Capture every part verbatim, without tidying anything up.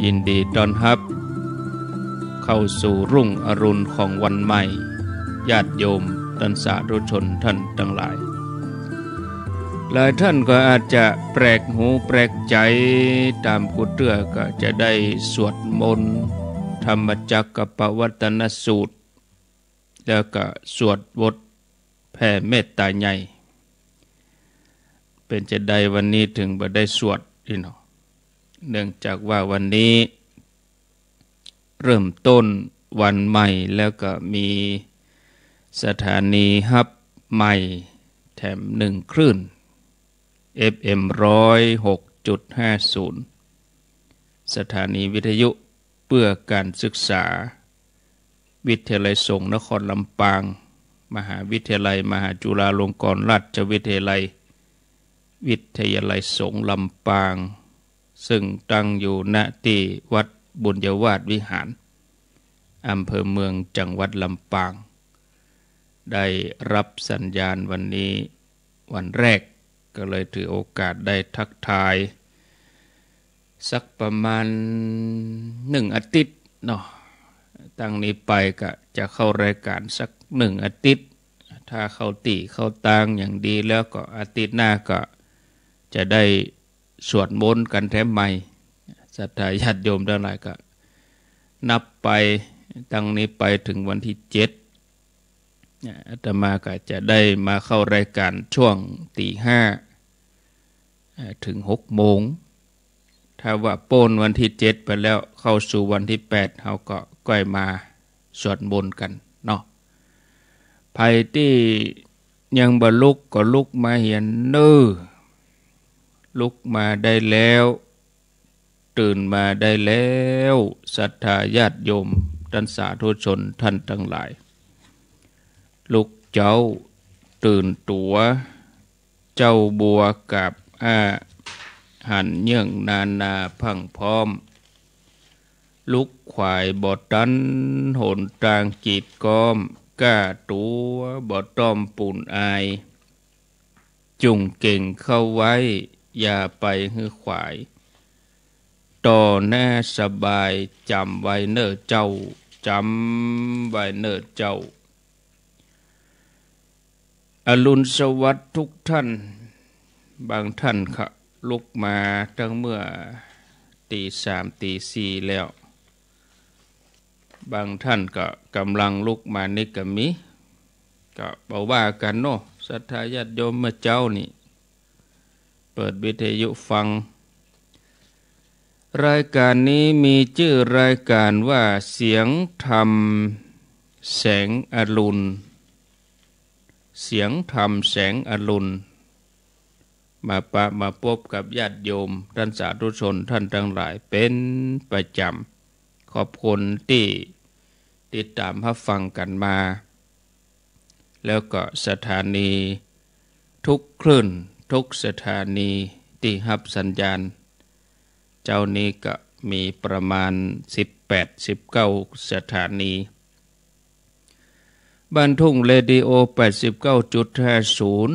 ยินดีต้อนฮับเข้าสู่รุ่งอรุณของวันใหม่ ญาติโยมต้านสาธุชนต้านตังหลาย หลายต้านก็อาจจะแปลกหูแปลกใจ๋ ต๋ามกูเตื้อก็จะได้สวดมนต์ธรรมจักกัปปวัตตนสูตร แล้วก็สวดบทแผ่เมตต๋าใหญ่ เป๋นจาใดวันนี้เถิงบ่ได้สวดอี้เนาะ เนื่องจากว่าวันนี้เริ่มต้นวันใหม่ แล้วก็มีสถานีฮับใหม่แถมหนึ่งคลื่น เอฟเอ็ม ร้อยหกจุดห้าศูนย์ สถานีวิทยุเพื่อการศึกษา วิทยาลัยสงฆ์นครลำปาง มหาวิทยาลัยมหาจุฬาลงกรณราชวิทยาลัย วิทยาลัยสงฆ์ลำปาง ซึ่งตั้งอยู่ ณ ตี้วัดบุญยวาสวิหาร อำเภอเมือง จังหวัดลำปาง ได้ฮับสัญญาณวันนี้วันแรก ก็เลยถือโอกาสได้ทักทาย สักประมาณหนึ่งอาทิตย์เนาะ ตั้งนี้ไปก็จะเข้ารายก๋านสักหนึ่งอาทิตย์ ถ้าเข้าตี้เข้าตางอย่างดีแล้วก็อาทิตย์หน้าก็จะได้สวดมนต์กั๋นแถมใหม่ ศรัทธาญาติโยมตังหลายก็นับไป ตั้งนี้ไปเถิงวันตี้เจ็ด เนี่ย อาตมาก็จะได้มาเข้ารายก๋านช่วงตีห้า เอ่อ เถิงหกโมง ถ้าว่าป๊นวันตี้เจ็ดไปแล้ว เข้าสู่วันตี้แปด เฮาก็ก้อยมาสวดมนต์กั๋นเนาะ ใผตี้ยังบ่ลุกก็ลุกมาเหียเน่อ ลุกมาได้แล้ว ตื่นมาได้แล้ว ศรัทธาญาติโยมต้านสาธุชนต้านตังหลาย ลุกเจ๊าตื่นตั๋ว เจ๊าบัวกาบอ้า หันเยื่องนานาพรั่งพร้อม ลุกขวายบ่ตัน หนตางกีดก๊อม ก้าตั๋วบ่ต้องปูนอาย จุ่งเก่งเข้าไว้ อย่าไปหื้อขวาย ต่อหน้าสบาย จ๋ำไว้เน่อเจ้า จ๋ำไว้เน่อเจ้า อรุณสวัสดิ์ทุกท่าน บางท่านก็ลุกมาตั้งเมื่อตีสามตีสี่แล้ว บางท่านก็ก่ำลังลุกมานี่ก็มี ก็บ่ว่ากั๋นเนาะ ศรัทธาญาติโยมเมื่อเจ๊านี่ เปิดวิทยุฟัง รายก๋านนี้มีจื้อรายก๋านว่า เสียงธรรมแสงอรุณ เสียงธรรมแสงอรุณ มาปะมาปบกับญาติโยมต้านสาธุชนต้านตังหลายเป๋นประจ๋ำ ขอบคุณตี้ติดต๋ามฮับฟังกั๋นมา แล้วก็สถานีทุกคลื่น ทุกสถานีตี้ฮับสัญญาณ เจ๊านี้ก็มีประมาณสิบแปด สิบเก้าสถานี บ้านทุ่งเรดิโอ แปดสิบเก้าจุดห้าศูนย์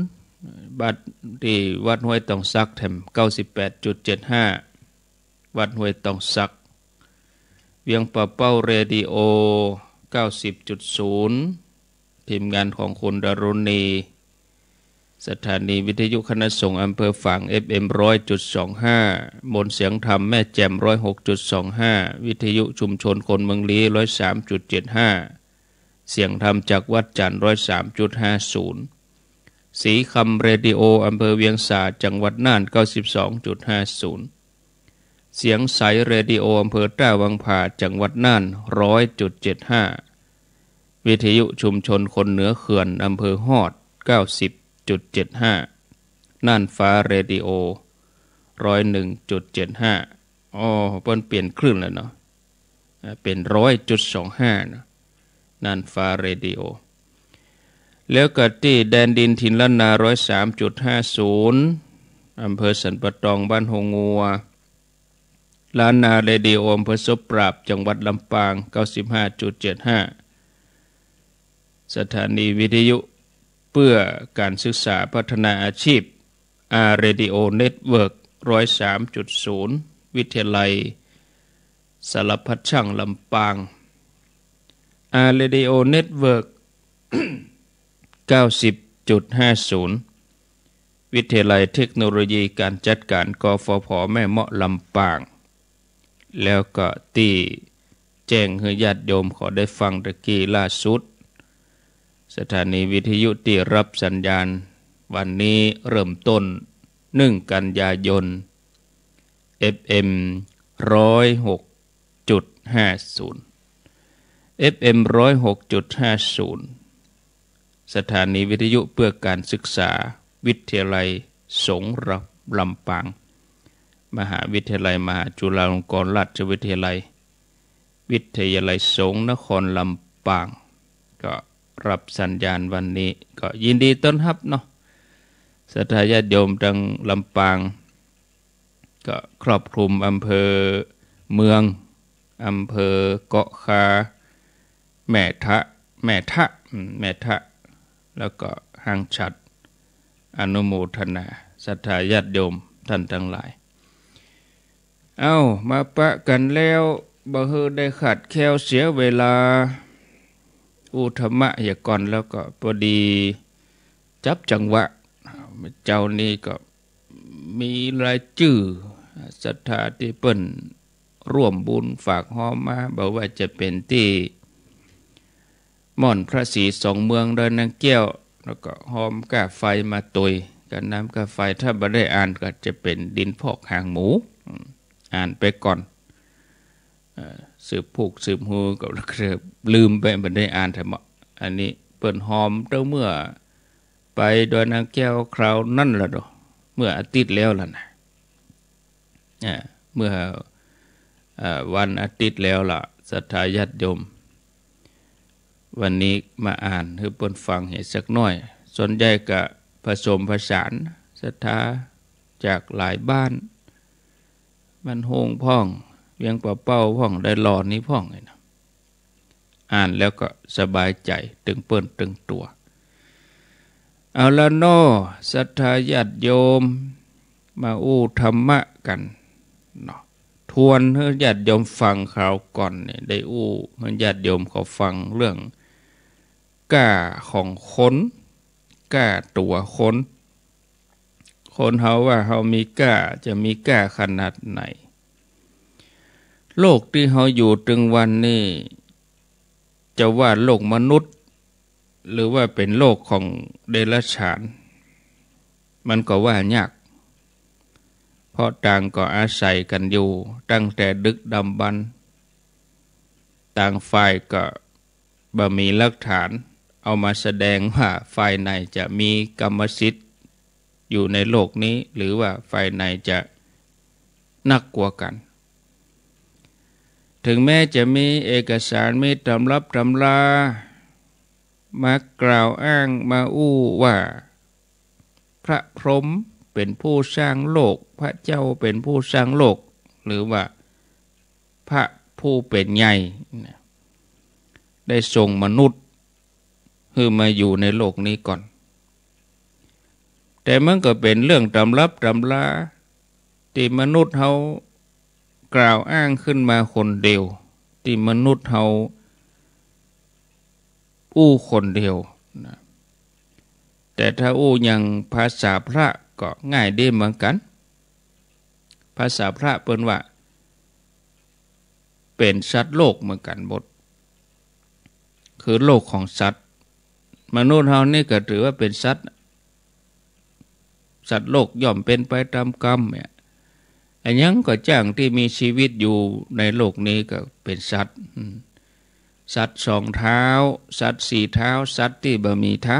บ้าน ตี้วัดห้วยตองสักแถม เก้าสิบแปดจุดเจ็ดห้า วัดห้วยตองสัก เวียงป่าเป้าเรดิโอ เก้าสิบจุดศูนย์ ทีมงานของคุณดารุณี สถานีวิทยุคณะสงฆ์อำเภอฝาง เอฟเอ็ม ร้อยจุดสองห้า มนต์เสียงธรรมแม่แจ่ม ร้อยหกจุดสองห้า วิทยุชุมชนคนเมืองลี้ ร้อยสามจุดเจ็ดห้า เสียงธรรมจากวัดจันทร์ ร้อยสามจุดห้าศูนย์ ศรีคำเรดิโอ อำเภอเวียงสา จังหวัดน่าน เก้าสิบสองจุดห้าศูนย์ เสียงใสเรดิโอ อำเภอต้าวังผา จังหวัดน่าน ร้อยจุดเจ็ดห้า วิทยุชุมชนคนเหนือเขื่อน อำเภอฮอด เก้าสิบจุดเจ็ดห้า น่านฟ้าเรดิโอ ร้อยหนึ่งจุดเจ็ดห้า อ้อ เปิ้นเปลี่ยนคลื่นแล้วเนาะ อ่า เป๋น ร้อยจุดสองห้า เนาะ น่านฟ้าเรดิโอ แล้วก็ตี้แดนดินถิ่นล้านนา ร้อยสามจุดห้าศูนย์ อำเภอสันป่าตอง บ้านโฮงัว ล้านนาเรดิโอ อำเภอศพปราบ จังหวัดลำปาง เก้าสิบห้าจุดเจ็ดห้า สถานีวิทยุเพื่อการศึกษาพัฒนาอาชีพ อาร์ เรดิโอ เน็ตเวิร์ก ร้อยสามจุดศูนย์ วิทยาลัย สารพัดช่างลำปาง อาร์ เรดิโอ เน็ตเวิร์ก เก้าสิบจุดห้าศูนย์ วิทยาลัยเทคโนโลยีการจัดการ กฟผ แม่เมาะ ลำปาง แล้วก็ตี้แจ้งหื้อญาติโยมเขาได้ฟังตะกี้ล่าสุด สถานีวิทยุตี้รับสัญญาณวันนี้เริ่มต้น หนึ่ง กันยายน เอฟเอ็ม ร้อยหกจุดห้าศูนย์ เอฟเอ็ม ร้อยหกจุดห้าศูนย์ สถานีวิทยุเพื่อการศึกษา วิทยาลัยสงฆ์ลำปาง มหาวิทยาลัยมหาจุฬาลงกรณราชวิทยาลัย วิทยาลัยสงฆ์นครลำปาง ก็รับสัญญาณวันนี้ ก็ยินดีต้อนฮับเนาะ ศรัทธาญาติโยมตังลำปาง ก็ครอบคลุมอำเภอเมือง อำเภอเกาะคา แม่ทะ แม่ทะ อืม แม่ทะ แล้วก็ห้างฉัตร อนุโมทนา ศรัทธาญาติโยมท่านทั้งหลาย เอ้า มาปะกั๋นแล้ว บ่หื้อได้ขาดแคลนเสียเวลา อู้ธรรมะเหียก่อน แล้วก็พอดีจับจังหวะ เจ้านี้ก็มีรายจื้อศรัทธาตี้เปิ้นร่วมบุญฝากฮอมมา บ่ว่าจะเป๋นตี้ม่อนพระศรีสองเมืองดอยนางแก้ว แล้วก็ฮอมก้าไฟมาตวย ก้าน้ำก้าไฟ ถ้าบ่ได้อ่านก็จะเป๋นดินพอกหางหมู อืม อ่านไปก่อน เอ่อ สืบผูกสืบฮู้ก็ลืมไป บ่ได้อ่านแท้เนาะ อันนี้เปิ้นฮอมตั้งเมื่อไปดอยนางแก้วคราวนั้นละเนาะ เมื่ออาทิตย์แล้วละนะ อ่า เมื่อ เอ่อ วันอาทิตย์แล้วละ ศรัทธาญาติโยม วันนี้มาอ่านหื้อเปิ้นฟังเหียสักหน้อย ส่วนใหญ่ก็ผสมผสานศรัทธาจากหลายบ้าน บ้านโฮ่งพ่อง เวียงป่าเป้าพ่อง ดอยหล่อนี่พ่อง นี่นะ อ่านแล้วก็สบายใจ๋ ตึงเปิ้นตึงตั๋ว เอาละเนาะ ศรัทธาญาติโยม มาอู้ธรรมะกั๋นเนาะ ทวนหื้อญาติโยมฟังคราวก่อนนี่ ได้อู้หื้อญาติโยมเขาฟังเรื่องก้าของคน ก้าตั๋วคน คนเฮาว่าเฮามีก้า จะมีก้าขนาดไหน โลกตี้เฮาอยู่ตึงวันนี้ จะว่าโลกมนุษย์ หรือว่าเป๋นโลกของเดรัจฉาน มันก็ว่ายาก เพราะต่างก็อาศัยกั๋นอยู่ตั้งแต่ดึกดำบรรพ์ ต่างฝ่ายก็บ่มีหลักฐานเอามาแสดงว่าฝ่ายไหนจะมีกรรมสิทธิ์อยู่ในโลกนี้ หรือว่าฝ่ายไหนจะนักกว่ากั๋น ถึงแม้จะมีเอกสาร มีตำรับตำรา มากล่าวอ้าง มาอู้ว่า พระพรหมเป๋นผู้สร้างโลก พระเจ้าเป๋นผู้สร้างโลก หรือว่าพระผู้เป๋นใหญ่นะ ได้ส่งมนุษย์หื้อมาอยู่ในโลกนี้ก่อน แต่มันก็เป๋นเรื่องตำรับตำรา ตี้มนุษย์เฮากล่าวอ้างขึ้นมาคนเดียว ตี้มนุษย์เฮาอู้คนเดียวนะ แต่ถ้าอู้อย่างภาษาพระก็ง่ายดีเหมือนกั๋น ภาษาพระเปิ้นว่า เป๋นสัตว์โลกเหมือนกั๋นหมด คือโลกของสัตว์ มนุษย์เฮานี่ก็ถือว่าเป๋นสัตว์ สัตว์โลกย่อมเป๋นไปต๋ามกรรมเนี่ย อะหยังก็จ้างตี้มีชีวิตอยู่ในโลกนี้ก็เป๋นสัตว์ อืม สัตว์สองเท้า สัตว์สี่เท้า สัตว์ตี้บ่มีเท้า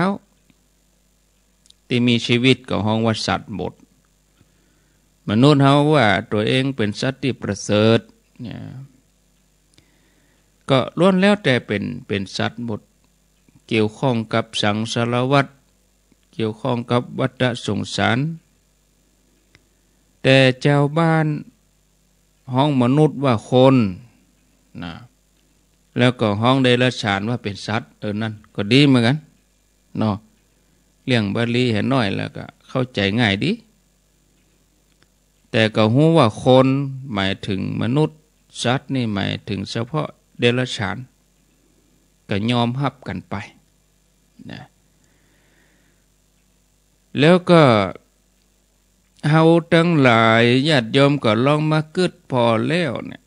ตี้มีชีวิตก็ฮ้องว่าสัตว์หมด มนุษย์เฮาว่าตั๋วเองเป๋นสัตว์ตี้ประเสริฐเนี่ย ก็ล้วนแล้วแต่เป๋น เป๋นสัตว์หมด เกี่ยวข้องกับสังสารวัฏ เกี่ยวข้องกับวัฏสงสาร แต่จาวบ้านฮ้องมนุษย์ว่าคนนะ แล้วก็ฮ้องเดรัจฉานว่าเป๋นสัตว์ เออ นั้นก็ดีเหมือนกั๋นเนาะ เลี่ยงบาลีเหียหน้อยแล้วก็เข้าใจ๋ง่ายดี แต่ก็ฮู้ว่าคนหมายถึงมนุษย์ สัตว์นี่หมายถึงเฉพาะเดรัจฉาน ก็ยอมฮับกั๋นไปนะ แล้วก็เฮาตังหลายญาติโยมก็ลองมากึ๊ดผ่อแล้วเนี่ย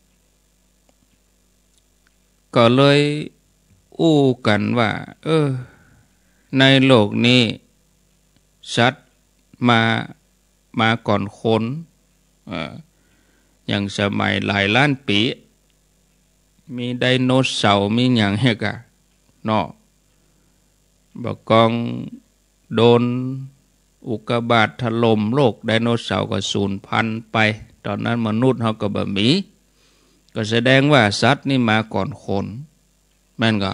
ก็เลยอู้กั๋นว่า เออ ในโลกนี้สัตว์มา มาก่อนคน เอ่อ อย่างสมัยหลายล้านปี๋ มีไดโนเสาร์ มีหยังเฮกะ เนาะ บ่ากองโดนอุกกาบาตถล่มโลก ไดโนเสาร์ก็สูญพันธุ์ไป ต๋อนนั้นมนุษย์เฮาก็บ่มี ก็แสดงว่าสัตว์นี่มาก่อนคน แม่นก่อ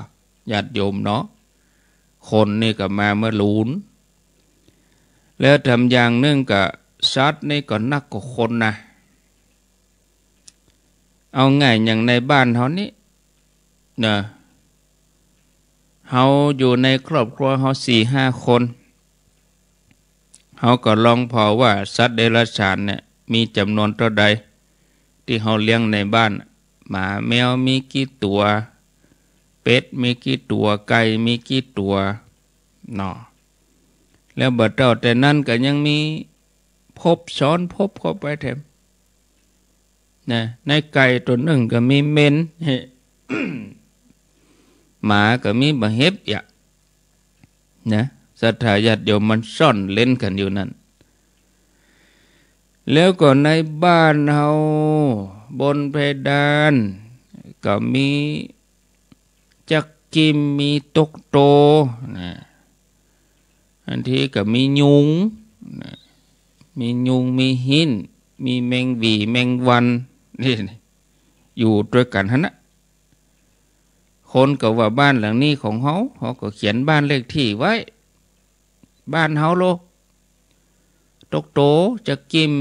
ญาติโยมเนาะ คนนี่ก็มาเมื่อลูน แล้วแถมอย่างนึ่งก็สัตว์นี่ก็นักกว่าคนนะ เอาง่ายอย่างในบ้านเฮานี่นะ เฮาอยู่ในครอบครัวเฮาสี่ห้าคน เฮาก็ลองผ่อว่าสัตว์เดรัจฉานเนี่ยมีจ๋ำนวนเต้าใด ตี้เฮาเลี้ยงในบ้าน หมาแมวมีกี่ตั๋ว เป็ดมีกี่ตั๋ว ไก่มีกี่ตั๋ว เนาะ แล้วบ่เต้าแต่นั้นก็ยังมีภพซ้อนภพเข้าไปแถม นะ ในไก่ตั๋วนึ่งก็มีเม็น หมาก็มีบ่าเห็บยะ นะ ศรัทธาญาติโยม มันซ่อนเล้นกั๋นอยู่นั้น แล้วก็ในบ้านเฮา บนเพดาน ก็มีจักกิ่ม มีต๊กโต นะ อันที่ก็มียุง นะ มียุง มีหิ้น มีแมงหวี่ แมงวัน นี่ อยู่ตวยกั๋นหั้นนะ คนก็ว่าบ้านหลังนี้ของเฮา เฮาก็เขียนบ้านเลขที่ไว้ บ้านเฮาโล ต๊กโต จักกิ่ม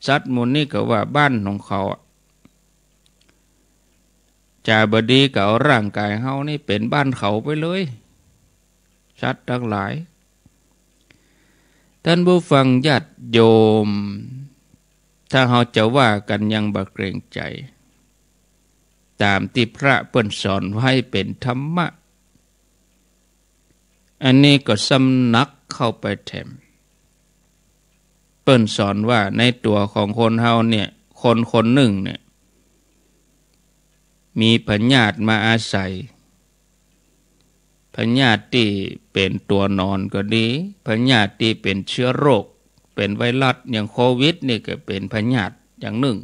สัตว์หมู่นี้ก็ว่าบ้านของเขาอะ จาบ่ดีก็เอาร่างก๋ายเฮานี่เป๋นบ้านเขาไปเลย สัตว์ตังหลาย ต้านผู้ฟังญาติโยม ถ้าเฮาจะว่ากั๋นอย่างบ่เกรงใจ๋ ต๋ามตี้พระเปิ้นสอนไว้เป๋นธรรมะ อันนี้ก็สำนักเข้าไปแถม เปิ้นสอนว่าในตั๋วของคนเฮาเนี่ย คนคนนึ่งเนี่ย มีพยาธิมาอาศัย พยาธิตี้เป๋นตั๋วหนอนก็ดี พยาธิตี้เป๋นเจื๊อโรค เป๋นไวรัส อย่างโควิดนี่ก็เป๋นพยาธิอย่างนึ่ง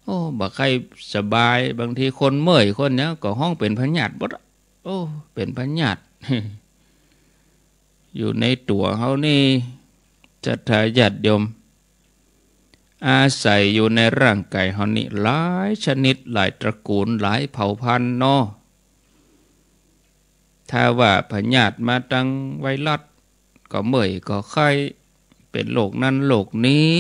โอ้ บ่ใค่สบาย บางทีคนเมื่อย คนหยังก็ฮ้องเป๋นพยาธิเบิดอะ โอ้ เป๋นพยาธิ อยู่ในตั๋วเฮานี่ ศรัทธาญาติโยม อาศัยอยู่ในร่างก๋ายเฮานี่ หลายชนิด หลายตระกูล หลายเผ่าพันธุ์เนาะ ถ้าว่าพยาธิมาตังไวรัส ก็เมื่อย ก็ไข้ เป๋นโรคนั้นโรคนี้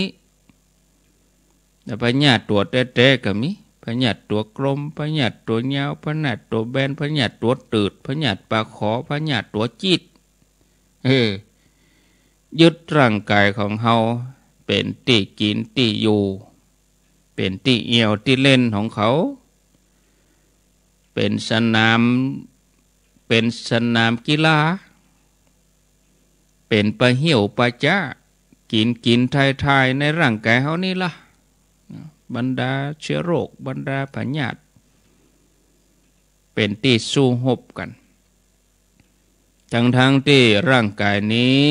แต่พยาธิตั๋วแต๊ๆ ก็มี พยาธิตั๋วกลม พยาธิตั๋วยาว พยาธิตั๋วแบน พยาธิตั๋วตืด พยาธิปากขอ พยาธิตั๋วจี๊ด เออ ยึดร่างก๋ายของเฮา เป๋นตี้กิ๋นตี้อยู่ เป๋นตี้เอี่ยวตี้เล่นของเขา เป๋นสนาม เป๋นสนามกีฬา เป๋นปะเหี่ยวปะจ๊า กิ๋นกิ๋นถ่ายถ่ายในร่างก๋ายเฮานี่ละ บรรดาเจื๊อโรค บรรดาพยาธิ เป๋นตี้สู้ฮบกั๋น ตังๆ ตี้ร่างก๋ายนี้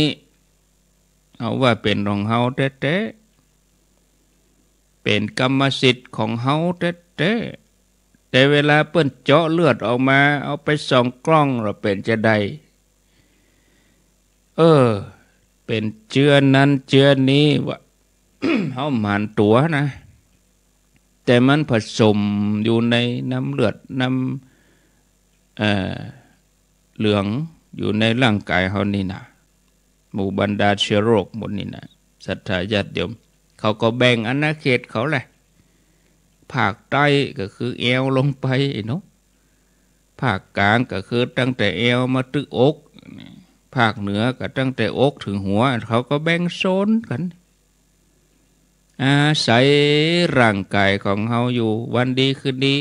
เฮาว่าเป๋นของเฮาแต๊ๆ เป๋นกรรมสิทธิ์ของเฮาแต๊ๆ แต่เวลาเปิ้นเจาะเลือดออกมา เอาไปส่องกล้องแล้วเป๋นจาใด เออ เป๋นเจื๊อนั้นเจื๊อนี้วะ เฮาหมั่นตั๋วนะ แต่มันผสมอยู่ในน้ำเลือด น้ำ เอ่อ เหลืองอยู่ในร่างก๋ายเฮานี่นะ หมู่บรรดาเชื้อโรคหมดนี่นะ ศรัทธาญาติโยม เขาก็แบ่งอาณาเขตเขาแหละ ภาคใต้ก็คือแอวลงไปเนาะ ภาคกลางก็คือตั้งแต่แอวมาตึกอก ภาคเหนือก็ตั้งแต่อกถึงหัว เขาก็แบ่งโซนกั๋น อาศัยร่างก๋ายของเฮาอยู่ วันดีคืนดี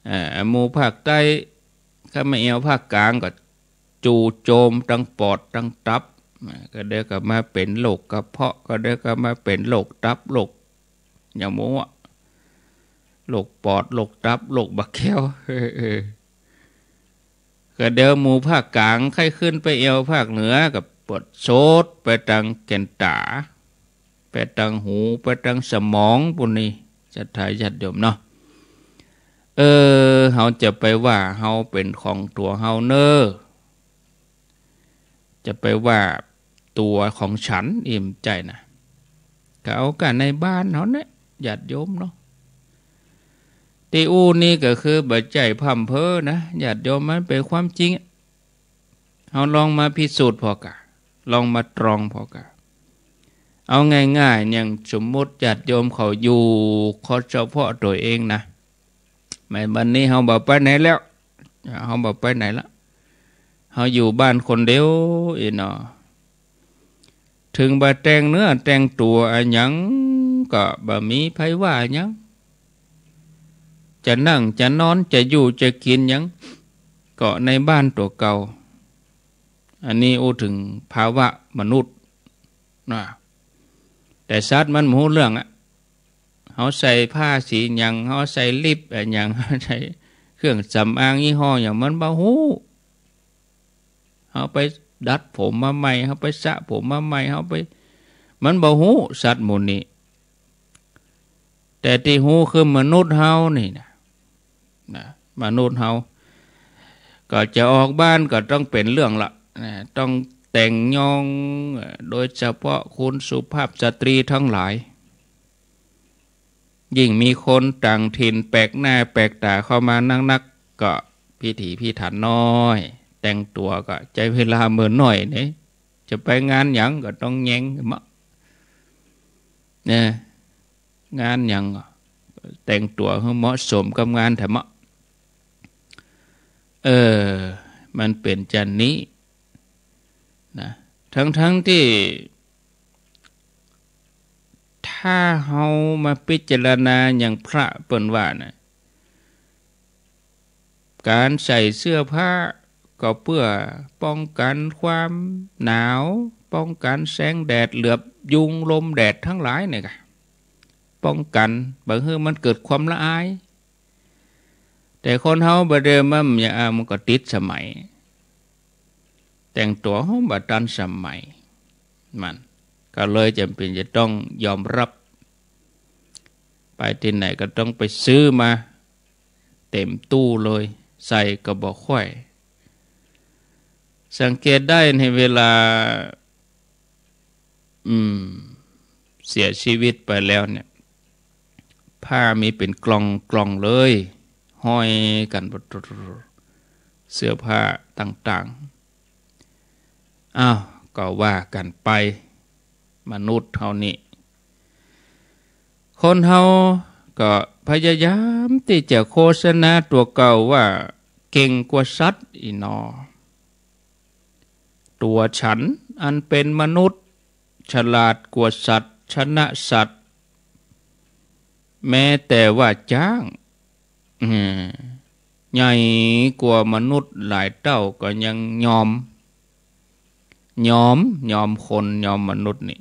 อ่า หมู่ภาคใต้ เข้ามาแอ่วภาคกลางก็จู่โจมตังปอดตังตับ อ่า ก็เดี๋ยวก็มาเป๋นโรคกระเพาะ ก็เดี๋ยวก็มาเป๋นโรคตับ โรค อย่างหมู่อะ โรคปอด โรคตับ โรคบ่าแก้ว เออ เออ ก็เดี๋ยวหมู่ภาคกลางใค่ขึ้นไปแอ่วภาคเหนือ ก็ปวดโสดไปตังแก่นต๋า ไปตังหู ไปตังสมองปู้นนี่ ศรัทธาญาติโยมเนาะ เออ เฮาจะไปว่าเฮาเป๋นของตั๋วเฮาเน่อ จะไปว่าตั๋วของฉัน บ่ใจ้นะ ก็เอาก้าในบ้านเฮาเนี่ย ญาติโยมเนาะ ตี้อู้นี่ก็คือบ่ใจ้พร่ำเพ้อนะ ญาติโยม มันเป๋นความจริงอะ เฮาลองมาพิสูจน์ผ่อก้า ลองมาตรองผ่อก้า เอาง่ายๆ อย่างสมมุติญาติโยมเขาอยู่ขอเฉพาะตั๋วเองนะ แม้วันนี้เฮาบ่ไปไหนแล้ว เฮาบ่ไปไหนละ เฮาอยู่บ้านคนเดียวอี้เนาะ เถิงบ่แต่งเนื้อแต่งตั๋วอะหยัง ก็บ่มีใผว่าหยัง จะนั่งจะนอนจะอยู่จะกิ๋นหยัง ก็ในบ้านตั๋วเก่า อันนี้อู้เถิงภาวะมนุษย์นะ แต่สัตว์มันบ่ฮู้เรื่องอะ เฮาใส่ผ้าสีหยัง เฮาใส่ลิปอะหยัง เฮาใส่เครื่องสำอางยี่ห้อหยัง มันบ่ฮู้ เฮาไปดัดผมมาใหม่ เฮาไปสระผมมาใหม่ เฮาไป มันบ่ฮู้ สัตว์หมู่นี้ แต่ตี้ฮู้คือมนุษย์เฮานี่นะ นะ มนุษย์เฮา ก็จะออกบ้านก็ต้องเป๋นเรื่องละ นะ ต้องแต่งยอง เอ่อ โดยเฉพาะคุณสุภาพสตรีทั้งหลาย ยิ่งมีคนต่างถิ่นแปลกหน้าแปลกต๋าเข้ามานักๆ ก็พิถีพิถันหน้อย แต่งตั๋วก็ใจ๊เวลาเมินหน้อยเนี่ย จะไปงานหยังก็ต้องแยงเถอะเมาะ นะ งานหยังก็แต่งตั๋วหื้อเหมาะสมกับงานเถอะเมาะ เออ มันเป๋นจั่นนี้นะ ทั้งๆ ตี้ ถ้าเฮามาพิจารณาอย่างพระเปิ้นว่านะ ก๋านใส่เสื้อผ้าก็เปื้อป้องกั๋นความหนาว ป้องกั๋นแสงแดดเหลือบยุงลมแดดทั้งหลายเนี่ยกะ ป้องกั๋นบ่หื้อมันเกิดความละอาย แต่คนเฮาบ่าเดิมมัน มันก็ติดสมัย แต่งตั๋วบ่ตันสมัย มันก็เลยจ๋ำเป๋นจะต้องยอมรับ ไปตี้ไหนก็ต้องไปซื้อมาเต็มตู้เลย ใส่ก็บ่ค่อย สังเกตได้ในเวลา อืม เสียชีวิตไปแล้วเนี่ย ผ้ามีเป๋นกล่องๆ เลย ห้อยกั๋น เสื้อผ้าต่างๆ อ้าว ก็ว่ากั๋นไป มนุษย์เฮานี่ คนเฮาก็พยายามตี้จะโฆษณาตั๋วเก่าว่าเก่งกว่าสัตว์อี้หนอ ตั๋วฉันอันเป๋นมนุษย์ ฉลาดกว่าสัตว์ ชนะสัตว์ แม้แต่ว่าจ๊าง อืม ใหญ่กว่ามนุษย์หลายเต้าก็ยังยอม ยอม ยอมคน ยอมมนุษย์นี่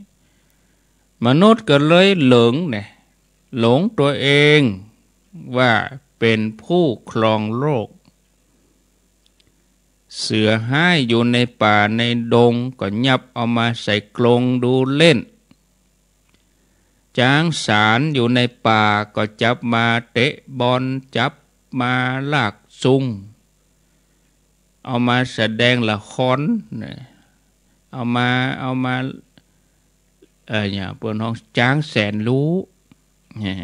มนุษย์ก็เลยหลงเนี่ย หลงตั๋วเองว่าเป๋นผู้ครองโลก เสือฮ้ายอยู่ในป่าในดงก็ยับเอามาใส่กรงดูเล่น จ๊างสารอยู่ในป่าก็จับมาเตะบอล จับมาลากซุง เอามาแสดงละครนะ เอามา เอามา เอ่อ อย่างเปิ้นฮ้องจ๊างแสนรู้ เนี่ย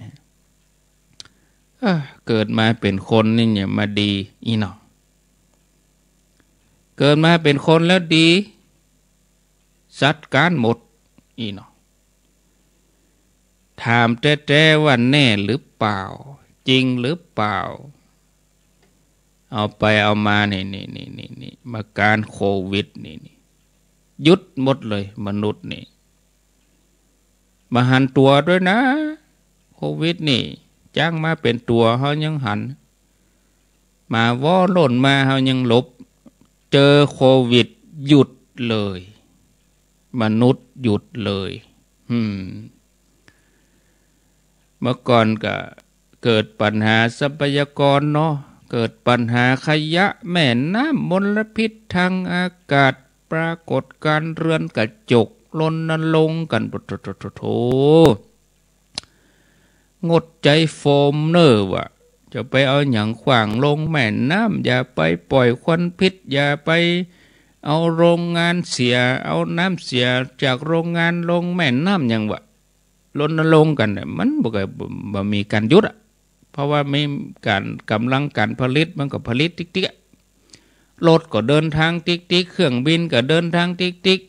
เอ้อ เกิดมาเป๋นคนนี่เนี่ยมาดีอี้หนอ เกิดมาเป๋นคนแล้วดี สัตว์ก๊านหมดอี้หนอ ถามแต๊ๆ ว่าแน่หรือเปล่า จริงหรือเปล่า เอาไปเอามานี่ นี่ นี่ นี่ นี่ มาก๊านโควิดนี่ นี่ หยุดหมดเลย มนุษย์นี่ บ่หันตั๋วตวยนะ โควิดนี่ จ๊างมาเป๋นตั๋วเฮายังหัน มาว้อล่นมาเฮายังหลบ เจอโควิดหยุดเลย มนุษย์หยุดเลย อืม เมื่อก่อนก็เกิดปัญหาทรัพยากรเนาะ เกิดปัญหาขยะแม่น้ำ มลพิษทางอากาศ ปรากฏการณ์เรือนกระจก รณรงค์กั๋น โถ โถ โถ โถ โถ งดใจ๊โฟมเน่อวะ จะไปเอาหยังขว้างลงแม่น้ำ อย่าไปปล่อยควันพิษ อย่าไปเอาโรงงานเสีย เอาน้ำเสียจากโรงงานลงแม่น้ำหยังวะ รณรงค์กั๋นเนี่ย มันบ่เกิด บ่ บ่มีก๋านหยุดอะ เพราะว่ามีก๋าน ก๋ำลังก๋านผลิตมันก็ผลิตติ๊กๆ อะ รถก็เดินทางติ๊กๆ เครื่องบินก็เดินทางติ๊ก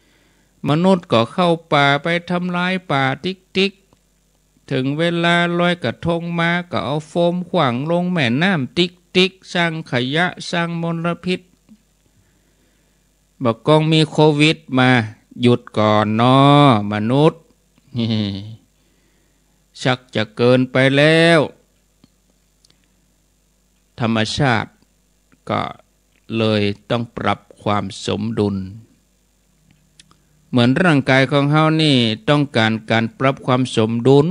ๆ มนุษย์ก็เข้าป่าไปทำลายป่าติ๊กๆ เถิงเวลาลอยกระทงมาก็เอาโฟมขว้างลงแม่น้ำติ๊กๆ สร้างขยะ สร้างมลพิษ บ่ากองมีโควิดมา หยุดก่อนน้อ มนุษย์ ชักจะเกินไปแล้ว ธรรมชาติก็เลยต้องปรับความสมดุล เหมือนร่างกายของเฮานี่ต้องก๋านก๋านปรับความสมดุล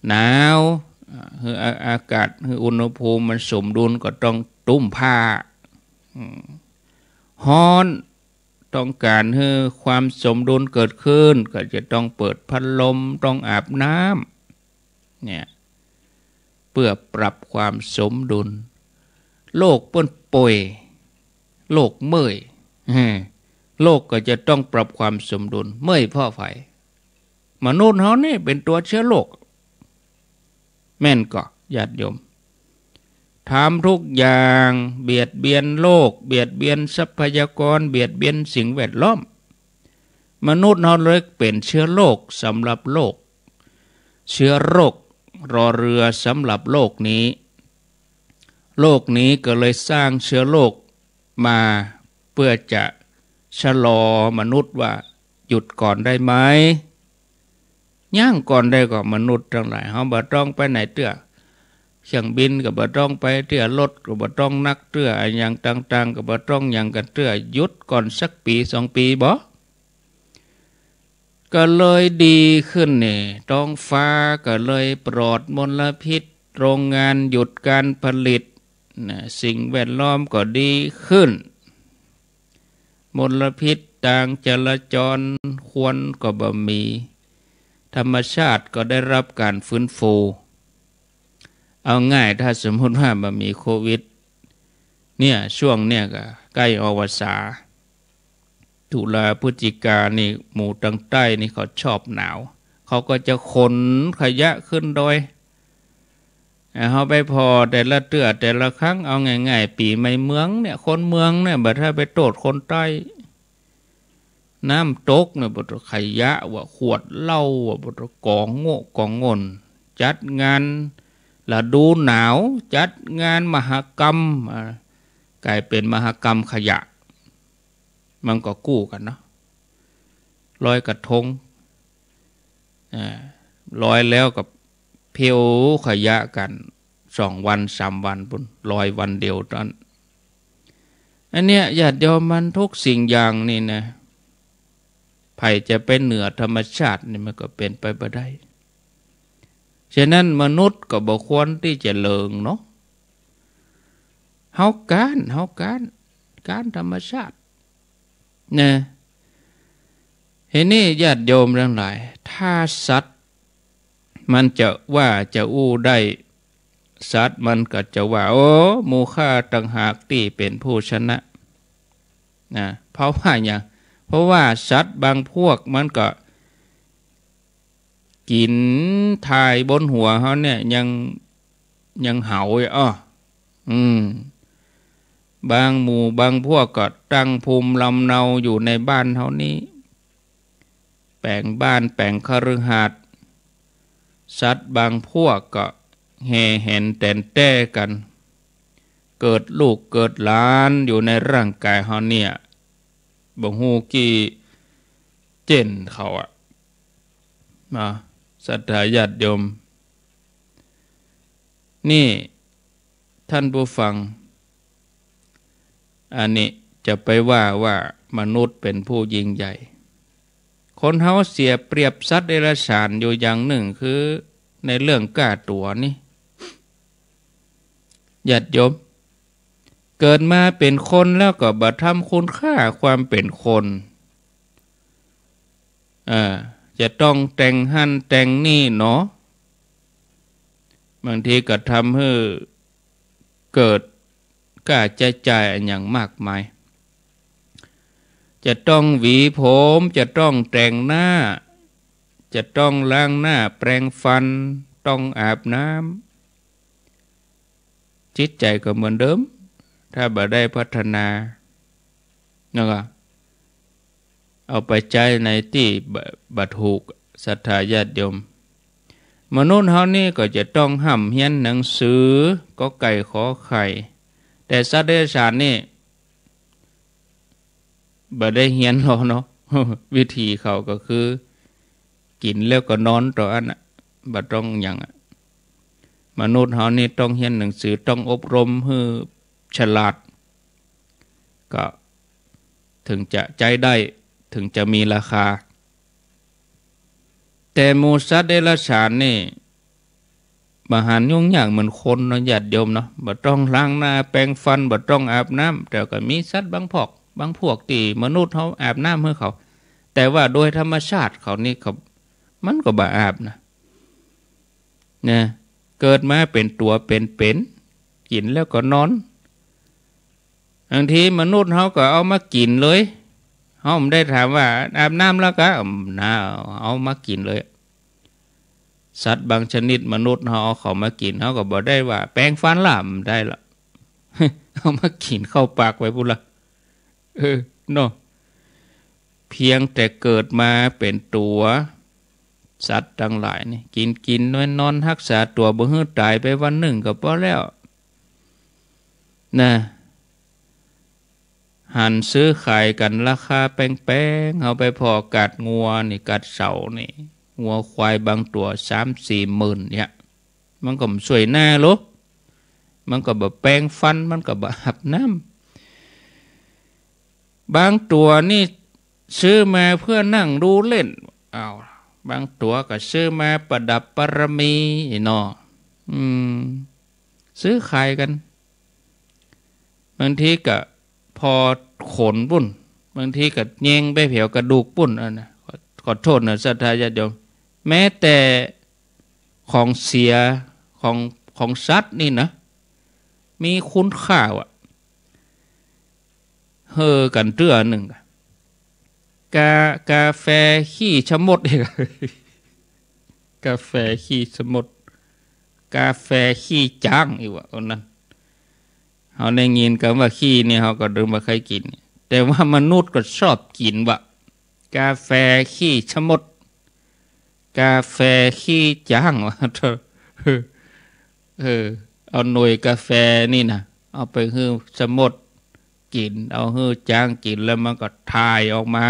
หนาว อ่า หื้ออา- อากาศ หื้ออุณหภูมิมันสมดุลก็ต้องตุ้มผ้า อืม ฮ้อน ต้องก๋านหื้อความสมดุลเกิดขึ้น ก็จะต้องเปิดพัดลม ต้องอาบน้ำ เนี่ย เปื้อปรับความสมดุล โลกเปิ้นป่วย โลกเมื่อย โลกก็จะต้องปรับความสมดุล เมื่อยเพราะใผ มนุษย์เฮานี่เป๋นตั๋วเจื๊อโรค แม่นก่อ ญาติโยม ทำทุกอย่างเบียดเบียนโลก เบียดเบียนทรัพยากร เบียดเบียนสิ่งแวดล้อม มนุษย์เฮาเลยเป๋นเจื๊อโรคสำหรับโลก เจื๊อโรครอเรือสำหรับโลกนี้ โลกนี้ก็เลยสร้างเจื๊อโรคมาเปื้อจะชะลอมนุษย์ว่าหยุดก่อนได้ไหม ยั้งก่อนได้ก่อ มนุษย์ตังหลาย เฮาบ่ต้องไปไหนเตื้อ เครื่องบินก็บ่ต้องไปเตื้อ รถก็บ่ต้องนักเตื้อ อะหยังต่างๆ ก็บ่ต้องหยังกั๋นเตื้อ หยุดก่อนสักปี๋สองปี๋บ่ ก็เลยดีขึ้นนี่ ท้องฟ้าก็เลยปลอดมลพิษ โรงงานหยุดการผลิต นะ สิ่งแวดล้อมก็ดีขึ้น มลพิษตางจราจร ควันก็บ่มี ธรรมชาติก็ได้รับก๋านฟื้นฟู เอาง่าย ถ้าสมมุติว่าบ่มีโควิด เนี่ย ช่วงเนี่ยก็ใก้ออกพรรษา ตุลาพฤศจิกานี่ หมู่ตางใต้นี่เขาชอบหนาว เขาก็จะขนขยะขึ้นดอย อ่า เฮาไปผ่อแต่ละเตื้อแต่ละครั้ง เอาง่ายๆ ปี๋ใหม่เมืองเนี่ย คนเมืองเนี่ย บ่ถ้าไปโต้ษคนใต้ น้ำตกเนี่ย บ่ต้องขยะวะ ขวดเหล้าวะ บ่ต้องกองโง่กองโง่น จัดงานฤดูหนาว จัดงานมหกรรม อ่า ก๋ายเป๋นมหกรรมขยะ มันก็กู้กั๋นเนาะ ลอยกระทง อ่า ลอยแล้วก็เผาขยะกั๋น สองวันสามวันปู้น ลอยวันเดียวเต้านั้น อันเนี้ย ญาติโยม มันทุกสิ่งอย่างนี่นะ ใผจะไปเหนือธรรมชาตินี่ มันก็เป๋นไปบ่ได้ ฉะนั้นมนุษย์ก็บ่ควรตี้จะเลิงเนาะ เฮาก๊าน เฮาก๊าน ก๊านธรรมชาติ นะ ทีนี้ญาติโยมตังหลาย ถ้าสัตว์มันจะว่าจะอู้ได้ สัตว์มันก็จะว่า โอ้ หมู่ข้าต่างหากตี้เป๋นผู้ชนะ นะ เพราะว่าหยัง เพราะว่าสัตว์บางพวกมันก็ กิ๋นถ่ายบนหัวเฮาเนี่ย ยัง ยังเหาอยู่ อ้อ อืม บางหมู่บางพวกก็ตั้งภูมิลำเนาอยู่ในบ้านเฮานี้ แป๋งบ้านแป๋งคฤหัสถ์ สัตว์บางพวกก็แห่แหนแต๋นแต้กั๋น เกิดลูกเกิดหลานอยู่ในร่างก๋ายเฮาเนี่ย บ่ฮู้กี่เจนเขาอะ มา ศรัทธาญาติโยม นี่ ท่านผู้ฟัง อันนี้จะไปว่า ว่ามนุษย์เป๋นผู้ยิ่งใหญ่ คนเฮาเสียเปรียบสัตว์เดรัจฉานอยู่อย่างนึ่ง คือในเรื่องก้าตั๋วนี่ ญาติโยม เกิดมาเป๋นคนแล้วก็บ่ทำคุณค่าความเป๋นคน เอ่อ จะต้องแต่งหั้นแต่งนี่เนาะ บางทีก็ทำหื้อเกิดก้าใจ๊จ่ายอะหยังมากมาย จะต้องหวีผม จะต้องแต่งหน้า จะต้องล้างหน้าแปรงฟัน ต้องอาบน้ำ จิตใจ๋ก็เหมือนเดิม ถ้าบ่ได้พัฒนา แล้วก็เอาไปใจ๊ในตี้บ่ บ่ถูก ศรัทธาญาติโยม มนุษย์เฮานี่ก็จะต้องฮ่ำเฮียนหนังสือ กอไก่ขอไข่ แต่สัตว์เดรัจฉานนี่ บ่ได้เฮียนหรอกเนาะ วิธีเขาก็คือ กิ๋นแล้วก็นอนเต้าอั้นน่ะ บ่ต้องหยังอะ มนุษย์เฮานี่ต้องเฮียนหนังสือ ต้องอบรมหื้อฉลาด ก็ถึงจะใจ๊ได้ ถึงจะมีราคา แต่หมู่สัตว์เดรัจฉานนี่ บ่หันยุ่งยากเหมือนคนเนาะ ญาติโยมเนาะ บ่ต้องล้างหน้าแปรงฟัน บ่ต้องอาบน้ำ แต่ก็มีสัตว์บางพวก บางพวกตี้มนุษย์เฮาอาบน้ำหื้อเขา แต่ว่าโดยธรรมชาติเขานี่เขา มันก็บ่อาบนะ นะ เกิดมาเป๋นตั๋วเป๋นเป๋น กิ๋นแล้วก็นอน บางทีมนุษย์เฮาก็เอามากิ๋นเลย เฮาบ่ได้ถามว่าอาบน้ำแล้วกา อืม นะ เอามากิ๋นเลย สัตว์บางชนิดมนุษย์เฮาเอาเข้ามากิ๋น เฮาก็บ่ได้ว่าแปรงฟันล่ะ บ่ได้ละ เอามากิ๋นเข้าปากไปปู้นละ เออ เนาะ เพียงแต่เกิดมาเป๋นตั๋ว สัตว์ตังหลายนี่ กิ๋นกิ๋นนอนนอน ฮักษาตั๋วบ่หื้อต๋ายไปวันนึ่งก็ปอแล้ว นะ หันซื้อขายกั๋นราคาแปงๆ เฮาไปผ่อกัดงัวนี่ กัดเสานี่ งัวควายบางตั๋วสามสี่หมื่นเนี่ย มันก็บ่สวยหน้าหรอก มันก็บ่แปรงฟัน มันก็บ่อาบน้ำ บางตั๋วนี่ซื้อมาเพื่อนั่งดูเล่น อ้าว บางตั๋วก็ซื้อมาประดับปารมีเนาะ อืม ซื้อขายกั๋น บางทีก็ผ่อขนปู้น บางทีก็แยงไปแผวกระดูกปู้น อันนะ ขอ ขอโต้ษนะ ศรัทธาญาติโยม แม้แต่ของเสีย ของ ของสัตว์นี่นะ มีคุณค่าอะ เฮอกั๋นเตื้อนึ่งอะ กา กาแฟขี้ชะมดอีกอะ กาแฟขี้ชะมด กาแฟขี้จ๊างอีกวะ อันนั้น เฮาได้ยินกำว่าขี้นี่ เฮาก็ลืมว่าเคยกิ๋น แต่ว่ามนุษย์ก็ชอบกิ๋นวะ กาแฟขี้ชะมด กาแฟขี้จ๊างวะ เออ เอาหน่วยกาแฟนี่นะ เอาไปหื้อชะมดกิ๋น เอาหื้อจ๊างกิ๋น แล้วมันก็ถ่ายออกมา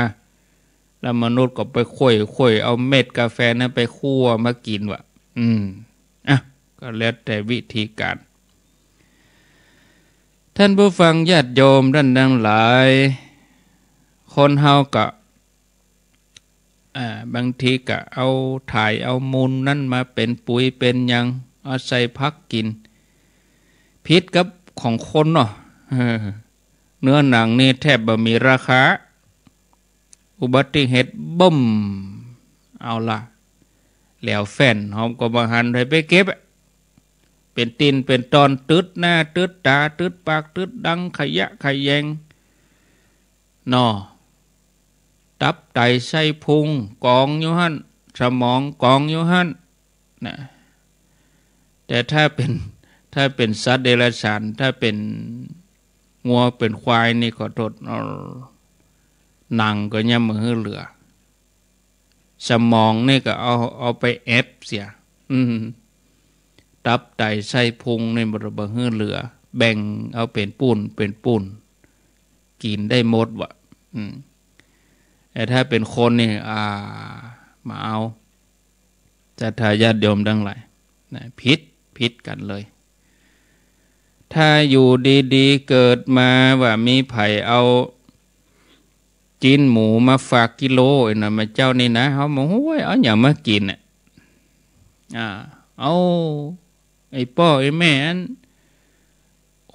แล้วมนุษย์ก็ไปค่อยๆ เอาเม็ดกาแฟนั้นไปคั่วมากิ๋นวะ อืม อ่ะ ก็แล้วแต่วิธีก๋าน ท่านผู้ฟังญาติโยมท่านตังหลาย คนเฮาก็ อ่า บางทีก็เอาถ่ายเอามูลนั้นมาเป๋นปุ๋ยเป๋นหยัง เอาใส่ผักกิ๋น ผิดกับของคนเนาะ เออ เนื้อหนังนี่แทบบ่มีราคา อุบัติเหตุบึ้ม เอาละ แหลวแฟ้น เฮาก็บ่หันใผไปเก็บอะ เป๋นติ่นเป๋นตอน ตึดหน้าตึดต๋า ตึดปากตึดดัง ขยะแขยง เนาะ ตับไตไส้พุงกองอยู่หั้น สมองกองอยู่หั้น นะ แต่ถ้าเป๋น ถ้าเป๋นสัตว์เดรัจฉาน ถ้าเป๋นงัวเป๋นควายนี่ขอโต้ษ เอ่อ หนังก็ยังบ่หื้อเหลือ สมองนี่ก็เอา เอาไปแอบเสีย อืม ตับไตไส้พุงนี่บ่ บ่หื้อเหลือ แบ่งเอาเป๋นปู้นเป๋นปู้น กิ๋นได้หมดวะ อืม แต่ถ้าเป๋นคนนี่ อ่า บ่เอา ศรัทธาญาติโยมตังหลาย นะ ผิด ผิดกั๋นเลย ถ้าอยู่ดีๆ เกิดมาว่ามีใผเอาจิ๊นหมูมาฝากกิโล ไอ้นั่น มาเจ้านี่นะ เฮาบ่ฮู้ เอ้ย เอาหยังมากิ๋นน่ะ อ่า เอา ไอ้ป้อไอ้แม่อัน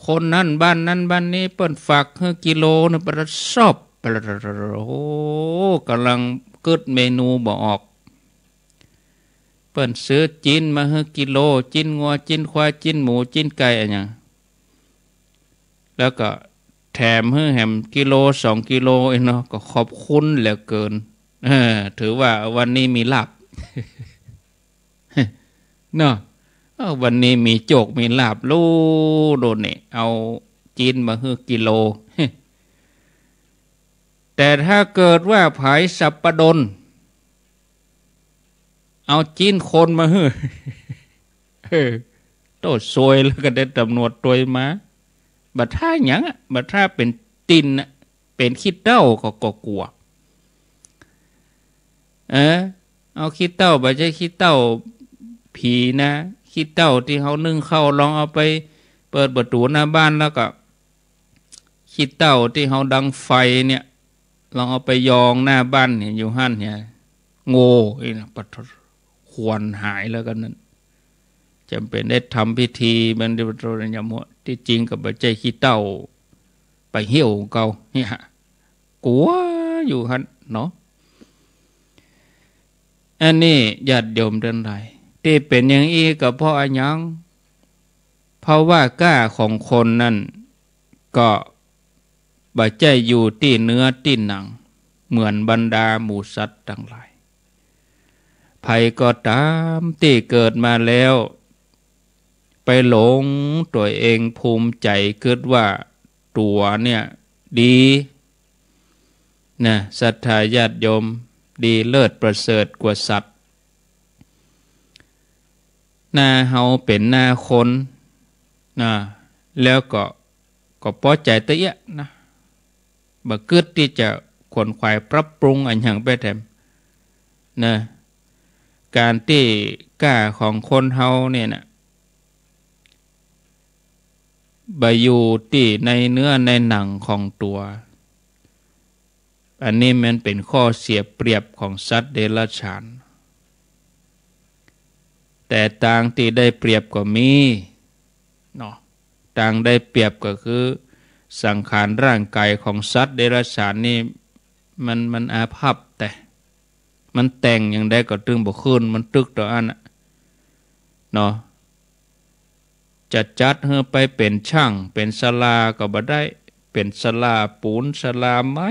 คนนั้นบ้านนั้นบ้านนี้เปิ้นฝากหื้อกิโลนะ ปะทะซอบ ปะทะ โอ้ ก่ำลังกึ๊ดเมนูบ่ออก เปิ้นซื้อจิ๊นมาหื้อกิโล จิ๊นงัว จิ๊นควาย จิ๊นหมู จิ๊นไก่อะหยัง แล้วก็แถมหื้อแหมกิโลสองกิโลเองเนาะ ก็ขอบคุณเหลือเกิน เออ ถือว่าวันนี้มีลาภ เนาะ เออ วันนี้มีโจคมีลาภ ลู้โดนนี่ เอาจิ๊นมาหื้อกิโล แต่ถ้าเกิดว่าผายสัปดน เอาจิ๊นคนมาหื้อ เออ โต้ษ ซวยแล้วก็ได้ต๋ำรวจตวยมา บ่ถ้าหยังอะ บ่ถ้าเป๋นติ่นอะ เป๋นขี้เถ้าก็ ก็กั๋ว เออ เอาขี้เถ้า บ่ใจ้ขี้เถ้าผีนะ ขี้เถ้าตี้เฮานึ่งข้าว ลองเอาไปเปิดประตู๋หน้าบ้านแล้วก็ ขี้เถ้าตี้เฮาดังไฟเนี่ย ลองเอาไปยองหน้าบ้านเนี่ย อยู่หั้นเนี่ย โง่ อีกนะ ปะทะ ขวัญหายแล้วกั๋นนั้น จ๋ำเป๋นได้ทำพิธี มันได้ ปะทะ ยามัว ตี้จริงก็บ่ใจ้ขี้เถ้า ไปเหี่ยวเก่าเนี่ย กั๋วอยู่หั้นเนาะ อันนี้ญาติโยมตังหลาย ตี้เป๋นอย่างอี้ก็เพราะอะหยัง เพราะว่าก้าของคนนั้นก็บ่ใจ้อยู่ตี้เนื้อตี้หนัง เหมือนบรรดาหมู่สัตว์ตังหลาย ใผก็ต๋ามตี้เกิดมาแล้ว ไปหลงตั๋วเองภูมิใจ๋กึ๊ดว่าตั๋วเนี่ยดี นะ ศรัทธาญาติโยม ดีเลิศประเสริฐกว่าสัตว์ หน้าเฮาเป๋นหน้าคน นะ แล้วก็ ก็ปอใจ๋ตะเอี้ยะนะ บ่กึ๊ดตี้จะขวนขวายปรับปรุงอะหยังไปแถม นะ ก๋านตี้ก้าของคนเฮาเนี่ยนะ บ่อยู่ตี้ในเนื้อในหนังของตั๋ว อันนี้มันเป๋นข้อเสียเปรียบของสัตว์เดรัจฉาน แต่ตางตี้ได้เปรียบก็มีเนาะ ตางได้เปรียบก็คือสังขารร่างกายของสัตว์เดรัจฉานนี่ มัน มันอาภัพแต่ มันแต่งอย่างใดก็ตึงบ่ขึ้น มันตึกต่ออั้นน่ะ เนาะ จะจัดหื้อไปเป๋นช่าง เป๋นศาลาก็บ่ได้ เป๋นศาลาปูน ศาลาไม้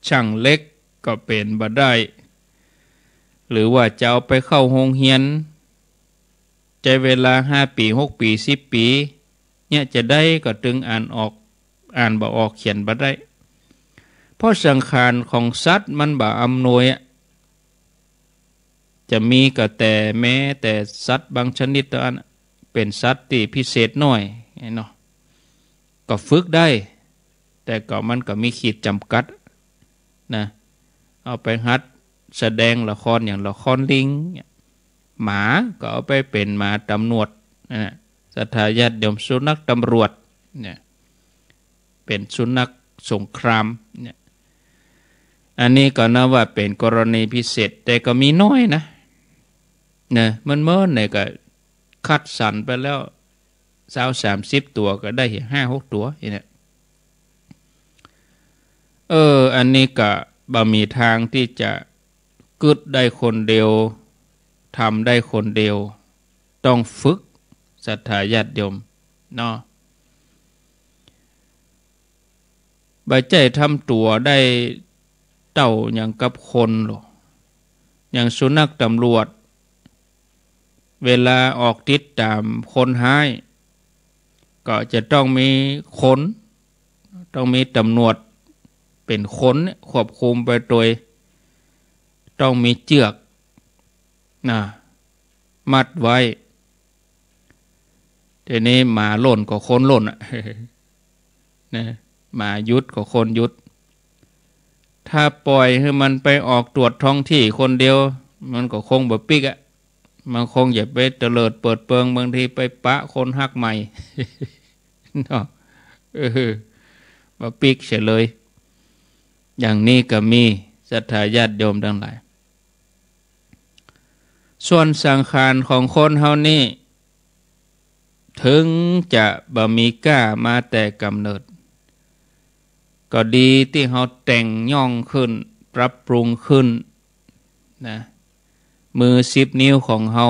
ช่างเหล็กก็เป๋นบ่ได้ หรือว่าจะเอาไปเข้าโฮงเฮียน ใจ๊เวลาห้าปี๋ หกปี๋ สิบปี๋ เนี่ยจะได้ก็ตึงอ่านออก อ่านบ่ออก เขียนบ่ได้ เพราะสังขารของสัตว์มันบ่อำนวยอะ จะมีก็แต่แม้แต่สัตว์บางชนิดเต้าอั้น เป๋นสัตว์ตี้พิเศษหน้อยเนาะ ก็ฝึกได้ แต่ก็มันก็มีขีดจ๋ำกัดนะ เอาไปหัดแสดงละครอย่างละครลิงเนี่ย หมาก็เอาไปเป๋นหมาต๋ำรวจนะ ศรัทธาญาติโยม สุนัขตำรวจเนี่ย เป๋นสุนัขสงครามเนี่ย อันนี้ก็นับว่าเป๋นกรณีพิเศษ แต่ก็มีน้อยนะ นะ เมินๆ เนี่ยก็คัดสรรไปแล้ว ซาวสามสิบตั๋วก็ได้ห้าหกตั๋วนี่แหละ เออ อันนี้ก็บ่มีตางตี้จะกึ๊ดได้คนเดียว ทำได้คนเดียว ต้องฝึก ศรัทธาญาติโยมเนาะ บ่ใจ้ทำตั๋วได้เต้าอย่างกับคนหรอก อย่างสุนัขตำรวจ เวลาออกติดต๋ามคนฮ้าย ก็จะต้องมีคน ต้องมีตำรวจเป๋นคนเนี่ยควบคุมไปตวย ต้องมีเจื้อกนะ มัดไว้ ทีนี้หมาล่นก็คนล่นอะ นะ หมาหยุดก็คนหยุด ถ้าปล่อยหื้อมันไปออกตรวจท้องที่คนเดียว มันก็คงบ่ปิ๊กอะ มันคงจะไปเตลิดเปิดเปิง บางทีไปปะคนฮักใหม่ เนาะ เออ บ่ปิ๊กเสียเลย อย่างนี้ก็มี ศรัทธาญาติโยมตังหลาย ส่วนสังขารของคนเฮานี่ เถิงจะบ่มีก้ามาแต่ก๋ำเนิด ก็ดีตี้เฮาแต่งย่องขึ้น ปรับปรุงขึ้น นะ มือสิบนิ้วของเฮา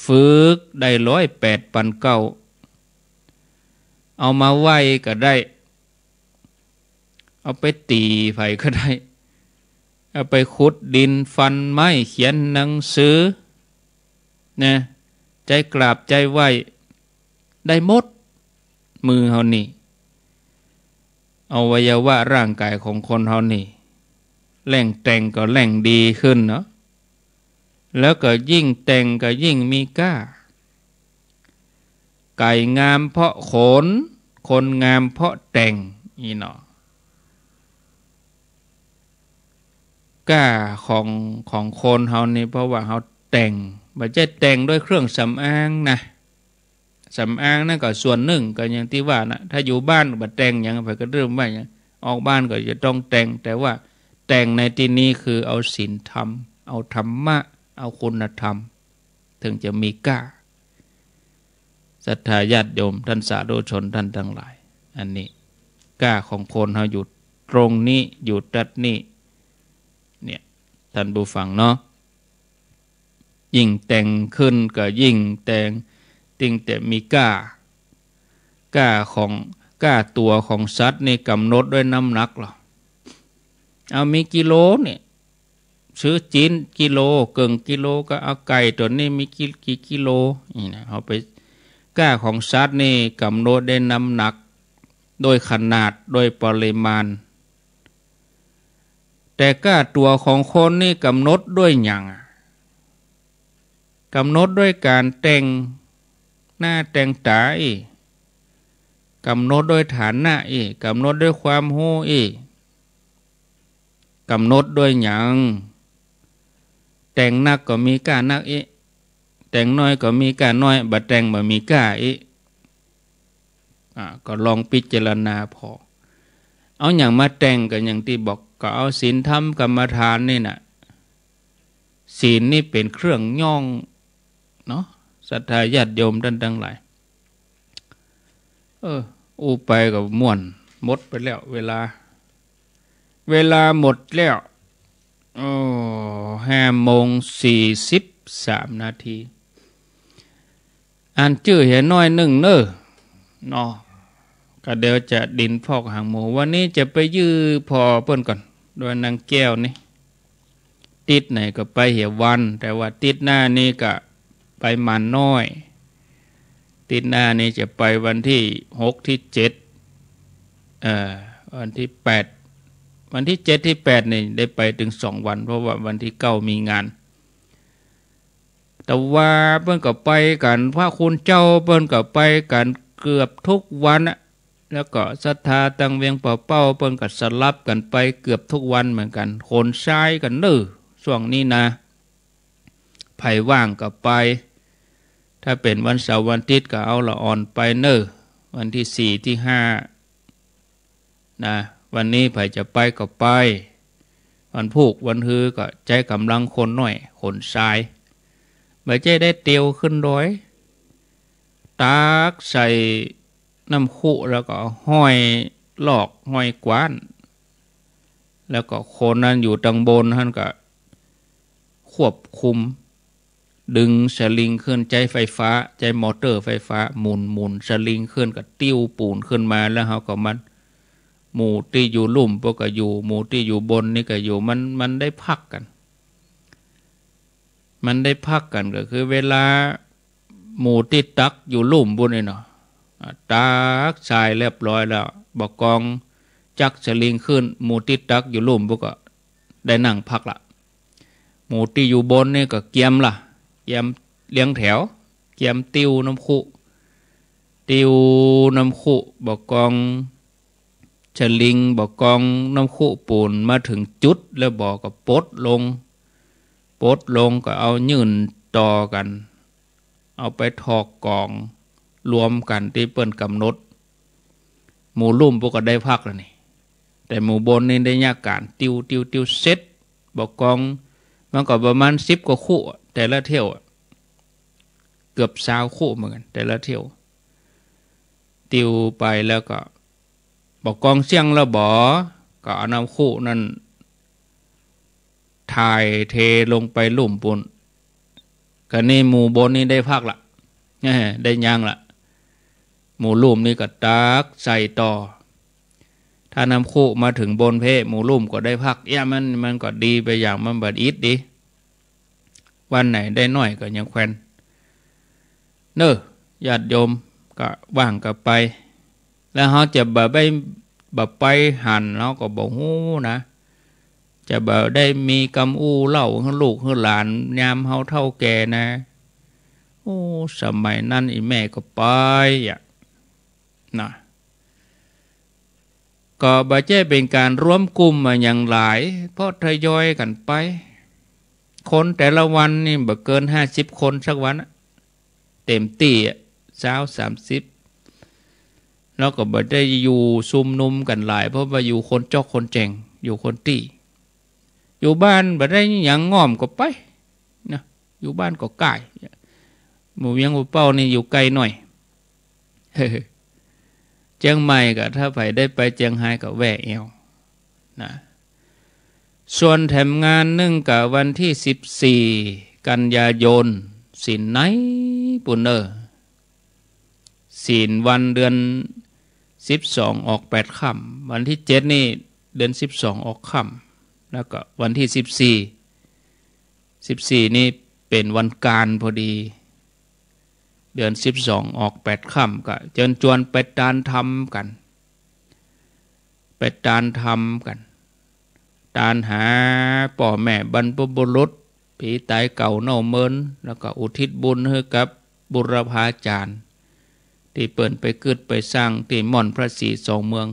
ฝึกได้ร้อยแปดปันเก้า เอามาไหว้ก็ได้ เอาไปตี๋ใผก็ได้ เอาไปขุดดินฟันไม้เขียนหนังสือ นะ ใจ๊กราบใจ๊ไหว้ ได้หมด มือเฮานี่ อวัยวะร่างกายของคนเฮานี่ แหล่งแต่งก็แหล่งดีขึ้นเนาะ แล้วก็ยิ่งแต่งก็ยิ่งมีก้า ไก่งามเพราะขน คนงามเพราะแต่ง นี่เนาะ ก้าของ ของคนเฮานี่ เพราะว่าเฮาแต่ง บ่ใจ้แต่งด้วยเครื่องสำอางนะ สำอางนั่นก็ส่วนนึ่ง ก็อย่างตี้ว่านะ ถ้าอยู่บ้านบ่แต่งหยัง ใผก็เริ่มว่าหยัง ออกบ้านก็จะต้องแต่ง แต่ว่าแต่งในตี้นี้คือเอาศีลธรรม เอาธรรมะ เอาคุณธรรม เถิงจะมีก้า ศรัทธาญาติโยมต้านสาธุชนต้านตังหลาย อันนี้ ก้าของคนเฮาอยู่ตรงนี้ อยู่ตั๊ดนี้ เนี่ย ต้านผู้ฟังเนาะ ยิ่งแต่งขึ้นก็ยิ่งแต่ง ยิ่งแต่มีก้า ก้าของ ก้าตั๋วของสัตว์นี่ก๋ำหนดด้วยน้ำหนักลอ เอามีกิโลนี่ ซื้อจีนกิโล เกิ่งกิโล ก็เอาไก่ตั๋วนี้มีกี่ กี่กิโล นี่นะ เอาไป ก้าของสัตว์นี่ก๋ำหนดด้วยน้ำหนัก ด้วยขนาด ด้วยปริมาณ แต่ก้าตั๋วของคนนี่ก๋ำหนดด้วยหยังอะ ก๋ำหนดด้วยก๋านแต่งหน้าแต่งต๋าอี้ ก๋ำหนดด้วยฐานะอี้ ก๋ำหนดด้วยความฮู้อี้ ก๋ำหนดด้วยหยัง แต่งนักก็มีก้านักอี้ แต่งน้อยก็มีก้าน้อย บ่แต่งบ่มีก้าอี้ อ่า ก็ลองพิจารณาผ่อ เอาหยังมาแต่ง ก็อย่างตี้บอก ก็เอาศีลธรรมกรรมฐานนี่น่ะ ศีลนี่เป๋นเครื่องย่องเนาะ ศรัทธาญาติโยมต้านตังหลาย เออ อู้ไปก็ม่วน หมดไปแล้วเวลา เวลาหมดแล้ว โอ้ ห้าโมงสี่สิบสามนาที อ่านจื้อเหียน้อยนึ่งเน่อ เนาะ ก็เดี๋ยวจะดินพอกหางหมู วันนี้จะไปเยี่ยมผ่อเปิ้นก่อน ดอยนางแก้วนี่ ติ๊ดไหนก็ไปเหียวัน แต่ว่าติ๊ดหน้านี่ก็ไปหมานน้อย ติ๊ดหน้านี่จะไปวันตี้หกตี้เจ็ด เอ่อ วันตี้แปด วันตี้เจ็ดตี้แปดนี่ได้ไปเถิงสองวัน เพราะว่าวันตี้เก้ามีงาน แต่ว่าเปิ้นก็ไปกั๋น พระคุณเจ้าเปิ้นก็ไปกั๋นเกือบทุกวันอะ แล้วก็ศรัทธาตังเวียงป่าเป้าเปิ้นก็สลับกั๋นไปเกือบทุกวันเหมือนกั๋น ขนทรายกั๋นเน่อ ช่วงนี้นะ ใผว่างก็ไป ถ้าเป๋นวันเสาร์วันอาทิตย์ก็เอาละอ่อนไปเน่อ วันตี้สี่ตี้ห้า นะ วันนี้ใผจะไปก็ไป วันพูกวันฮือก็ใจ๊ก๋ำลังคนน้อย ขนทราย บ่ใจ้ได้เตียวขึ้นดอย ตักใส่น้ำคุแล้วก็ห้อยลอกห้อยกว้าน แล้วก็คนนั้นอยู่ตังบนหั้นก็ควบคุม ดึงสลิงขึ้น ใจ๊ไฟฟ้า ใจ๊มอเตอร์ไฟฟ้า หมุน หมุนสลิงขึ้น ก็ติ้วปู๋นขึ้นมา แล้วเฮาก็มา หมู่ตี้อยู่ลุ่มปุ้นก็อยู่ หมู่ตี้อยู่บนนี่ก็อยู่ มัน มันได้พักกั๋น มันได้พักกั๋น ก็คือเวลาหมู่ตี้ตักอยู่ลุ่มปุ้นนี่เนาะ อ่า ตักทรายเรียบร้อยแล้ว บ่ากองจั๊กสลิงขึ้น หมู่ตี้ตักอยู่ลุ่มปุ้นก็ได้นั่งพักละ หมู่ตี้อยู่บนนี่ก็เกียมละ เกียมเรียงแถว เกียมติ้วน้ำคุ ติ้วน้ำคุ บ่ากองสลิง บ่ากองน้ำคุปู๋น มาเถิงจุดแล้วบ่าก็ปลดลง ปลดลงก็เอายื่นต่อกั๋น เอาไปถอกก๋องรวมกั๋นตี้เปิ้นก๋ำหนด หมู่ลุ่มปุ้นก็ได้พักแล้วนี่ แต่หมู่บนนี่ได้เยียะก๋าน ติว ติว ติว เสร็จ บ่ากอง มันก็ประมาณสิบกว่าคู่อะ แต่ละเที่ยวอะ เกือบซาวคู่เหมือนกั๋น แต่ละเที่ยว ติวไปแล้วก็ บ่ากองเสี้ยงแล้วบ่ ก็เอานำคู่นั้น ถ่ายเทลงไปลุ่มปู้น กะนี้หมู่บนนี่ได้พักละ เอ้อ ได้ยังละ หมู่ลุ่มนี่ก็ตักใส่ต่อ ถ้านำคู่มาเถิงบนเป๊ะ หมู่ลุ่มก็ได้พัก เอี้ย มัน มันก็ดีไปอย่าง มันบ่อิดดี วันไหนได้น้อยก็ยังแควน เน่อ ญาติโยมก็ว่างก็ไป แล้วเฮาจะบ่ไป บ่ไปหั้น เฮาก็บ่ฮู้นะ จะบ่ได้มีกำอู้เล่าหื้อลูกหื้อหลาน ยามเฮาเฒ่าแก่นะ โอ้ สมัยนั้นอี่แม่ก็ไปอะ นะ ก็บ่ใจ้เป๋นก๋านรวมกลุ่มอะหยังหลาย เพราะทยอยกั๋นไป คนแต่ละวันนี่บ่เกินห้าสิบคนสักวันอะ เต็มตี้อะ ซาว สามสิบ แล้วก็บ่ได้อยู่ชุมนุมกั๋นหลาย เพราะว่าอยู่คนจอกคนแจ้ง อยู่คนตี้ อยู่บ้านบ่ได้หยังง่อมก็ไปนะ อยู่บ้านก็ใก้ หมู่เวียงป่าเป้านี่อยู่ใก้หน้อย เจียงใหม่ก็ ถ้าใผได้ไปเจียงฮายก็แวะแอ่วนะ ส่วนแถมงานนึ่งก็วันตี้สิบสี่ กันยายน ศีลในปู้นเน่อ ศีลวันเดือนสิบสองออกแปดค่ำ วันตี้เจ็ดนี่เดือนสิบสองออกค่ำ แล้วก็วันตี้สิบสี่ สิบสี่นี่เป๋นวันกานพอดี เดือนสิบสองออกแปดค่ำ ก็เจิญจวนไปตานธรรมกั๋น ไปตานธรรมกั๋น ตานหาป้อแม่บรรพบุรุษ ผีต๋ายเก่าเน่าเมิน แล้วก็อุทิศบุญหื้อกับบุรพาจารย์ตี้เปิ้นไปกึ๊ดไปสร้างตี้ม่อนพระศรีสองเมือง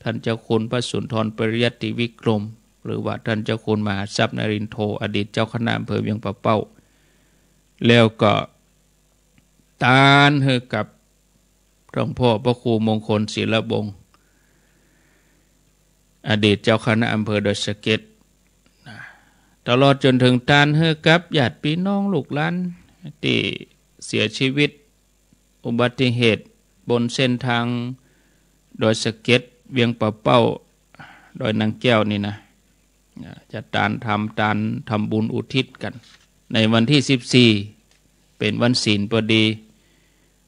ท่านเจ้าคุณพระสุนทรปริยัติวิกรม หรือว่าท่านเจ้าคุณมหาทรัพย์นรินทโธ อดีตเจ้าคณะอำเภอเวียงป่าเป้า แล้วก็ตานหื้อกับ หลวงพ่อพระครูมงคลศิลวงศ์ อดีตเจ้าคณะอำเภอดอยสะเก็ด นะ ตลอดจ๋นเถิงตานหื้อกับญาติปี้น้องลูกหลานตี้เสียชีวิตอุบัติเหตุบนเส้นทางดอยสะเก็ด เวียงป่าเป้า ดอยนางแก้วนี่นะ นะ จะตานธรรม ตานทำบุญอุทิศกั๋น ในวันตี้สิบสี่ เป๋นวันศีลพอดี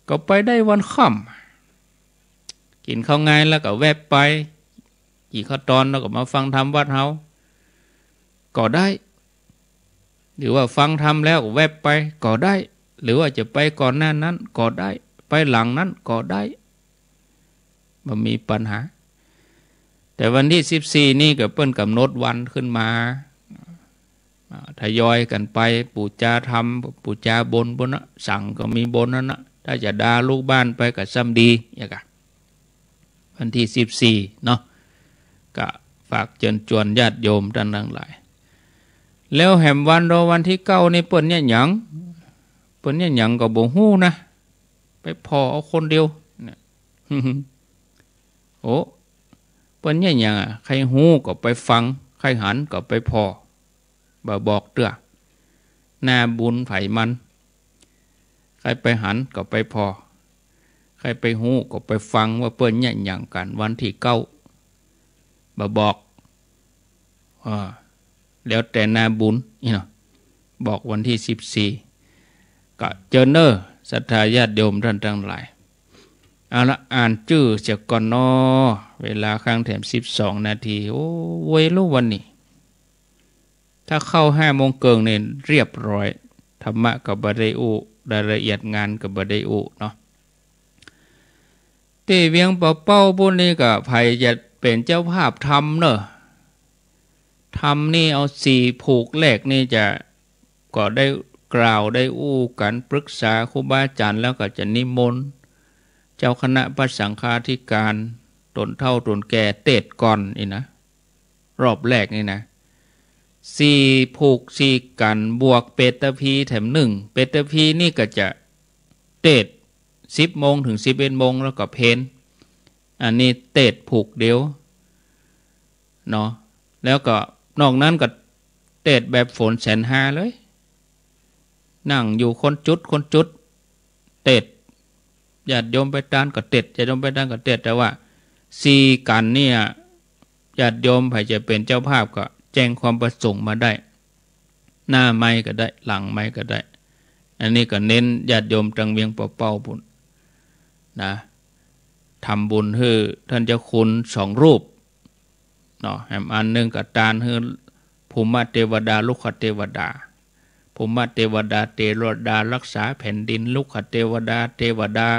ก็ไปได้วันค่ำ กิ๋นข้าวงายแล้วก็แวบไป กิ๋นข้าวตอนแล้วก็มาฟังธรรมวัดเฮา ก็ได้ หรือว่าฟังธรรมแล้วแวบไปก็ได้ หรือว่าจะไปก่อนหน้านั้นก็ได้ ไปหลังนั้นก็ได้ บ่มีปัญหา แต่วันตี้สิบสี่นี่ก็เปิ้นก๋ำหนดวันขึ้นมา อ่า ทยอยกั๋นไป ปู๋จาธรรม ปู๋จาบนปู้นนะ สังก็มีบนนั้นนะ ถ้าจะดาลูกบ้านไปก็ซ้ำดี อย่างกะ วันตี้สิบสี่เนาะ ก็ฝากเจิญจวนญาติโยมต้านตังหลาย แล้วแหมวันรอวันตี้เก้านี่เปิ้นเยียะหยัง เปิ้นเยียะหยังก็บ่ฮู้นะ ไปผ่อเอาคนเดียวเนี่ย โอ้ เปิ้นเยียะหยังอะ ใค่ฮู้ก็ไปฟัง ใค่หันก็ไปผ่อ บ่บอกเตื้อ หน้าบุญใผมัน ใค่ไปหันก็ไปผ่อ ใค่ไปฮู้ก็ไปฟังว่าเปิ้นเยียะหยังกั๋นวันตี้เก้า บ่บอก อ่า แล้วแต่หน้าบุญนี่เนาะ บอกวันตี้สิบสี่ ก็เจิญเน่อ ศรัทธาญาติโยมต้านตังหลาย เอาละ อ่านจื้อเสียก่อนเนาะ เวลาข้างแถมสิบสองนาที โอ้ ไวลุวันนี้ ถ้าเข้าห้าโมงเกิ่งนี่เรียบร้อย ธรรมะก็บ่ได้อู้ รายละเอียดงานก็บ่ได้อู้เนาะ ตี้เวียงป่าเป้าปู้นนี่ก็ใผจะเป๋นเจ้าภาพธรรมเน่อ ธรรมนี่เอาสี่ผูกแรกนี่จะ ก็ได้กล่าวได้อู้กั๋น ปรึกษาครูบาอาจ๋ารย์ แล้วก็จะนิมนต์เจ้าคณะพระสังฆาธิการ ตนเฒ่าตนแก่เตสน์ก่อนนี่นะ รอบแรกนี่นะ สี่ผูกสี่กัณฑ์ บวกเปตพีแถมหนึ่ง เปตพีนี่ก็จะเตศน์สิบโมงเถิงสิบเอ็ดโมง แล้วก็เพล อันนี้เตศน์ผูกเดียวเนาะ แล้วก็นอกนั้นก็เตศน์แบบฝนแสนฮาเลย นั่งอยู่คนจุดคนจุด เตศน์ ญาติโยมไปตานก็เตศน์ ญาติโยมไปตานก็เตศน์ แต่ว่าสี่กัณฑ์เนี่ย ญาติโยมใผจะเป๋นเจ้าภาพก็แจ้งความประสงค์มาได้ หน้าไมค์ก็ได้ หลังไมค์ก็ได้ อันนี้ก็เน้นญาติโยมตังเวียงป่าเป้าปู๊นนะ ทำบุญหื้อท่านเจ้าคุณสองรูปเนาะ แหมอันหนึ่งก็ตานหื้อภูมิเทวดา รุกขเทวดา ภูมิเทวดา เทวดารักษาแผ่นดิน รุกขเทวดา เทวดา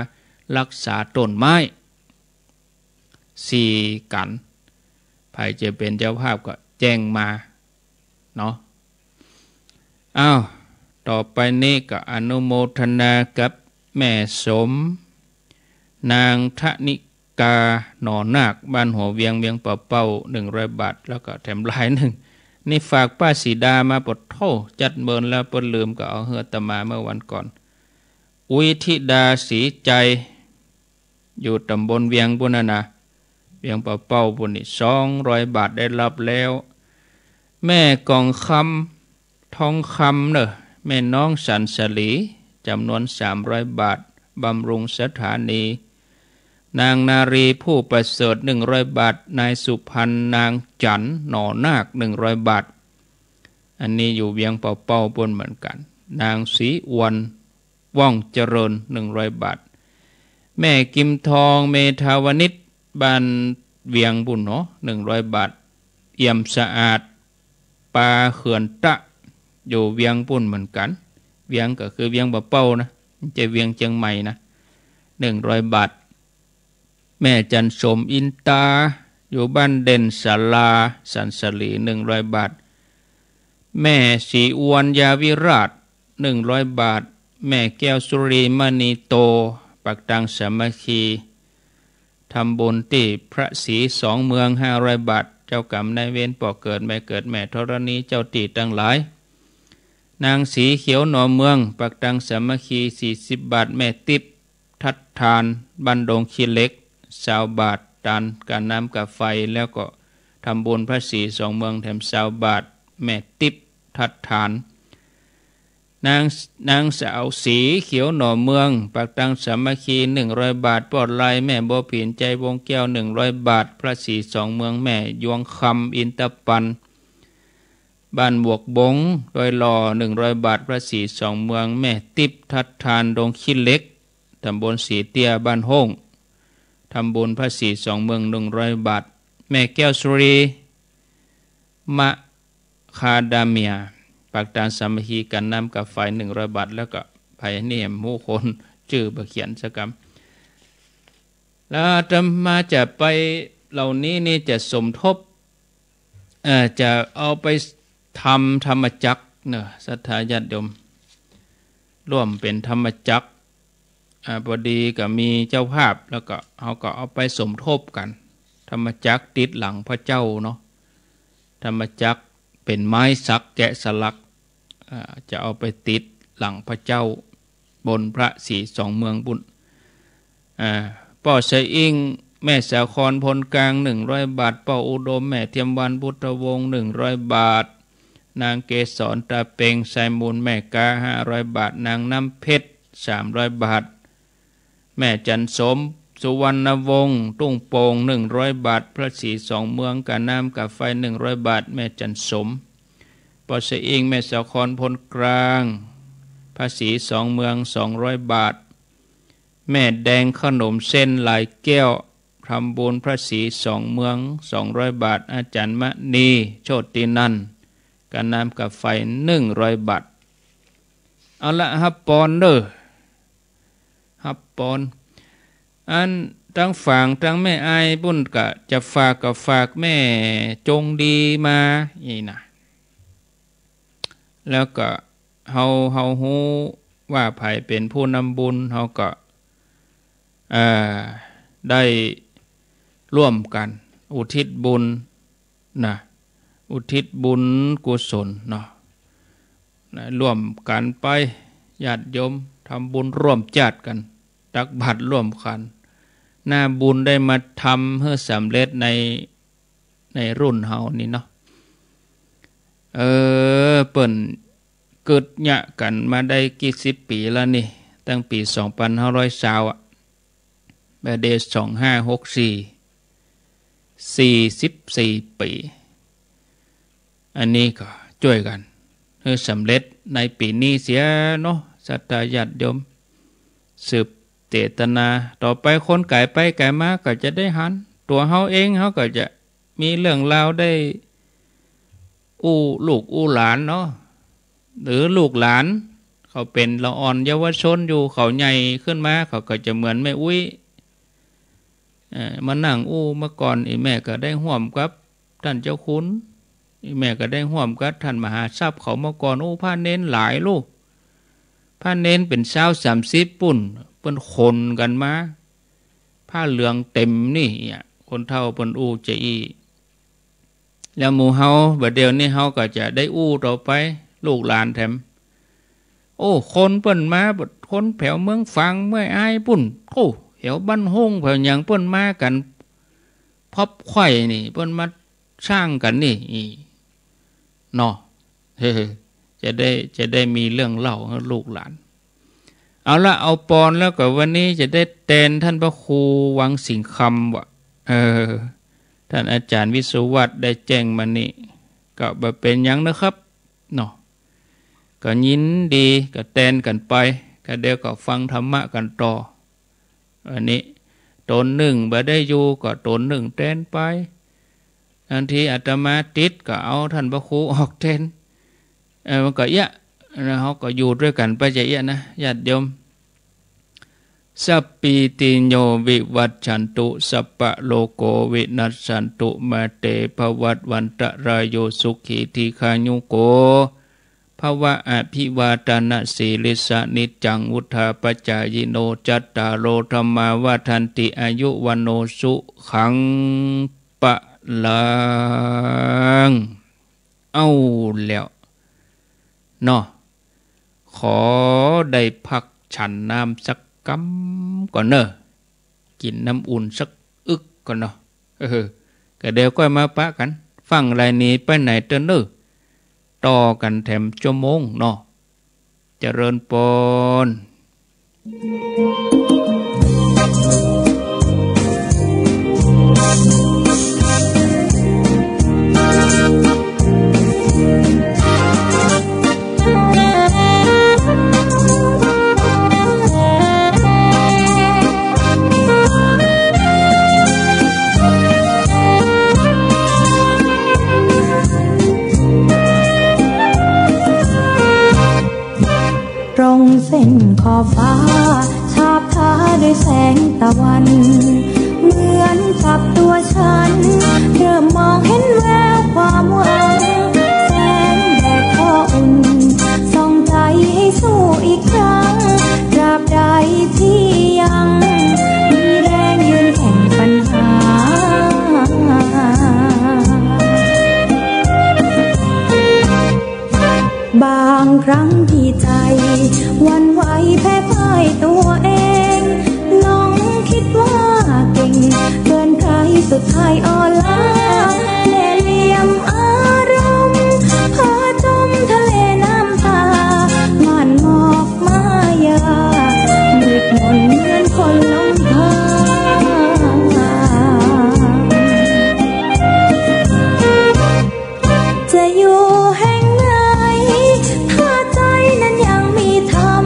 รักษาต้นไม้ สี่กัณฑ์ ใผจะเป๋นเจ้าภาพก็แจ้งมาเนาะ อ้าว ต่อไปนี้ก็อนุโมทนากับแม่สม นางธนิกา หน่อนาค บ้านหัวเวียง เวียงป่าเป้า หนึ่งร้อยบาท แล้วก็แถมลายหนึ่ง นี่ฝากป้าสีดามา ปะโธ่ จัดเมินแล้วเปิ้นลืม ก็เอาหื้ออาตมาเมื่อวันก่อน อุยธิดา สีใจ อยู่ตำบลเวียงปู๊นนะนะ เวียงป่าเป้าปู๊นนี่ สองร้อยบาทได้รับแล้ว แม่กองคำ ทองคำเนอะ แม่น้องสันสลี จำนวนสามร้อยบาท บำรุงสถานี นางนารีผู้ประเสริฐ หนึ่งร้อยบาท นายสุพรรณ นางจั๋น หน่อนาค หนึ่งร้อยบาท อันนี้อยู่เวียงป่าเป้าปู๊นเหมือนกั๋น นางศรีอวน ว่องเจริญ หนึ่งร้อยบาท แม่กิมทอง เมธาวนิช บ้านเวียงปู๊นเนาะ หนึ่งร้อยบาท เอี่ยมสะอาด ปาเขื่อนตะ อยู่เวียงปู๊นเหมือนกั๋น เวียงก็คือเวียงป่าเป้านะ บ่ใจ้เวียงเจียงใหม่นะ หนึ่งร้อยบาท แม่จันสม อินตา อยู่บ้านเด่นศาลา สันสลี หนึ่งร้อยบาท แม่ศรีอวน ยาวิราช หนึ่งร้อยบาท แม่แก้วสุรี มณีโต ปักตางสามัคคี ทำบุญตี้พระศรีสองเมือง ห้าร้อยบาท เจ้ากรรมนายเวร ป้อเกิดแม่เกิด แม่ธรณี เจ้าตี้ตังหลาย นางสีเขียว หน่อเมือง ปักตางสามัคคี สี่สิบบาท แม่ติ๊บ ทัดทาน บ้านดงขี้เหล็ก ซาวบาท ตานก๋าน้ำก๋าไฟ แล้วก็ทำบุญพระศรีสองเมืองแถมซาวบาท แม่ติ๊บ ทัดทาน นาง นางสาวสีเขียว หน่อเมือง ปักตางสามัคคี หนึ่งร้อยบาท ป้อไล แม่บัวผิน ใจวงแก้ว หนึ่งร้อยบาท พระศรีสองเมือง แม่ยวงคำ อินตปัน บ้านบวกบง ดอยหล่อ หนึ่งร้อยบาท พระศรีสองเมือง แม่ติ๊บ ทัดทาน ดงขี้เหล็ก ตำบลสีเตี้ย บ้านโฮ่ง ทำบุญพระศรีสองเมือง หนึ่งร้อยบาท แม่แก้วสุรี มะคาดาเมีย ปักตางสามัคคี ก๋าน้ำก๋าไฟ หนึ่งร้อยบาท แล้วก็ไผนี่แหม ฮู้คนจื้อบ่เขียนสักกำ แล้วอาตมาจะไปเหล่านี้นี่จะสมทบ เอ่อ จะเอาไปทำธรรมจักรเนอะ ศรัทธาญาติโยม ร่วมเป๋นธรรมจักร อ่า พอดีก็มีเจ้าภาพ แล้วก็เฮาก็เอาไปสมทบกั๋น ธรรมจักรติดหลังพระเจ้าเนาะ ธรรมจักรเป๋นไม้สักแกะสลัก อ่า จะเอาไปติดหลังพระเจ้า บนพระศรีสองเมืองปู๊น อ่า ป้อสะอิ้ง แม่สาคร พลกลาง หนึ่งร้อยบาท ป้ออุดม แม่เทียมวรรณ พุทธวงศ์ หนึ่งร้อยบาท นางเกสร ตาเปง ไซมูล แม่กา ห้าร้อยบาท นางน้ำเพชร สามร้อยบาท แม่จันสม สุวรรณวงศ์ ตุ้งโป่ง หนึ่งร้อยบาท พระศรีสองเมือง ก๋าน้ำก๋าไฟ หนึ่งร้อยบาท แม่จันสม ป้อสะอิ้ง แม่สาคร พลกลาง พระศรีสองเมือง สองร้อยบาท แม่แดง ขนมเส้น หลายแก้ว ทำบุญพระศรีสองเมือง สองร้อยบาท อาจารย์มณี โชตินันท์ ก๋าน้ำก๋าไฟ หนึ่งร้อยบาท เอาละ ฮับปอนเด้อ ฮับปอน อันตังฝางตังแม่อายปู๊นก็จะฝากก็ฝากแม่จงดีมา นี่นะ แล้วก็เฮา เฮาฮู้ว่าใผเป๋นผู้นำบุญ เฮาก็ เอ่อ ได้ร่วมกั๋นอุทิศบุญนะ อุทิศบุญกุศลเนาะ นะ ร่วมกั๋นไป ญาติโยม ทำบุญร่วมจ้าดกั๋น ตักบาตรร่วมกั๋น นาบุญได้มาทำหื้อสำเร็จใน ในรุ่นเฮานี่เนาะ เออ เปิ้นกึ๊ดเยียะกั๋นมาได้กี่สิบปี๋แล้วนี่ ตั้งปี๋สองปันห้าร้อยซาวอะ บ่าเดี่ยวสองห้าหกสี่ สี่สิบสี่ปี๋ อันนี้ก็จ้วยกั๋นหื้อสำเร็จในปี๋นี้เสียเนาะ ศรัทธาญาติโยม สืบเจตนา ต่อไปคนก๋ายไปก๋ายมาก็จะได้หัน ตั๋วเฮาเองเฮาก็จะมีเรื่องราวได้อู้ลูกอู้หลานเนาะ หรือลูกหลานเขาเป๋นละอ่อนเยาวชนอยู่ เขาใหญ่ขึ้นมาเขาก็จะเหมือนแม่อุ๊ย เอ่อ มานั่งอู้เมื่อก่อน อี่แม่ก็ได้ฮ่วมกับต้านเจ้าคุณ อี่แม่ก็ได้ฮ่วมกับต้านมหาทรัพย์เขาเมื่อก่อน โอ้ พระเณรหลายลูก พระเณรเป๋นซาวสามสิบปุ้น เปิ้นขนกั๋นมา ผ้าเหลืองเต๋มนี่อะ คนเฒ่าเปิ้นอู้จะอี้ แล้วหมู่เฮา บ่าเดี่ยวนี้เฮาก็จะได้อู้ต่อไป ลูกหลานแถม โอ้ คนเปิ้นมา คนแถวเมืองฝางเมืองอ้ายปุ้น โอ้ แถวบ้านฮุ่งแถวหยังเปิ้นมากั๋น พบไขว้นี่ เปิ้นมาสร้างกั๋นนี่ อี้ เนาะ เออ จะได้ จะได้มีเรื่องเล่าหื้อลูกหลาน เอาละ เอาปอนแล้วก็วันนี้จะได้แตนต้านพระครูวังสิงห์คำว่ะ เออ ต้านอาจ๋ารย์วิศวัตรได้แจ้งมานี่ ก็บ่เป๋นหยังนะครับ เนาะ ก็ยินดี ก็แตนกั๋นไป ก็เดี๋ยวก็ฟังธรรมะกั๋นต่อ อันนี้ ต๋นนึ่งบ่ได้อยู่ ก็ต๋นนึ่งแตนไป บางทีอาตมาติดก็เอาต้านพระครูออกแตน เออ มันก็เอี้ยะ นะ เฮาก็อยู่ตวยกั๋นไปจะเอี้ยะนะ ญาติโยม สัพพีติโย วิวัชชันตุ สัพพะโรโค วินัสสันตุ มา เต ภะวัตวันตะราโย สุขี ทีฆายุโก ภะวะ อะภิวาทะนะสีลิสสะ นิจจัง วุฑฒาปะจายิโน จัตตาโร ธัมมา วัฑฒันติ อายุ วัณโณ สุขัง พะลัง เอาแล้ว เนาะ ขอได้พักฉันน้ำสักกำก่อนเน่อ กิ๋นน้ำอุ่นสักอึกก่อนเนาะ เออ ก็เดี๋ยวก้อยมาปะกั๋น ฟั่งลายหนีไปไหนเต๊อะเน่อ ต่อกั๋นแถมชั่วโมงเนาะ เจริญปอน ตรงเส้นขอบฟ้า ฉาบทาด้วยแสงตะวัน เหมือนกับตัวฉัน เริ่มมองเห็นแววความหวัง แสงแดดก็อุ่น ส่องใจให้สู้อีกครั้ง ตราบใดที่ยังมีแรงยืนแข่งปัญหา บางครั้งที่ใจหวั่นไหวแพ้พ่ายตัวเอง ลองคิดว่าเก่งเกินใคร สุดท้ายอ่อนล้า แหล่เหลี่ยมอารมณ์ พาจมทะเลน้ำตา ม่านหมอกมายา มืดมนเหมือนคนหลงทาง จะอยู่แห่งไหน ถ้าใจนั้นยังมีธรรม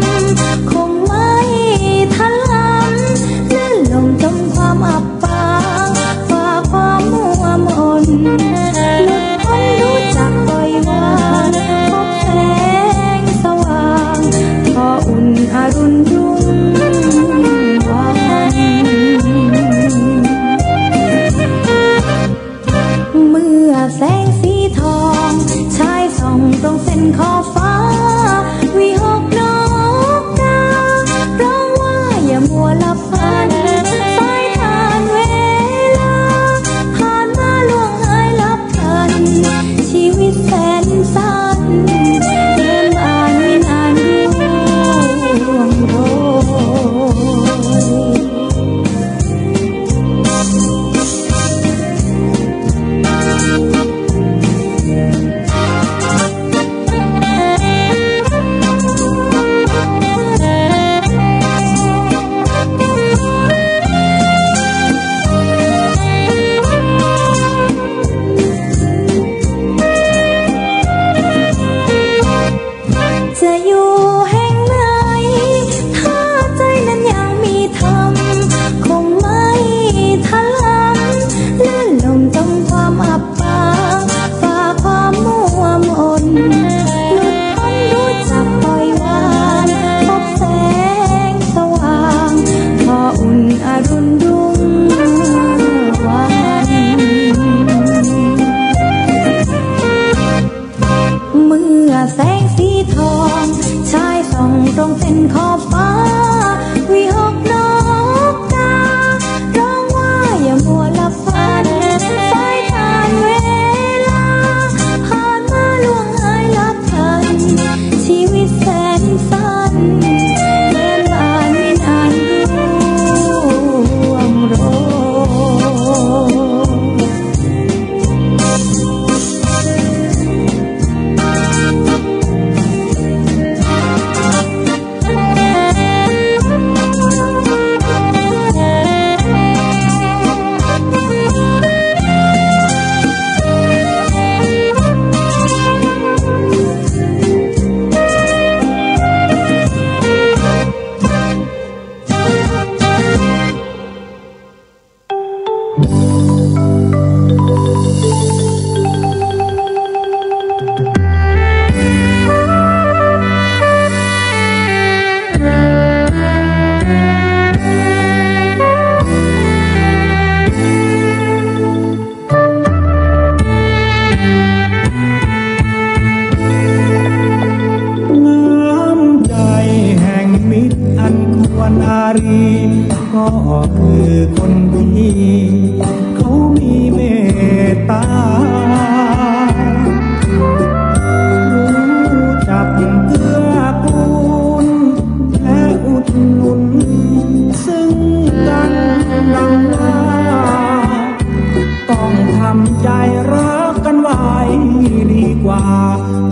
คงไม่ทะลำ ลื่นลงจมความอับปาง ฝ่าความมัวมน หลุดพ้นรู้จักปล่อยวาง พบแสงสว่าง ทออุ่นอรุณรุ่งวัน เมื่อแสงสีทองฉายส่องตรงเส้นขอบฟ้า วิหกนกกา ร้องว่าอย่ามัวหลับฝัน สายทานเวลา ผ่านมาล่วงหายลับพลัน ชี นารีก็คือคนดี เขามีเมตตา รู้จักเกื้อกูล และอุดหนุนซึ่งกันและกัน ต้องทำใจรักกันไว้ดีกว่า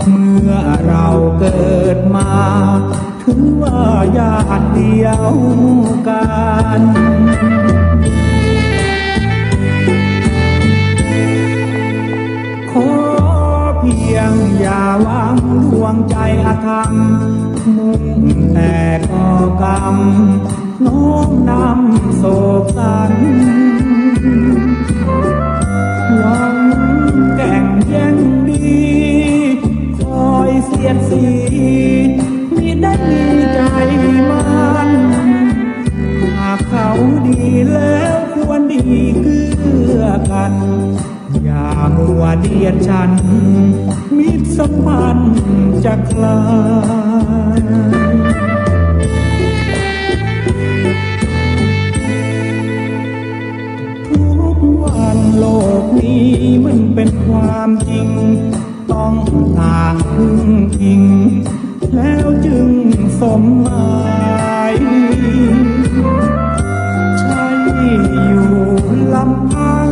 เมื่อเราเกิดมา ถือว่าญาติเดียวกัน ขอเพียงอย่าวางดวงใจอธรรม มุ่งแต่ก่อกรรม น้อมนำโศกสัน หวังแก่งแย่งดี คอยเสียดสี มิได้มีใจมั่น หากเขาดีแล้วควรดีเกื้อกัน อย่ามัวเดียดฉัน มิตรสัมพันธ์จะคลาย ทุกวันโลกนี้มันเป็นความจริง ต้องต่างพึ่งพิง แล้วจึงสมหมาย ใช่อยู่ลำพัง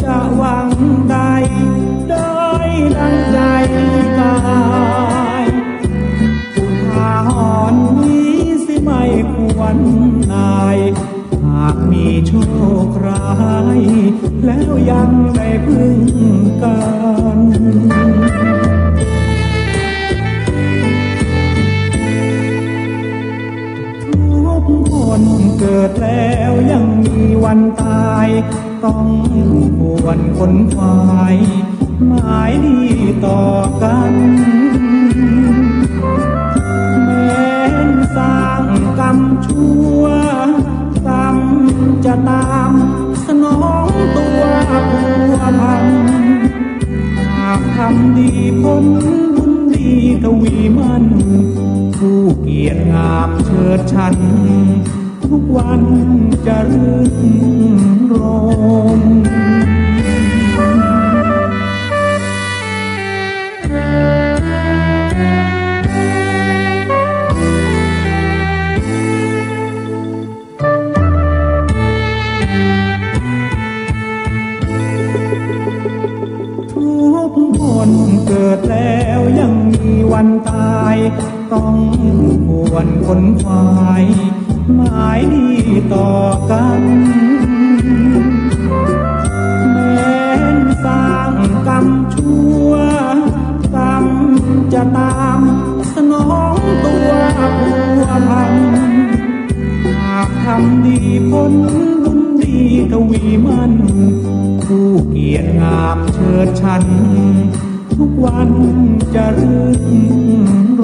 จะหวังได้ ได้ดังใจกาย อุทาหรณ์นี้สิไม่ควรอาย หากมีโชคร้าย แล้วยังได้พึ่งกัน ทุกคนเกิดแล้วยังมีวันตาย ต้องควรขนขวาย หมายดีต่อกัน แม้นสร้างกรรมชั่ว กรรมจะตามสนองตัวพัวพัน หากทำดีผลบุญดีทวีมั่น ผู้เกียรติงามเชิดชัน ทุกวันจะรื่นรมย์ ทุกคนเกิดแล้วยังมีวันตาย ต้องควรขนขวาย หมายดีต่อกัน แม้นสร้างกรรมชั่ว กรรมจะตามสนองตัวพัวพัน หากทำดีผลบุญดีทวีมั่น ผู้เกียรติงามเชิดชัน ทุกวันจะรื่นร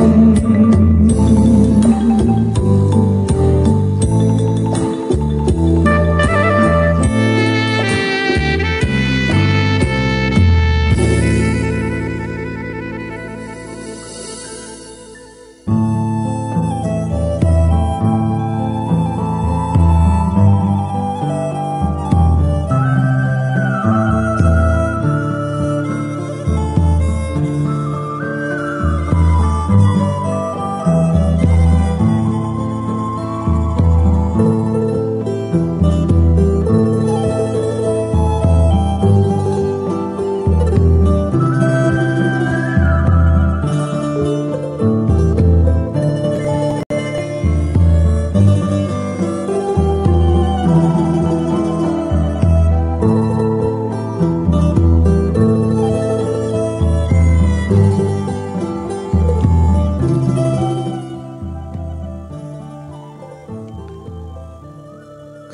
มย์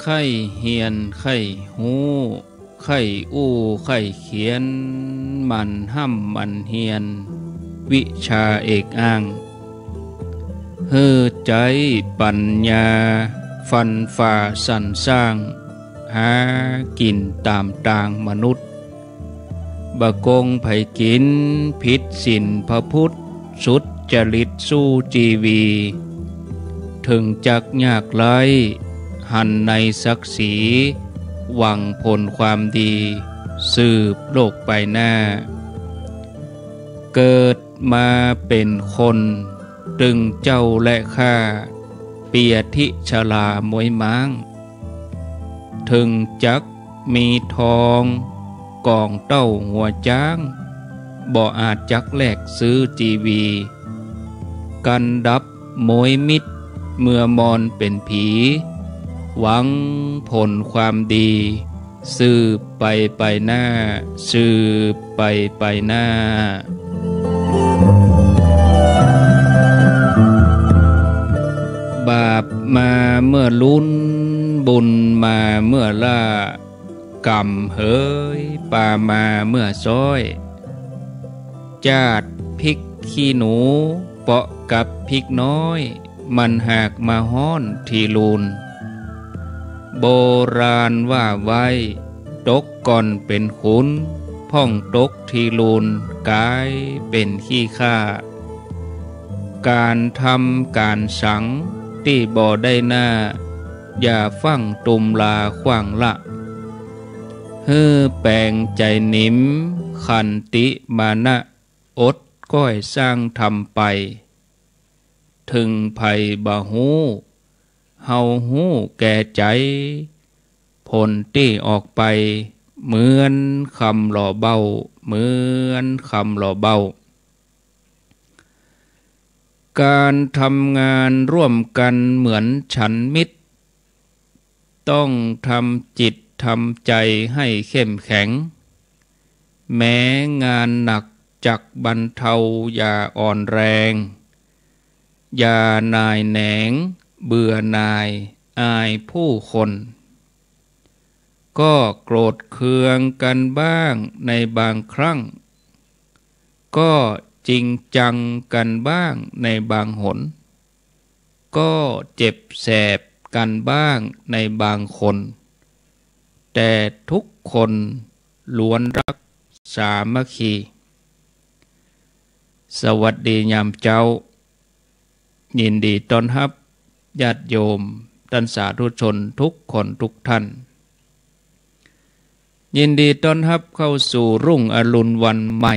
ใค่เฮียนใค่ฮู้ ใค่อู้ใค่เขียน หมั่นฮ่ำหมั่นเฮียน วิชาเอกอ้าง หื้อใจ๊ปั๋ญญา ฟันฝ่าสรรสร้าง หากิ๋นต๋ามตางมนุษย์ บ่โกงใผกิ๋น ผิดศีลพระพุทธ สุจริตสู้จีวี ถ เถิงจักยากไร้ หันในศักดิ์ศรี หวังผลความดี สืบโลกไปหน้า เกิดมาเป๋นคน ตึงเจ้าและข้า เปียธิชราม้วยม้าง เถิงจักมีทอง ก๋องเต้าหัวจ๊าง บ่อาจจักแลกซื้อจีวี กันดับม้วยมิตร เมื่อมอนเป๋นผี หวังผลความดี สืบไปไปหน้า สืบไปไปหน้า บาปมาเมื่อลุ้น บุญมาเมื่อล่า ก๋ำเหยปามาเมื่อซ้อย จาดพริกขี้หนู เปาะกับพริกน้อย มันหากมาฮ้อนทีลูน โบราณว่าไว้ ตกก่อนเป๋นขุน พ่องตกทีลูน ก๋ายเป๋นขี้ข้า ก๋านทำก๋านสัง ตี้บ่ได้หน้า อย่าฟั่งตุมลาขว้างละ หื้อแป๋งใจ๋นิม ขันติมานะ อดก้อยสร้างธรรมไป เถิงใผบ่ฮู้ เฮาฮู้แก่ใจ๋ ผลตี้ออกไป เหมือนคำหล่อเบ้า เหมือนคำหล่อเบ้า ก๋านทำงานร่วมกั๋นเหมือนฉันมิตร ต้องทำจิตทำใจ๋ให้เข้มแข็ง แม้งานหนักจักบรรเทาอย่าอ่อนแรง อย่าหน่ายแหนงเบื่อหน่ายอายผู้คน ก็โกรธเคืองกั๋นบ้างในบางครั้ง ก็จริงจังกั๋นบ้างในบางหน ก็เจ็บแสบกั๋นบ้างในบางคน แต่ทุกคนล้วนรักสามัคคี สวัสดียามเจ๊า ยินดีต้อนฮับญาติโยมต้านสาธุชนทุกคนทุกท่าน ยินดีต้อนฮับเข้าสู่รุ่งอรุณวันใหม่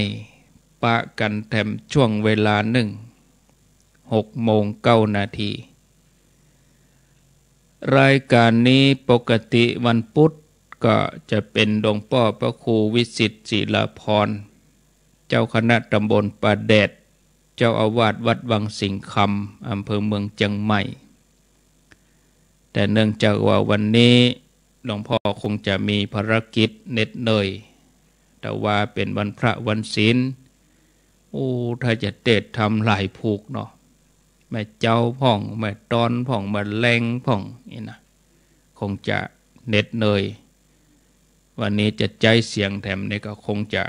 ปะกั๋นแถมช่วงเวลานึ่ง หกโมงเก้านาที รายก๋านนี้ปกติวันพุธก็จะเป๋นหลวงป้อพระครูวิสิทธิ์ศิลาภรณ์ เจ้าคณะตำบลป่าแดด เจ้าอาวาสวัดวังสิงห์คำ อำเภอเมืองเจียงใหม่ แต่เนื่องจากว่าวันนี้หลวงพ่อคงจะมีภารกิจเหน็ดเหนื่อย แต่ว่าเป๋นวันพระวันศีล โอ้ ถ้าจะเตสน์ธรรมหลายผูกเนาะ แม่เจ๊าพ่อง แม่ตอนพ่อง แม่แลงพ่อง นี่นะ คงจะเหน็ดเหนื่อย วันนี้จะใจ๊เสียงแถมนี่ก็คงจะ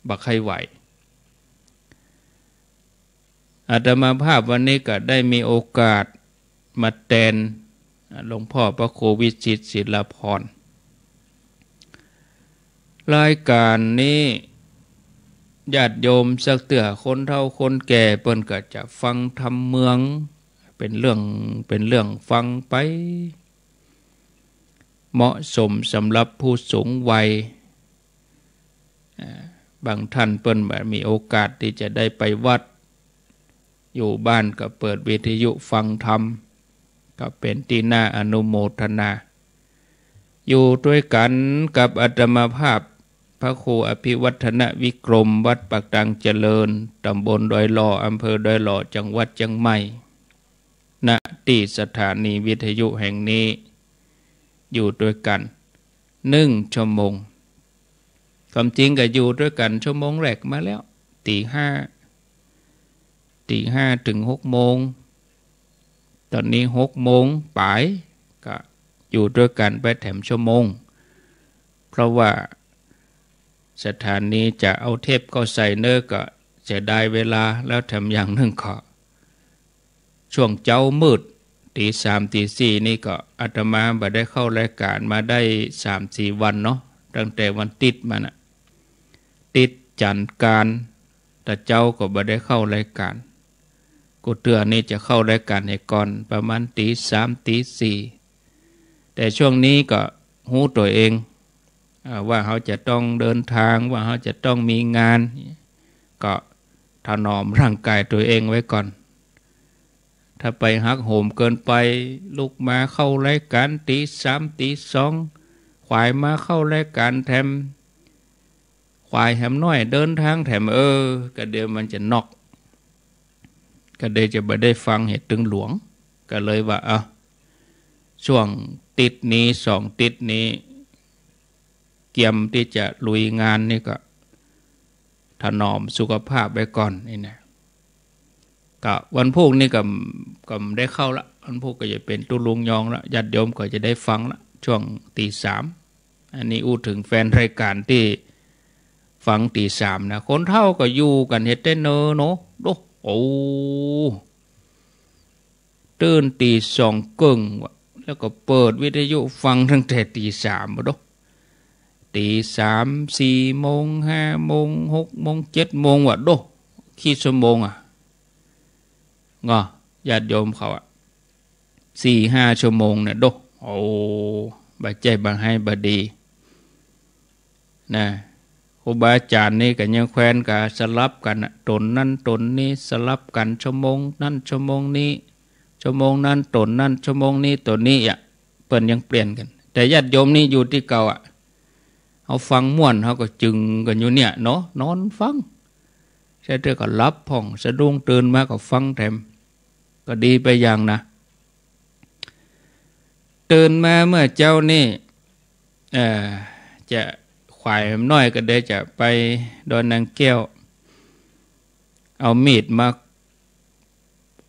บ่ใค่ไหว อาตมาภาพวันนี้ก็ได้มีโอกาสมาแตนหลวงพ่อพระครูวิสิทธิ์ศิลาภรณ์ รายก๋านนี้ญาติโยมสักเตื้อ คนเฒ่าคนแก่เปิ้นก็จะฟังธรรมเมือง เป๋นเรื่อง เป๋นเรื่องฟังไป เหมาะสมสำหรับผู้สูงวัย อ่า บางท่านเปิ้นบ่มีโอกาสตี้จะได้ไปวัด อยู่บ้านก็เปิดวิทยุฟังธรรม ก็เป๋นตี้น่าอนุโมทนา อยู่ตวยกั๋นกับอาตมาภาพ พระครูอภิวัฒนวิกรม วัดปากตางเจริญ ตำบลดอยหล่อ อำเภอดอยหล่อ จังหวัดเจียงใหม่ ณ ตี้สถานีวิทยุแห่งนี้ อยู่ตวยกั๋นนึ่งชั่วโมง ความจริงก็อยู่ตวยกั๋นชั่วโมงแรกมาแล้ว ตี๋ห้า ตี๋ห้าเถิงหกโมง ต๋อนนี้หกโมงป๋าย ก็อยู่ตวยกั๋นไปแถมชั่วโมง เพราะว่าสถานีจะเอาเทปเข้าใส่เน่อก็เสียดายเวลา แล้วแถมอย่างนึ่งก็ ช่วงเจ๊ามืด ตี๋สาม ตี๋สี่ นี่ก็อาตมาบ่ได้เข้ารายก๋านมาได้สามสี่วันเนาะ ตั้งแต่วันติ๊ดมาน่ะ ติ๊ดจันทร์กาน ตะเจ๊าก็บ่ได้เข้ารายก๋าน กู้เตื้อนี่จะเข้ารายก๋านเหียก่อนประมาณตี๋สาม ตี๋สี่ แต่ช่วงนี้ก็ฮู้ตั๋วเอง อ่า ว่าเฮาจะต้องเดินตาง ว่าเฮาจะต้องมีงาน ก็ถนอมร่างก๋ายตั๋วเองไว้ก่อน ถ้าไปหักโหมเกินไป ลุกมาเข้ารายก๋านตี๋สาม ตี๋สอง ขวายมาเข้ารายก๋านแถม ขวายแหมน้อยเดินตางแถม เออ ก็เดี๋ยวมันจะน็อก ก็เดี๋ยวจะบ่ได้ฟังเหียตึงหลวง ก็เลยว่า เอ้า ช่วงติ๊ดนี้ สองติ๊ดนี้ เกียมตี้จะลุยงานนี่ก็ถนอมสุขภาพไว้ก่อนนี่นะ ก็วันพูกนี่ก็ ก็ได้เข้าละ วันพูกก็จะเป๋นตุ๊ลุงยองละ ญาติโยมก็จะได้ฟังละ ช่วงตี๋สาม อันนี้อู้เถิงแฟนรายก๋านตี้ฟังตี๋สามนะ คนเฒ่าก็อยู่กั๋นเฮ็ดแต๊เนอเนาะ โด โอ้ ตื่นตี๋สองเกิ่งวะ แล้วก็เปิดวิทยุฟังตั้งแต่ตี๋สามวะโด ตี๋สาม สี่โมง ห้าโมง หกโมง เจ็ดโมงวะโด กี่ชั่วโมงอะ งอ ญาติโยมเขาอะ สี่ห้าชั่วโมงเนี่ยโด โอ้ บ่าใจ้บ่าไฮบ่าดี นะ ครูบาอาจ๋ารย์นี่ก็ยังแควนกั๋นสลับกั๋นน่ะ ต๋นนั้นต๋นนี้สลับกั๋น ชั่วโมงนั้นชั่วโมงนี้ ชั่วโมงนั้นต๋นนั้น ชั่วโมงนี้ต๋นนี้อะ เปิ้นยังเปลี่ยนกั๋น แต่ญาติโยมนี่อยู่ตี้เก่าอะ เฮาฟังม่วนเฮาก็จึงกั๋นอยู่เนี่ยเนาะ นอนฟัง ใจ้เตื้อก็หลับพ่อง สะดุ้งตื่นมาก็ฟังแถม ก็ดีไปอย่างนะ ตื่นมาเมื่อเจ๊านี่ เอ่อ จะขวายแหมน้อยก็ได้จะไปดอนนางแก้ว เอามีดมา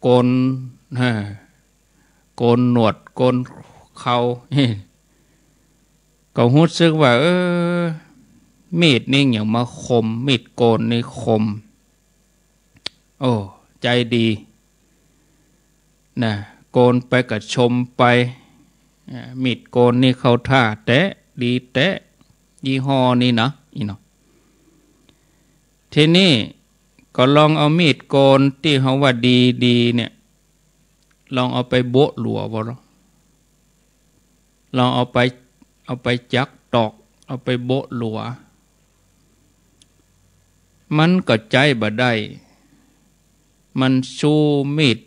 โกน ฮะ โกนหนวดโกนเข่า ก็ฮู้สึกว่า เออ มีดนี่หยังมาคม มีดโกนนี่คม โอ้ ใจ๊ดี นะ โกนไปก็ชมไป อ่า มีดโกนนี่เข้าท่าแต๊ ดีแต๊ ยี่ห้อนี้นะ อี้เนาะ ทีนี้ก็ลองเอามีดโกนตี้เฮาว่าดีๆ เนี่ย ลองเอาไปโบ๊ะหลัวบ่ลอ ลองเอาไป เอาไปจักตอก เอาไปโบ๊ะหลัว มันก็ใจ๊บ่ได้ มันสู้มีด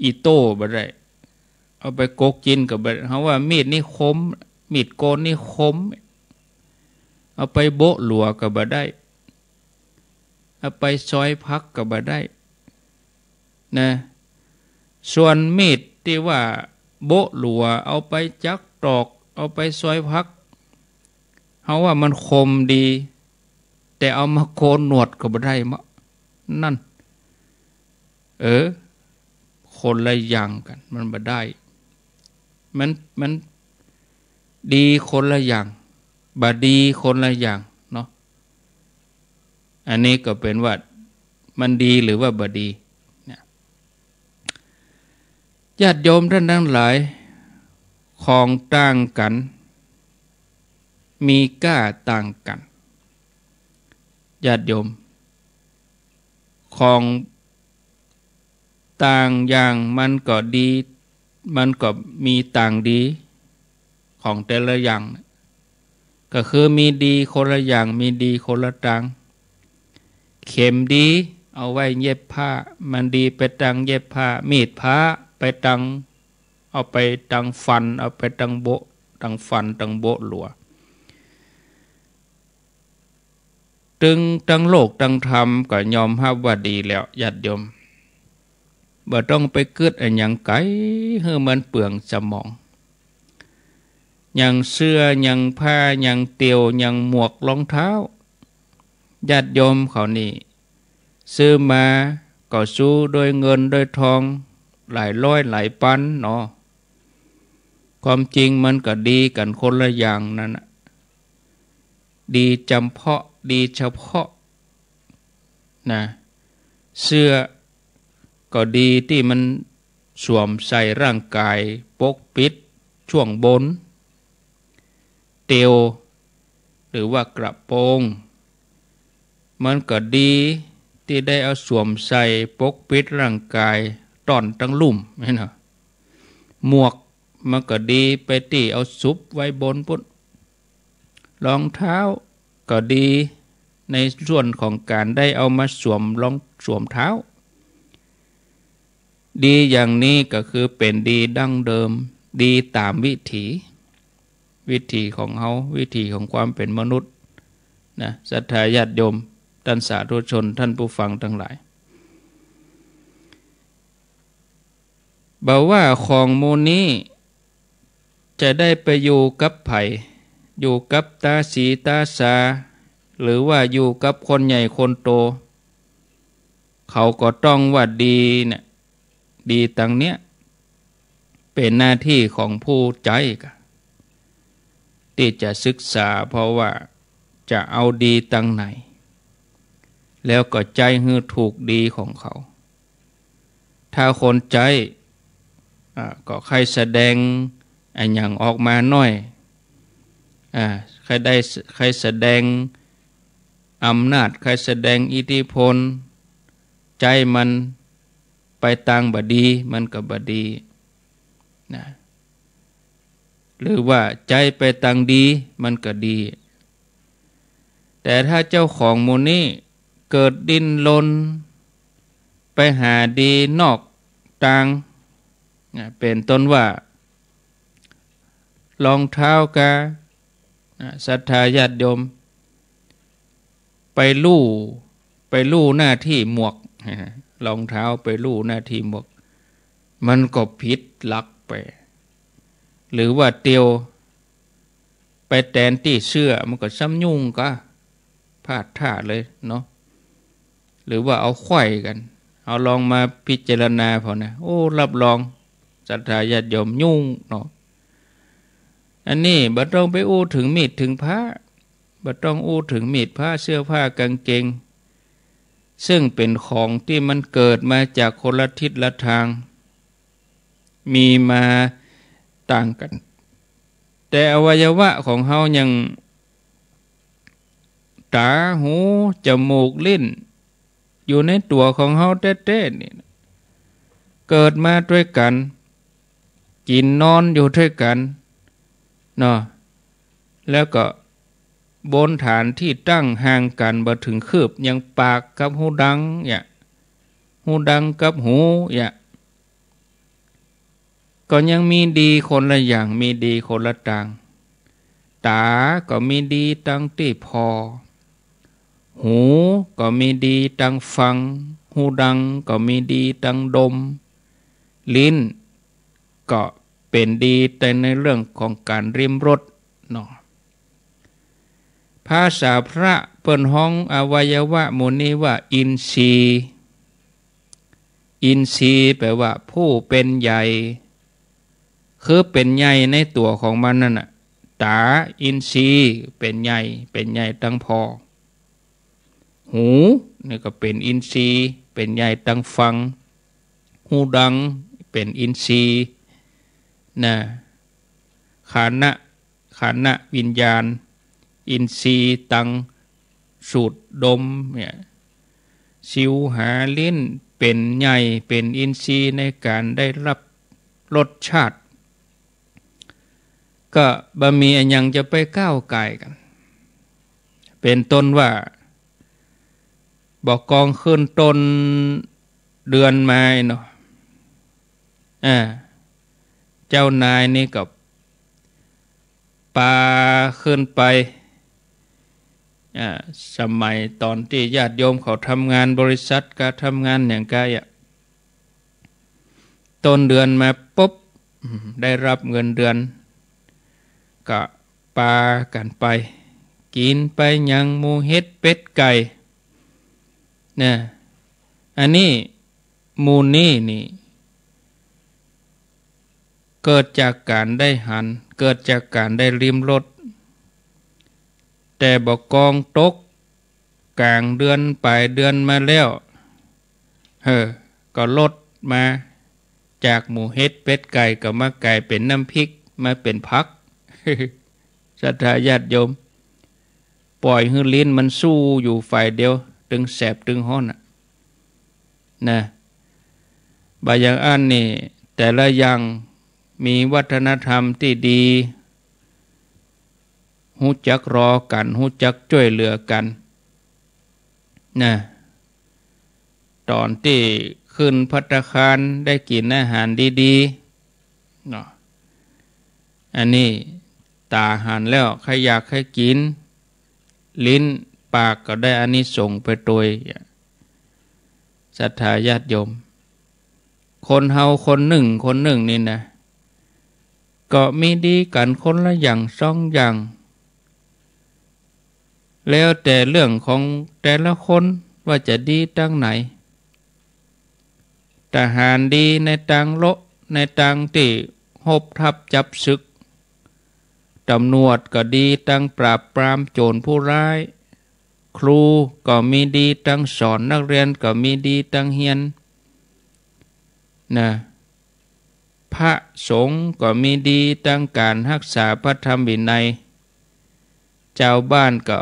อิโต้บ่ได้ เอาไปกกจิ๊นก็บ่ได้ เฮาว่ามีดนี่คม มีดโกนนี่คม เอาไปโบ๊ะหลัวก็บ่ได้ เอาไปซอยผักก็บ่ได้ นะ ส่วนมีดตี้ว่าโบ๊ะหลัว เอาไปจักตอก เอาไปซอยผัก เฮาว่ามันคมดี แต่เอามาโกนหนวดก็บ่ได้เมาะ นั่น เออ คนละอย่างกั๋น มันบ่ได้ มัน มันดีคนละอย่าง บ่ดีคนละอย่างเนาะ อันนี้ก็เป๋นว่ามันดีหรือว่าบ่ดีนะ ญาติโยมต้านตังหลาย ของต่างกั๋น มีก้าต่างกั๋น ญาติโยม ของต่างอย่างมันก็ดี มันก็มีต่างดี ของแต่ละอย่างน่ะ ก็คือมีดีคนละอย่าง มีดีคนละต่าง เข็มดีเอาไว้เย็บผ้า มันดีไปตางเย็บผ้า มีดพระไปตาง เอาไปตางฟัน เอาไปตางโบ๊ะ ตางฟัน ตางโบ๊ะหลัว ตึงตังโลกตังธรรมก็ยอมฮับว่าดีแล้ว ญาติโยม บ่ต้องไปกึ๊ดอะหยังไก๋ หื้อมันเปืองสมอง อย่างเสื้อ อย่างผ้า อย่างเตียว อย่างหมวกรองเท้า ญาติโยมเขานี่ ซื้อมาก็สู้ด้วยเงินด้วยทองหลายร้อยหลายปันเนาะ ความจริงมันก็ดีกั๋นคนละอย่างนั่นน่ะ ดีจำเพาะ ดีเฉพาะ นะ เสื้อก็ดีตี้มันสวมใส่ร่างก๋าย ปกปิดช่วงบน เตียว หรือว่ากระโปรง มันก็ดี ตี้ได้เอาสวมใส่ปกปิดร่างกายต้อนตังลุ่ม หั้นเนาะ หมวกมันก็ดีไปตี้เอาสุบไว้บนปุ้น รองเท้าก็ดีในส่วนของก๋านได้เอามาสวมรองสวมเท้า ดีอย่างนี้ก็คือเป๋นดีดั้งเดิม ดีต๋ามวิถี วิถีของเฮา วิถีของความเป๋นมนุษย์นะ ศรัทธาญาติโยม ต้านสาธุชน ต้านผู้ฟังตังหลาย บ่าว่าของหมู่นี้จะได้ไปอยู่กับใผ อยู่กับต๋าสีต๋าสา หรือว่าอยู่กับคนใหญ่คนโต เขาก็ต้องว่าดีเนี่ย ดีตังเนี้ย เป๋นหน้าตี้ของผู้ใจ๊กะ ตี้จะศึกษา เพราะว่าจะเอาดีตังไหน แล้วก็ใจ๊หื้อถูกดีของเขา ถ้าคนใจ๊ อ่า ก็ใค่แสดงอะหยังออกมาหน้อย อ่า ใค่ได้ ใค่แสดงอำนาจ ใค่แสดงอิทธิพล ใจ๊มันไปตางบ่ดี มันก็บ่ดีนะ หรือว่าใจ๊ไปตางดี มันก็ดี แต่ถ้าเจ้าของหมู่นี้เกิดดิ้นรนไปหาดีนอกตางนะ เป๋นต้นว่า รองเท้ากา นะ ศรัทธาญาติโยม ไปลู่ ไปลู่หน้าตี้หมวก รองเท้าไปลู่หน้าตี้หมวก มันก็ผิดหลักไป หรือว่าเตียวไปแตนตี้เสื้อ มันก็ซ้ำยุ่งกา พลาดท่าเลยเนาะ หรือว่าเอาไขว้กั๋น เอาลองมาพิจารณาเผานะ โอ้ รับรอง ศรัทธาญาติโยม ยุ่งเนาะ อันนี้บ่ต้องไปอู้เถิงมีดเถิงผ้า บ่ต้องอู้เถิงมีดผ้า เสื้อผ้ากางเกง ซึ่งเป๋นของตี้มันเกิดมาจากคนละทิศละตาง มีมาต่างกั๋น แต่อวัยวะของเฮายัง ต๋า หู จมูก ลิ้น อยู่ในตั๋วของเฮาแต๊ๆ นี่ เกิดมาตวยกั๋น กิ๋นนอนอยู่ตวยกั๋นเนาะ แล้วก็บนฐานตี้ตั้งห่างกั๋นบ่เถิงคืบ อย่างปากกับฮูดังเนี่ย ฮูดังกับหูเนี่ย ก็ยังมีดีคนละอย่าง มีดีคนละตาง ต๋าก็มีดีตังตี้ผ่อ หูก็มีดีตังฟัง ฮูดังก็มีดีตังดม ลิ้นก็เป๋นดีแต่ในเรื่องของก๋านลิ้มรสเนาะ ภาษาพระเปิ้นฮ้องอวัยวะหมู่นี้ว่าอินทรีย์ อินทรีย์แปลว่าผู้เป๋นใหญ่ คือเป๋นใหญ่ในตั๋วของมันนั่นน่ะ ต๋าอินทรีย์เป๋นใหญ่ เป๋นใหญ่ตังผ่อ หูนี่ก็เป๋นอินทรีย์ เป๋นใหญ่ตังฟัง ฮูดังเป๋นอินทรีย์นะ ฆานะ ฆานะวิญญาณ อินทรีย์ตังสูดดมเนี่ย ชิวหาลิ้นเป๋นใหญ่ เป๋นอินทรีย์ในก๋านได้รับรสชาติ ก็บ่มีอะหยังจะไปก้าวก่ายกั๋น เป๋นต้นว่า บ่ากองขึ้นต้นเดือนมาเนาะ อ่า เจ้านายนี่ก็ปาขึ้นไป อ่า สมัยต๋อนตี้ญาติโยมเขาทำงานบริษัทกา ทำงานหยังกาอะ ต้นเดือนมาปุ๊บ อืม ได้รับเงินเดือน ก็ปากั๋นไป กิ๋นไปหยังหมูเห็ดเป็ดไก่ นะ อันนี้หมู่นี้นี่ เกิดจากก๋านได้หัน เกิดจากก๋านได้ลิ้มรส แต่บ่ากองตกก๋างเดือนป๋ายเดือนมาแล้ว เออ ก็ลดมา จากหมูเห็ดเป็ดไก่ก็มาก๋ายเป๋นน้ำพริก มาเป๋นผัก ศรัทธาญาติโยม ป่อยหื้อลิ้นมันสู้อยู่ฝ่ายเดียว ตึงแสบตึงฮ้อนน่ะ นะ บ่าอย่างอั้นนี่ แต่ละอย่างมีวัฒนธรรมตี้ดี ฮู้จักรอกั๋น ฮู้จักจ้วยเหลือกั๋น นะ ต๋อนตี้ขึ้นภัตตาคารได้กิ๋นอาหารดีๆ เนาะ อันนี้ต๋าหันแล้วใค่อยากใค่กิ๋น ลิ้นปากก็ได้อานิสงส์ไปตวย ศรัทธาญาติโยม คนเฮาคนนึ่งคนนึ่งนี่นะ ก็มีดีกั๋นคนละอย่างสองอย่าง แล้วแต่เรื่องของแต่ละคนว่าจะดีตางไหน ทหารดีในตางรบ ในตางตี้ฮบทัพจับศึก ตำรวจก็ดีตางปราบปรามโจ๋รผู้ร้าย ครูก็มีดีตางสอน นักเรียนก็มีดีตางเฮียน นะ พระสงฆ์ก็มีดีตางก๋านฮักษาพระธรรมวินัย จาวบ้านก็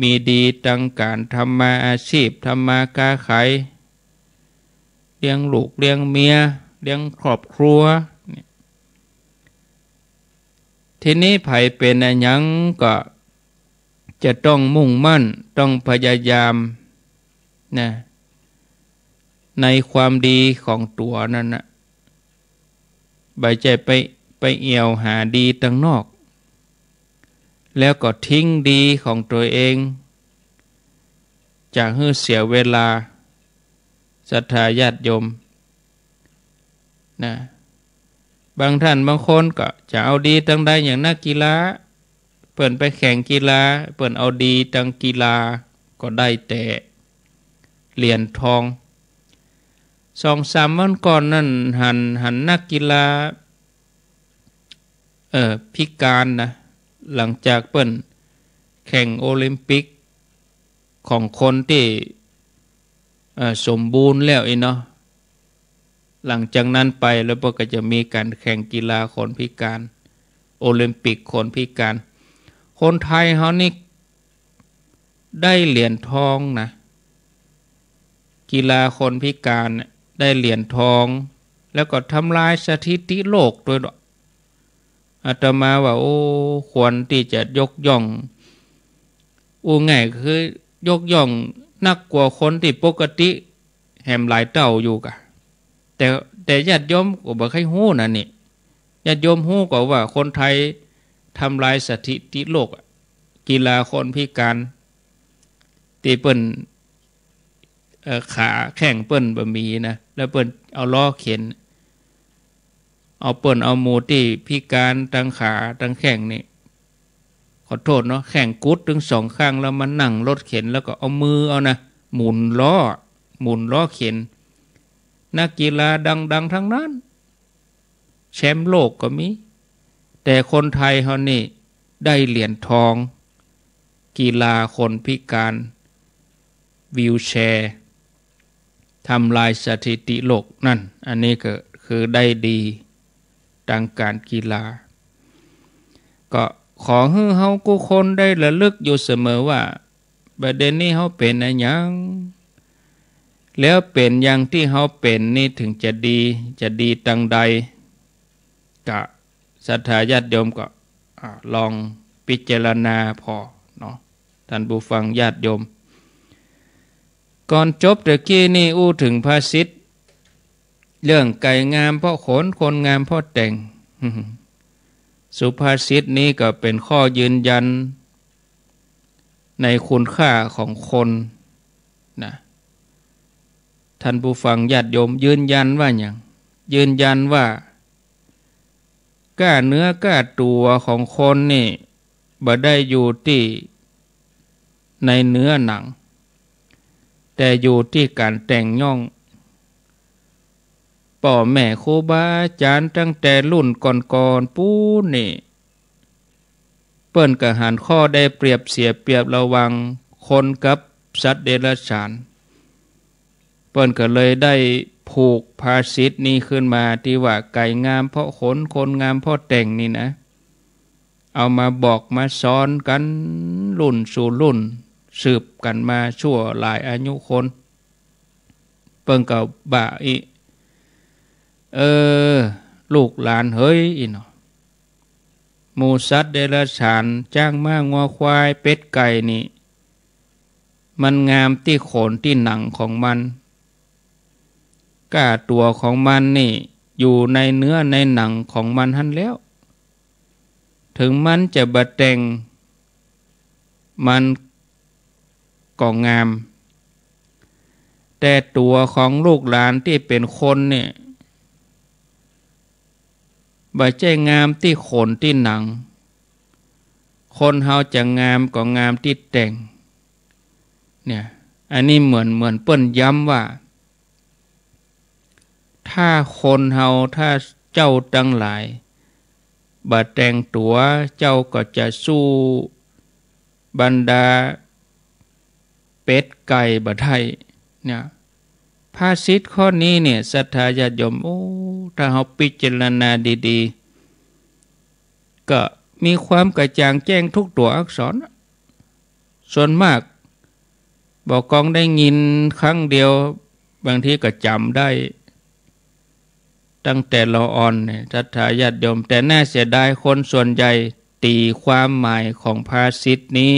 มีดีตางก๋านทำมาอาชีพ ทำมาค้าขาย เลี้ยงลูกเลี้ยงเมีย เลี้ยงครอบครัวเนี่ย ทีนี้ใผเป๋นอะหยังก็จะต้องมุ่งมั่น ต้องพยายามนะ ในความดีของตั๋วนั้นนะ บ่ใจ้ไป ไปแอ่วหาดีตางนอก แล้วก็ทิ้งดีของตั๋วเอง จะหื้อเสียเวลา ศรัทธาญาติโยม นะ บางท่านบางคนก็จะเอาดีตางใด อย่างนักกีฬา เปิ้นไปแข่งกีฬา เปิ้นเอาดีตางกีฬา ก็ได้แต่เหรียญทอง สองสามวันก่อนนั้นหัน หันนักกีฬา เอ่อ พิการนะ หลังจากเปิ้นแข่งโอลิมปิกของคนตี้ เอ่อ สมบูรณ์แล้วอี้เนาะ หลังจากนั้นไปแล้วเปิ้นก็จะมีก๋านแข่งกีฬาคนพิการ โอลิมปิกคนพิการ คนไทยเฮานี่ได้เหรียญทองนะ กีฬาคนพิการเนี่ยได้เหรียญทอง แล้วก็ทำลายสถิติโลกตวยเนาะ อาตมาว่า โอ้ ควรตี้จะยกย่อง อู้ง่ายคือยกย่องนักกว่าคนตี้ปกติแหมหลายเต้าอยู่กะ แต่ แต่ญาติโยมก็บ่ใค่ฮู้นะนี่ ญาติโยมฮู้ก็ว่าคนไทยทำลายสถิติโลกอะ กีฬาคนพิการ ตี้เปิ้น เอ่อ ขาแข้งเปิ้นบ่มีนะ แล้วเปิ้นเอาล้อเข็น เอาเปิ้นเอาหมู่ตี้พิการตางขาตางแข้งนี่ ขอโทษเนาะ แข้งกุดตึงสองข้าง แล้วมานั่งรถเข็น แล้วก็เอามือเอานะ หมุนล้อ หมุนล้อเข็น นักกีฬาดังๆ ตังนั้น แชมป์โลกก็มี แต่คนไทยเฮานี่ได้เหรียญทอง กีฬาคนพิการ วีลแชร์ ทำลายสถิติโลกนั่น อันนี้ก็คือได้ดีตางก๋านกีฬา ก็ขอหื้อเฮากู้คนได้ระลึกอยู่เสมอว่า บ่าเดี่ยวนี้เฮาเป๋นอะหยัง แล้วเป๋นอย่างตี้เฮาเป๋นนี่เถิงจะดี จะดีตางใด กะศรัทธาญาติโยมก็ อ่า ลองพิจารณาผ่อเนาะ ท่านผู้ฟังญาติโยม ก่อนจบตะกี้นี่อู้เถิงภาษิต เรื่องไก่งามเพราะขน คนงามเพราะแต่ง สุภาษิตนี้ก็เป๋นข้อยืนยันในคุณค่าของคนนะ ท่านผู้ฟังญาติโยม ยืนยันว่าหยัง ยืนยันว่า ก้าเนื้อก้าตั๋วของคนนี่บ่ได้อยู่ตี้ในเนื้อหนัง แต่อยู่ตี้ก๋านแต่งย่อง ป้อแม่ครูบาอาจ๋ารย์ตั้งแต่รุ่นก่อนๆ ปู๊นนี่ เปิ้นก็หันข้อได้เปรียบเสียเปรียบระหว่างคนกับสัตว์เดรัจฉาน เปิ้นก็เลยได้ผูกภาษิตนี้ขึ้นมาตี้ว่า ไก่งามเพราะขน คนงามเพราะแต่งนี่นะ เอามาบอกมาสอนกั๋นรุ่นสู่รุ่น สืบกั๋นมาชั่วหลายอายุคน เปิ้นก็บ่าอี้ เออ ลูกหลานเหย อี้เนาะ หมู่สัตว์เดรัจฉาน จ๊าง ม้า งัว ควาย เป็ด ไก่ นี่ มันงามตี้ขนตี้หนังของมัน ก้าตั๋วของมันนี่ อยู่ในเนื้อในหนังของมันหั้นแล้ว เถิงมันจะบ่แต่ง มันก็งาม แต่ตั๋วของลูกหลานตี้เป๋นคนเนี่ย บ่ใจ้งามตี้ขนตี้หนัง คนเฮาจะงามก็งามตี้แต่ง เนี่ย อันนี้เหมือน เหมือนเปิ้นย้ำว่า ถ้าคนเฮา ถ้าเจ้าตังหลาย บ่แต่งตั๋ว เจ้าก็จะสู้บรรดาเป็ดไก่บ่ได้ เนี่ย ภาษิตข้อนี้เนี่ย ศรัทธาญาติโยม โอ้ ถ้าเฮาพิจารณาดีๆ ก็มีความกระจ่างแจ้งทุกตั๋วอักษร ส่วนมาก บ่ากองได้ยินครั้งเดียว บางทีก็จ๋ำได้ ตั้งแต่ละอ่อนเนี่ย ศรัทธาญาติโยม แต่น่าเสียดายคนส่วนใหญ่ตี๋ความหมายของภาษิตนี้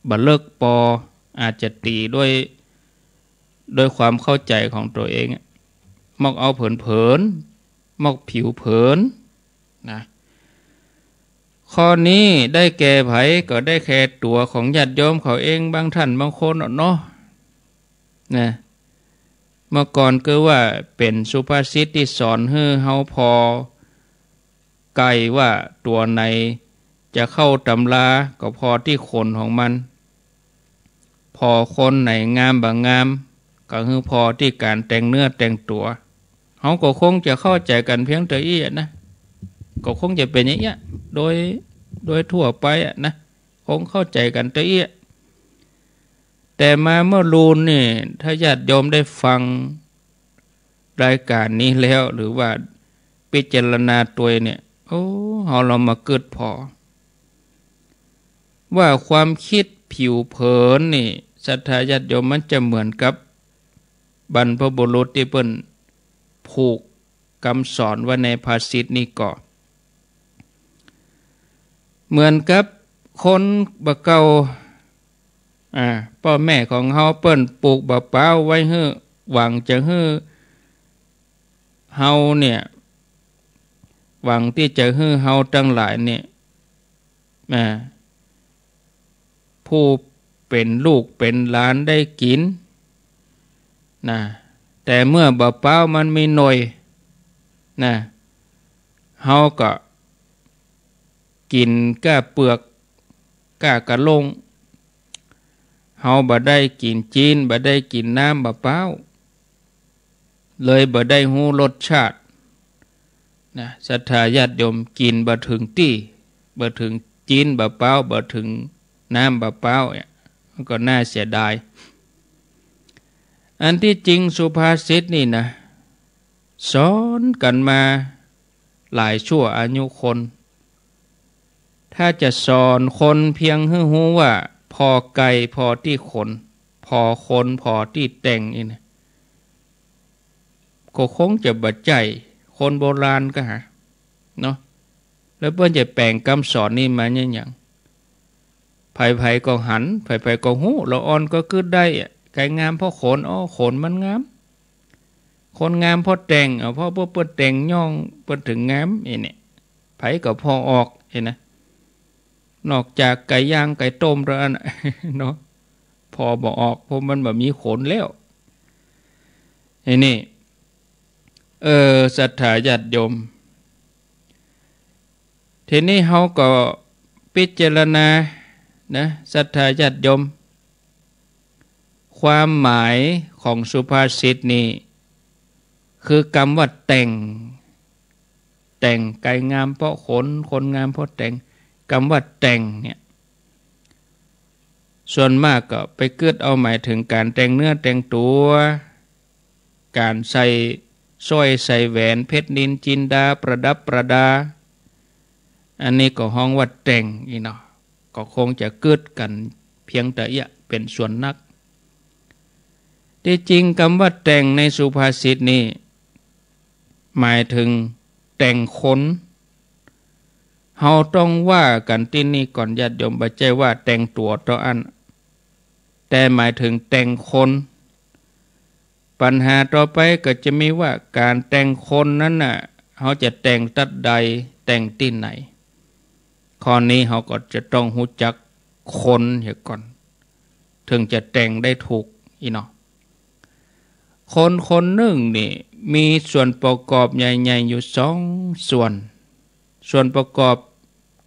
บ่เลิกปอ อาจจะตี๋ด้วย ด้วยความเข้าใจ๋ของตั๋วเองอะ มอกเอาเผินๆ มอกผิวเผิน นะ ข้อนี้ได้แก่ใผ ก็ได้แก่ตั๋วของญาติโยมเขาเอง บางท่านบางคนเนาะ นะ เมื่อก่อนก็ว่าเป๋นสุภาษิตตี้สอนหื้อเฮาผ่อไก่ว่าตั๋วไหนจะเข้าต๋ำรา ก็ผ่อตี้ขนของมัน ผ่อคนไหนงามบ่งาม ก็หื้อผ่อตี้ก๋านแต่งเนื้อแต่งตั๋ว เฮาก็คงจะเข้าใจ๋กั๋นเพียงเต้าอี้อะนะ ก็คงจะเป๋นอย่างเอี้ย โดย โดยทั่วไปอะนะ คงเข้าใจ๋กั๋นเต้าอี้อะ แต่มาเมื่อลูนนี่ ถ้าญาติโยมได้ฟังรายก๋านนี้แล้ว หรือว่าพิจารณาตวยเนี่ย โอ้ เฮาลองมากึ๊ดผ่อ ว่าความกึ๊ดผิวเผินนี่ ศรัทธาญาติโยม มันจะเหมือนกับบรรพบุรุษตี้เปิ้นผูกกำสอนไว้ในภาษิตนี้ก่อ เหมือนกับคนบ่าเก่า อ่า ป้อแม่ของเฮาเปิ้นปลูกบ่าป๊าวไว้หื้อ หวังจะหื้อเฮาเนี่ย หวังตี้จะหื้อเฮาตังหลายเนี่ย อ่า ผู้เป๋นลูกเป๋นหลานได้กิ๋น นะ แต่เมื่อบ่าป๊าวมันมีหน่อย นะ เฮาก็กิ๋นก้าเปือก ก้ากะโล่ง เฮาบ่ได้กิ๋นจีน บ่ได้กิ๋นน้ำบ่าป๊าว เลยบ่ได้ฮู้รสชาติ นะ ศรัทธาญาติโยม กิ๋นบ่เถิงตี้ บ่เถิงจีนบ่าป๊าว บ่เถิงน้ำบ่าป๊าวเนี่ย มันก็น่าเสียดาย อันตี้จริงสุภาษิตนี่นะ สอนกั๋นมาหลายชั่วอายุคน ถ้าจะสอนคนเพียงหื้อฮู้ว่าผ่อไก่ผ่อตี้ขน ผ่อคนผ่อตี้แต่งนี่นะ ก็คงจะบ่ใจ้ คนโบราณก็หา เนาะ แล้วเปิ้นจะแป๋งกำสอนนี้มาเนี่ยหยัง ใผๆ ก็หัน ใผๆ ก็ฮู้ ละอ่อนก็กึ๊ดได้อะ ไก่งามเพราะขน อ้อ ขนมันงาม คนงามเพราะแต่ง อ้อ เพราะเปิ้น เปิ้นแต่งย่อง เปิ้นเถิงงาม อี้เนี่ย ใผก็ผ่อออก หันนะ นอกจากไก่ย่างไก่ต้มเต้าอั้นน่ะ เนาะ ผ่อบ่ออก เพราะมันบ่มีขนแล้ว อี้นี่ เออ ศรัทธาญาติโยม ทีนี้เฮาก็พิจารณานะ ศรัทธาญาติโยม ความหมายของสุภาษิตนี่ คือกำว่าแต่ง แต่ง ไก่งามเพราะขน คนงามเพราะแต่ง กำว่าแต่งเนี่ย ส่วนมากก็ไปกึ๊ดเอาหมายเถิงก๋านแต่งเนื้อแต่งตั๋ว ก๋านใส่สร้อยใส่แหวน เพชรนิลจินดา ประดับประดา อันนี้ก็ฮ้องว่าแต่งอี้เนาะ ก็คงจะกึ๊ดกั๋นเพียงเต้าอี้เป๋นส่วนนัก ตี้จริงกำว่าแต่งในสุภาษิตนี่ หมายเถิงแต่งคน เฮาต้องว่ากั๋นตี้นี่ก่อนญาติโยม บ่ใจ้ว่าแต่งตั๋วเต้าอั้น แต่หมายเถิงแต่งคน ปัญหาต่อไปก็จะมีว่าก๋านแต่งคนนั้นน่ะ เฮาจะแต่งตั๊ดใด แต่งตี้ไหน ข้อนี้เฮาก็จะต้องฮู้จักคนเหียก่อน เถิงจะแต่งได้ถูกอี้เนาะ คนคนนึ่งนี่มีส่วนประกอบใหญ่ๆ อยู่สองส่วน ส่วนประกอบ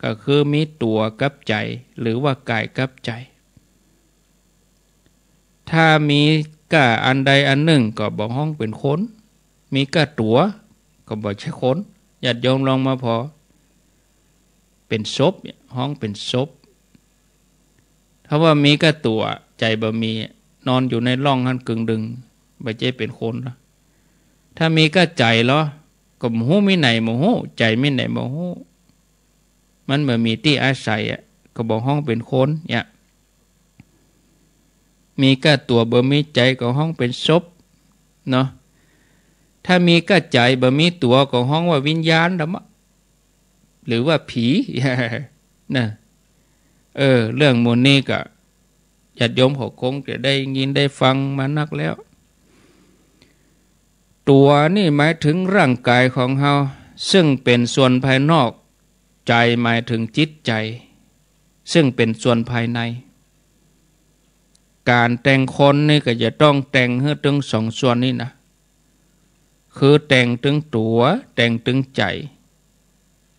ก็คือมีตั๋วกับใจ๋ หรือว่ากายกับใจ๋ ถ้ามีก้าอันใดอันนึ่งก็บ่ฮ้องเป๋นคน มีก้าตั๋วก็บ่ใจ้คน ญาติโยมลองมาผ่อ เป๋นศพเนี่ย ฮ้องเป๋นศพ ถ้าว่ามีก้าตั๋ว ใจ๋บ่มี นอนอยู่ในล่องหั้นกึ่งดึง บ่ใจ้เป๋นคนละ ถ้ามีก้าใจ๋ลอ ก็บ่ฮู้มีไหนบ่ฮู้ ใจ๋มีไหนบ่ฮู้ มันบ่มีตี้อาศัยอะ ก็บ่ฮ้องเป๋นคนเนี่ย มีก้าตั๋วบ่มีใจ๋ก็ฮ้องเป๋นศพเนาะ ถ้ามีก้าใจ๋บ่มีตั๋วก็ฮ้องว่าวิญญาณละมะ หรือว่าผี นะ เออ เรื่องหมู่นี้ก็ญาติโยมเขาคงจะได้ยินได้ฟังมานักแล้ว ตั๋วนี่หมายเถิงร่างกายของเฮา ซึ่งเป๋นส่วนภายนอก ใจ๋หมายเถิงจิตใจ๋ ซึ่งเป๋นส่วนภายใน ก๋านแต่งคนนี่ก็จะต้องแต่งหื้อตึงสองส่วนนี่นะ คือแต่งตึงตั๋ว แต่งตึงใจ๋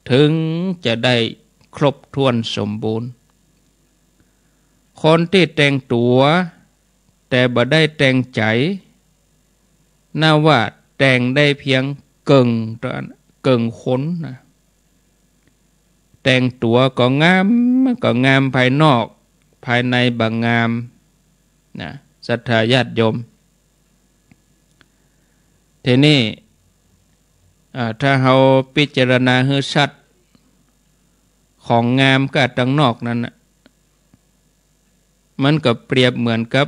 เถิงจะได้ครบถ้วนสมบูรณ์ คนตี้แต่งตั๋ว แต่บ่ได้แต่งใจ๋ นับว่าแต่งได้เพียงเกิ่ง เกิ่งคนนะ แต่งตั๋วก็งาม ก็งามภายนอก ภายในบ่งามนะ ศรัทธาญาติโยม ทีนี้ อ่า ถ้าเฮาพิจารณาหื้อชัด ของงามก้าตังนอกนั้นน่ะ มันก็เปรียบเหมือนกับ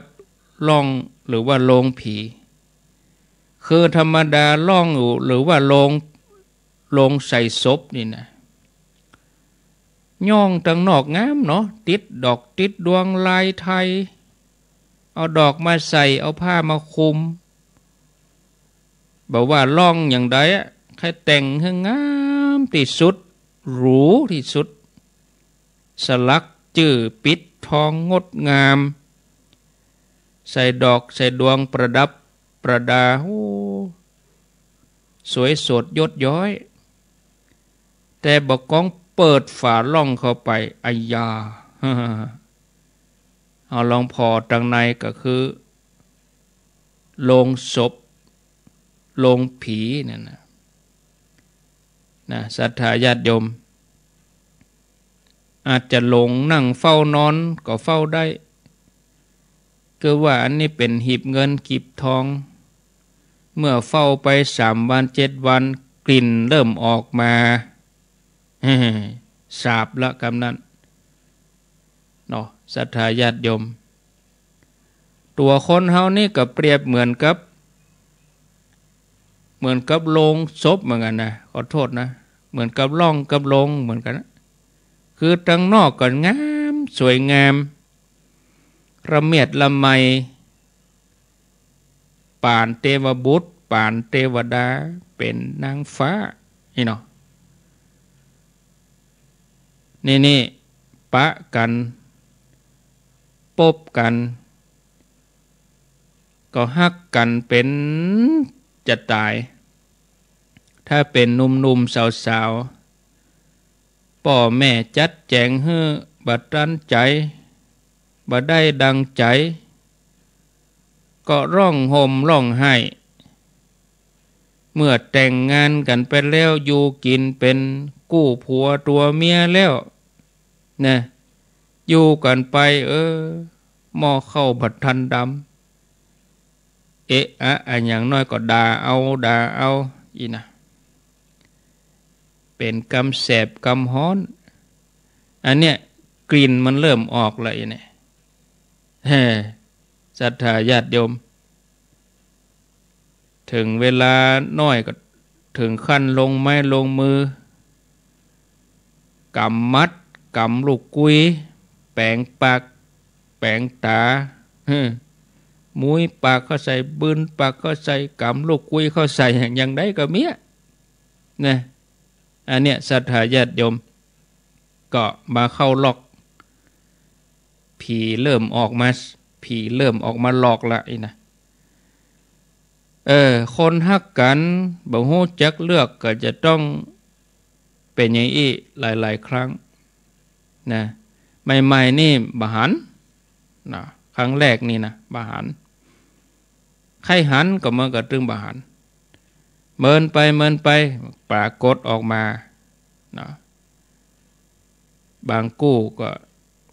ล่องหรือว่าโลงผี คือธรรมดาล่องอยู่หรือว่าโลง โลงใส่ศพนี่นะ ย้องตังนอกงามเนาะ ติดดอกติดดวงลายไทย เอาดอกมาใส่ เอาผ้ามาคลุม บ่ว่าล่องอย่างใดอะ ใค่แต่งหื้องามตี้สุด หรูตี้สุด สลักจื้อปิดทองงดงาม ใส่ดอกใส่ดวงประดับประดา โอ้ สวยสดยศย้อย แต่บ่าก้องเปิดฝาล่องเข้าไป อะยา เอาลองผ่อตังในก็คือ โลงศพ โลงผีนั่นน่ะ นะ ศรัทธาญาติโยม อาจจะหลงนั่งเฝ้านอนก็เฝ้าได้ คือว่าอันนี้เป๋นหีบเงินหีบทอง เมื่อเฝ้าไปสามวันเจ็ดวัน กลิ่นเริ่มออกมา สาปละกำนั้น เนาะ ศรัทธาญาติโยม ตั๋วคนเฮานี่ก็เปรียบเหมือนกับ เหมือนกับโลงศพเหมือนกั๋นนะ ขอโทษนะ เหมือนกับล่องกับโลงเหมือนกั๋นนะ คือตังนอกก็งาม สวยงาม ระเมียดระไม ป๋านเตวบุตร ป๋านเตวดา เป๋นนางฟ้า นี่เนาะ นี่นี่ ปะกั๋น ปบกั๋น ก็ฮักกั๋นเป๋นจะต๋าย ถ้าเป๋นหนุ่มๆ สาวๆ ป้อแม่จัดแจ๋งหื้อบ่ตันใจ๋ บ่ได้ดังใจ๋ ก็ร้องห่มร้องไห้ เมื่อแต่งงานกั๋นไปแล้ว อยู่กิ๋นเป๋นกู้ผัวตั๋วเมียแล้ว นะ อยู่กั๋นไป เออ หม้อข้าวบ่ทันดำ เอะอะอะหยังน้อยก็ด่าเอา ด่าเอา อี้นะ เป๋นกำแสบกำฮ้อน อันเนี้ยกลิ่นมันเริ่มออกละอี้เนี่ย เฮ้ ศรัทธาญาติโยม เถิงเวลาน้อยก็เถิงขั้นลงไม้ลงมือ ก๋ำมัด ก๋ำลูกกุ้ย แป๋งปาก แป๋งต๋า เฮ้อ มุยปากเข้าใส่ บืนปากเข้าใส่ ก๋ำลูกกุ้ยเข้าใส่ อย่างใดก็มีอะ นะ อันเนี้ยศรัทธาญาติโยม ก็มาเข้าล็อก ผีเริ่มออกมา ผีเริ่มออกมาหลอกละอี้นะ เออ คนฮักกั๋น บ่ฮู้จักเลือกก็จะต้องเป๋นอย่างอี้หลายๆ ครั้ง นะ ใหม่ๆ นี่บ่หัน นะ ครั้งแรกนี่นะ บ่หัน ใค่หันก็มันก็ตึงบ่หัน เมินไปเมินไป ปรากฏออกมา นะ บางกู้ก็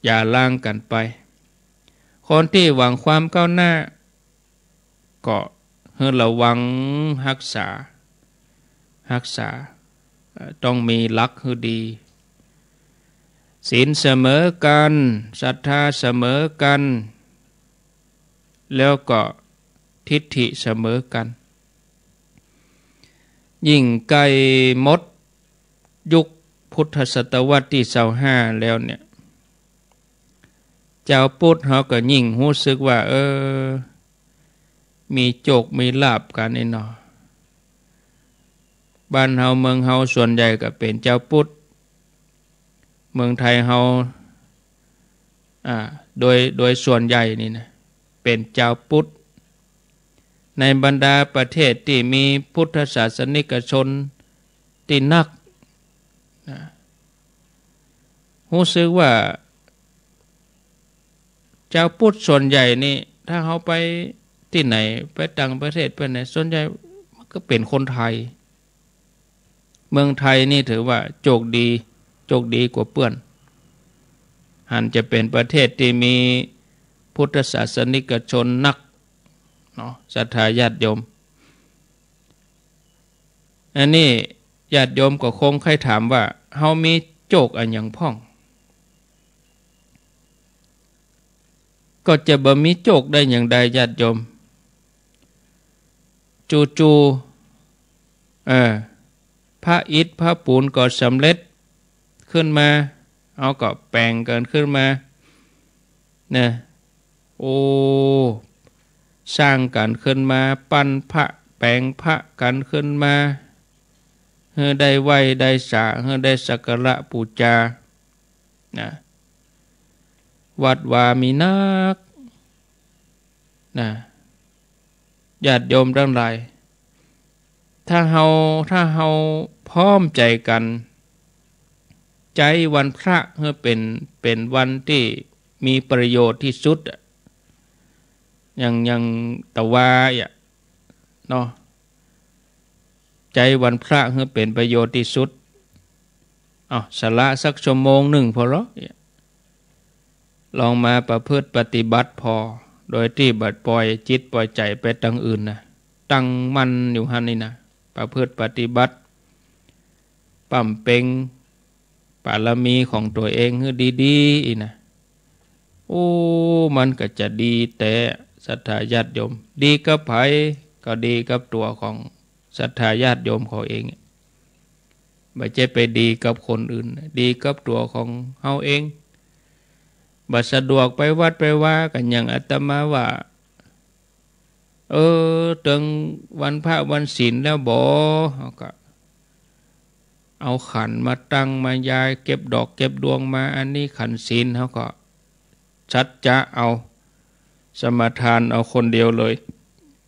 หย่าร้างกั๋นไป คนตี้หวังความก้าวหน้า ก็หื้อระวังฮักษา ฮักษา เอ่อ ต้องมีหลักหื้อดี ศีลเสมอกั๋น ศรัทธาเสมอกั๋น แล้วก็ทิฏฐิเสมอกั๋น ยิ่งใก้หมดยุคพุทธศตวรรษตี้ซาวห้าแล้วเนี่ย จาวพุทธเฮาก็ยิ่งฮู้สึกว่า เออ มีโจคมีลาภกั๋นนี่เนาะ บ้านเฮาเมืองเฮาส่วนใหญ่ก็เป๋นจาวพุทธ เมืองไทยเฮา อ่า โดย โดยส่วนใหญ่นี่นะ เป๋นจาวพุทธ ในบรรดาประเทศตี้มีพุทธศาสนิกชนตี้นัก นะ ฮู้สึกว่า จาวพุทธส่วนใหญ่นี่ ถ้าเฮาไปตี้ไหน ไปต่างประเทศไปไหน ส่วนใหญ่มันก็เป๋นคนไทย เมืองไทยนี่ถือว่าโจคดี โจคดีกว่าเปื้อน หันจะเป๋นประเทศตี้มีพุทธศาสนิกชนนัก เนาะ ศรัทธาญาติโยม อันนี้ญาติโยมก็คงใค่ถามว่า เฮามีโจคอะหยังพ่อง ก็จะบ่มีโจคได้อย่างใดญาติโยม จู่ๆ เออ พระอิฐพระปูนก็สำเร็จขึ้นมา เฮาก็แป๋งกั๋นขึ้นมา นะ โอ้ สร้างกั๋นขึ้นมา ปั้นพระ แป๋งพระกั๋นขึ้นมา หื้อได้ไหว้ได้สา หื้อได้สักการะปู๋จา นะ วัดวามีนัก นะ ญาติโยมตังหลาย ถ้าเฮา ถ้าเฮาพร้อมใจ๋กั๋น ใจ๊วันพระหื้อเป๋น เป๋นวันตี้มีประโยชน์ตี้สุดอะ อย่าง อย่างตะวาอะ เนาะ ใจ๊วันพระหื้อเป๋นประโยชน์ตี้สุด เอ้า สละสักชั่วโมงนึ่งผ่อลอ ลองมาประพฤติปฏิบัติผ่อ โดยตี้บ่ปล่อยจิตปล่อยใจ๋ไปตังอื่นนะ ตั้งมั่นอยู่หั้นนี่นะ ประพฤติปฏิบัติ บำเพ็ญบารมีของตั๋วเองหื้อดีๆ อี้นะ โอ้ มันก็จะดีแต๊ ศรัทธาญาติโยม ดีกับใผ ก็ดีกับตั๋วของศรัทธาญาติโยมเขาเอง บ่ใจ้ไปดีกับคนอื่น ดีกับตั๋วของเฮาเอง บ่สะดวกไปวัดไปวา ก็อย่างอาตมาว่า เออ เถิงวันพระวันศีลแล้วบ่ เฮาก็เอาขันมาตั้งมายาย เก็บดอกเก็บดวงมา อันนี้ขันศีล เฮาก็สัจจะเอา สมาทานเอาคนเดียวเลย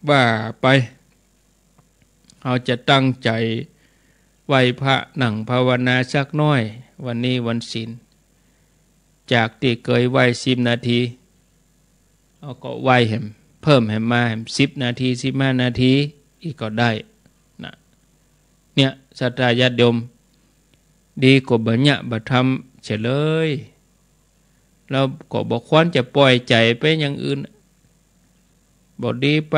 ว่าไป เฮาจะตั้งใจ๋ไหว้พระ นั่งภาวนาสักหน้อย วันนี้วันศีล จากตี้เกยไหว้สิบนาที เฮาก็ไหว้แหม เพิ่มแหมมาแหม สิบนาที สิบห้านาที อี้ก็ได้นะ เนี่ย ศรัทธาญาติโยม ดีกว่าบ่เยียะบ่ทำเสียเลย แล้วก็บ่ควรจะปล่อยใจ๋ไปอย่างอื่น บ่ดีไป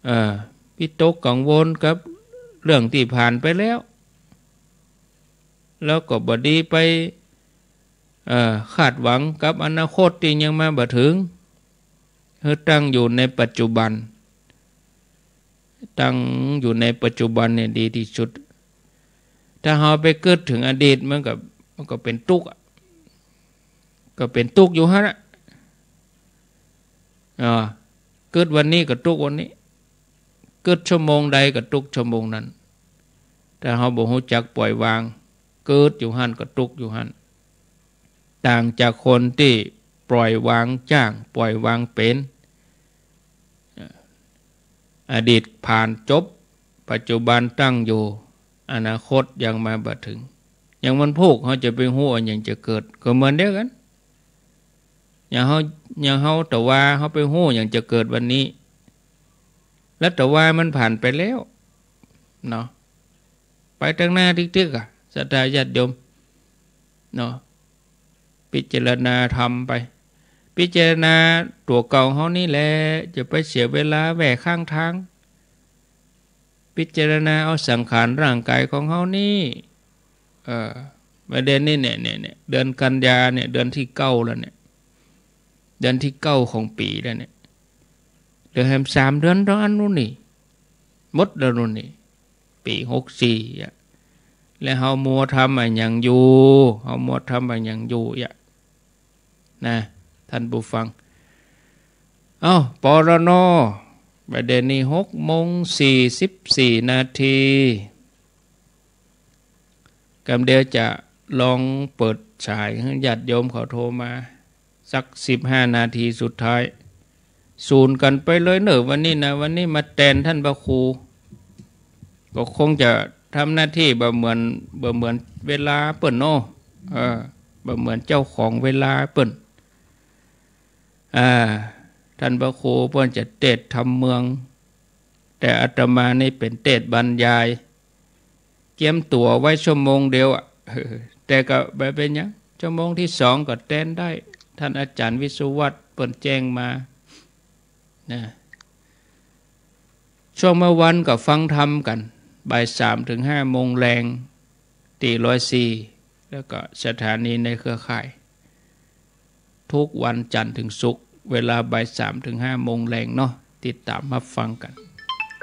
เอ่อ วิตกกังวลกับเรื่องตี้ผ่านไปแล้ว แล้วก็บ่ดีไป เอ่อ คาดหวังกับอนาคตตี้ยังมาบ่เถิง หื้อตั้งอยู่ในปัจจุบัน ตั้งอยู่ในปัจจุบันเนี่ยดีตี้สุด ถ้าเฮาไปกึ๊ดเถิงอดีตมันก็ มันก็เป๋นตุ๊กข์อะ ก็เป๋นตุ๊กข์อยู่หั้นอะ อ่า กึ๊ดวันนี้ก็ตุ๊กข์วันนี้ กึ๊ดชั่วโมงใดก็ตุ๊กข์ชั่วโมงนั้น ถ้าเฮาบ่ฮู้จักปล่อยวาง กึ๊ดอยู่หั้นก็ตุ๊กข์อยู่หั้น ต่างจากคนตี้ปล่อยวางจ้าง ปล่อยวางเป๋น อดีตผ่านจบ ปัจจุบันตั้งอยู่ อนาคตยังมาบ่เถิง อย่างวันพูกเฮาจะไปฮู้อะหยังจะเกิด ก็เหมือนเดียวกั๋น อย่างเฮา อย่างเฮาตะวา เฮาไปฮู้หยังจะเกิดวันนี้ แล้วตะวามันผ่านไปแล้ว เนาะ ไปตังหน้าติ๊กๆ อะ ศรัทธาญาติโยม เนาะ พิจารณาธรรมไป พิจารณาตั๋วเก่าเฮานี่แหละ จะไปเสียเวลาแหว่ข้างตาง พิจารณาเอาสังขารร่างกายของเฮานี่ เออ ประเด็นนี้เนี่ย เนี่ย เนี่ย เดือนกันยาเนี่ย เดือนตี้เก้าแล้วเนี่ย เดือนตี้เก้าของปี๋แล้วเนี่ย เหลือแหมสามเดือนเต้าอั้นโน้นนี่ หมดแล้วโน้นนี่ ปี๋หกสี่อะ แล้วเฮามัวทำอะหยังอยู่ เฮามัวทำอะหยังอยู่อะ นะ ท่านผู้ฟัง เอ้า ปรณ ประเดี๋ยวนี้หกโมงสี่สิบสี่นาที กำเดียวจะลองเปิดสายหื้อญาติโยมเขาโทรมา สักสิบห้านาทีสุดท้าย สูนกั๋นไปเลยเน่อวันนี้นะ วันนี้มาแตนท่านพระครู ก็คงจะทำหน้าตี้บ่เหมือน บ่เหมือนเวลาเปิ้นเนาะ เออ บ่เหมือนเจ้าของเวลาเปิ้น อ่า ท่านพระครูเปิ้นจะเตสน์ธรรมเมือง แต่อาตมานี่เป๋นเตสน์บรรยาย เกียมตั๋วไว้ชั่วโมงเดียวอะ เออ แต่ก็บ่เป๋นหยัง ชั่วโมงตี้สองก็แตนได้ ท่านอาจ๋ารย์วิศวัตรเปิ้นแจ้งมา นะ ช่วงเมื่อวันก็ฟังธรรมกั๋น บ่ายสามเถิงห้าโมงแลง ตี้ร้อยสี่ แล้วก็สถานีในเครือข่าย ทุกวันจันทร์เถิงศุกร์ เวลาบ่ายสามเถิงห้าโมงแลงเนาะ ติดต๋ามฮับฟังกั๋น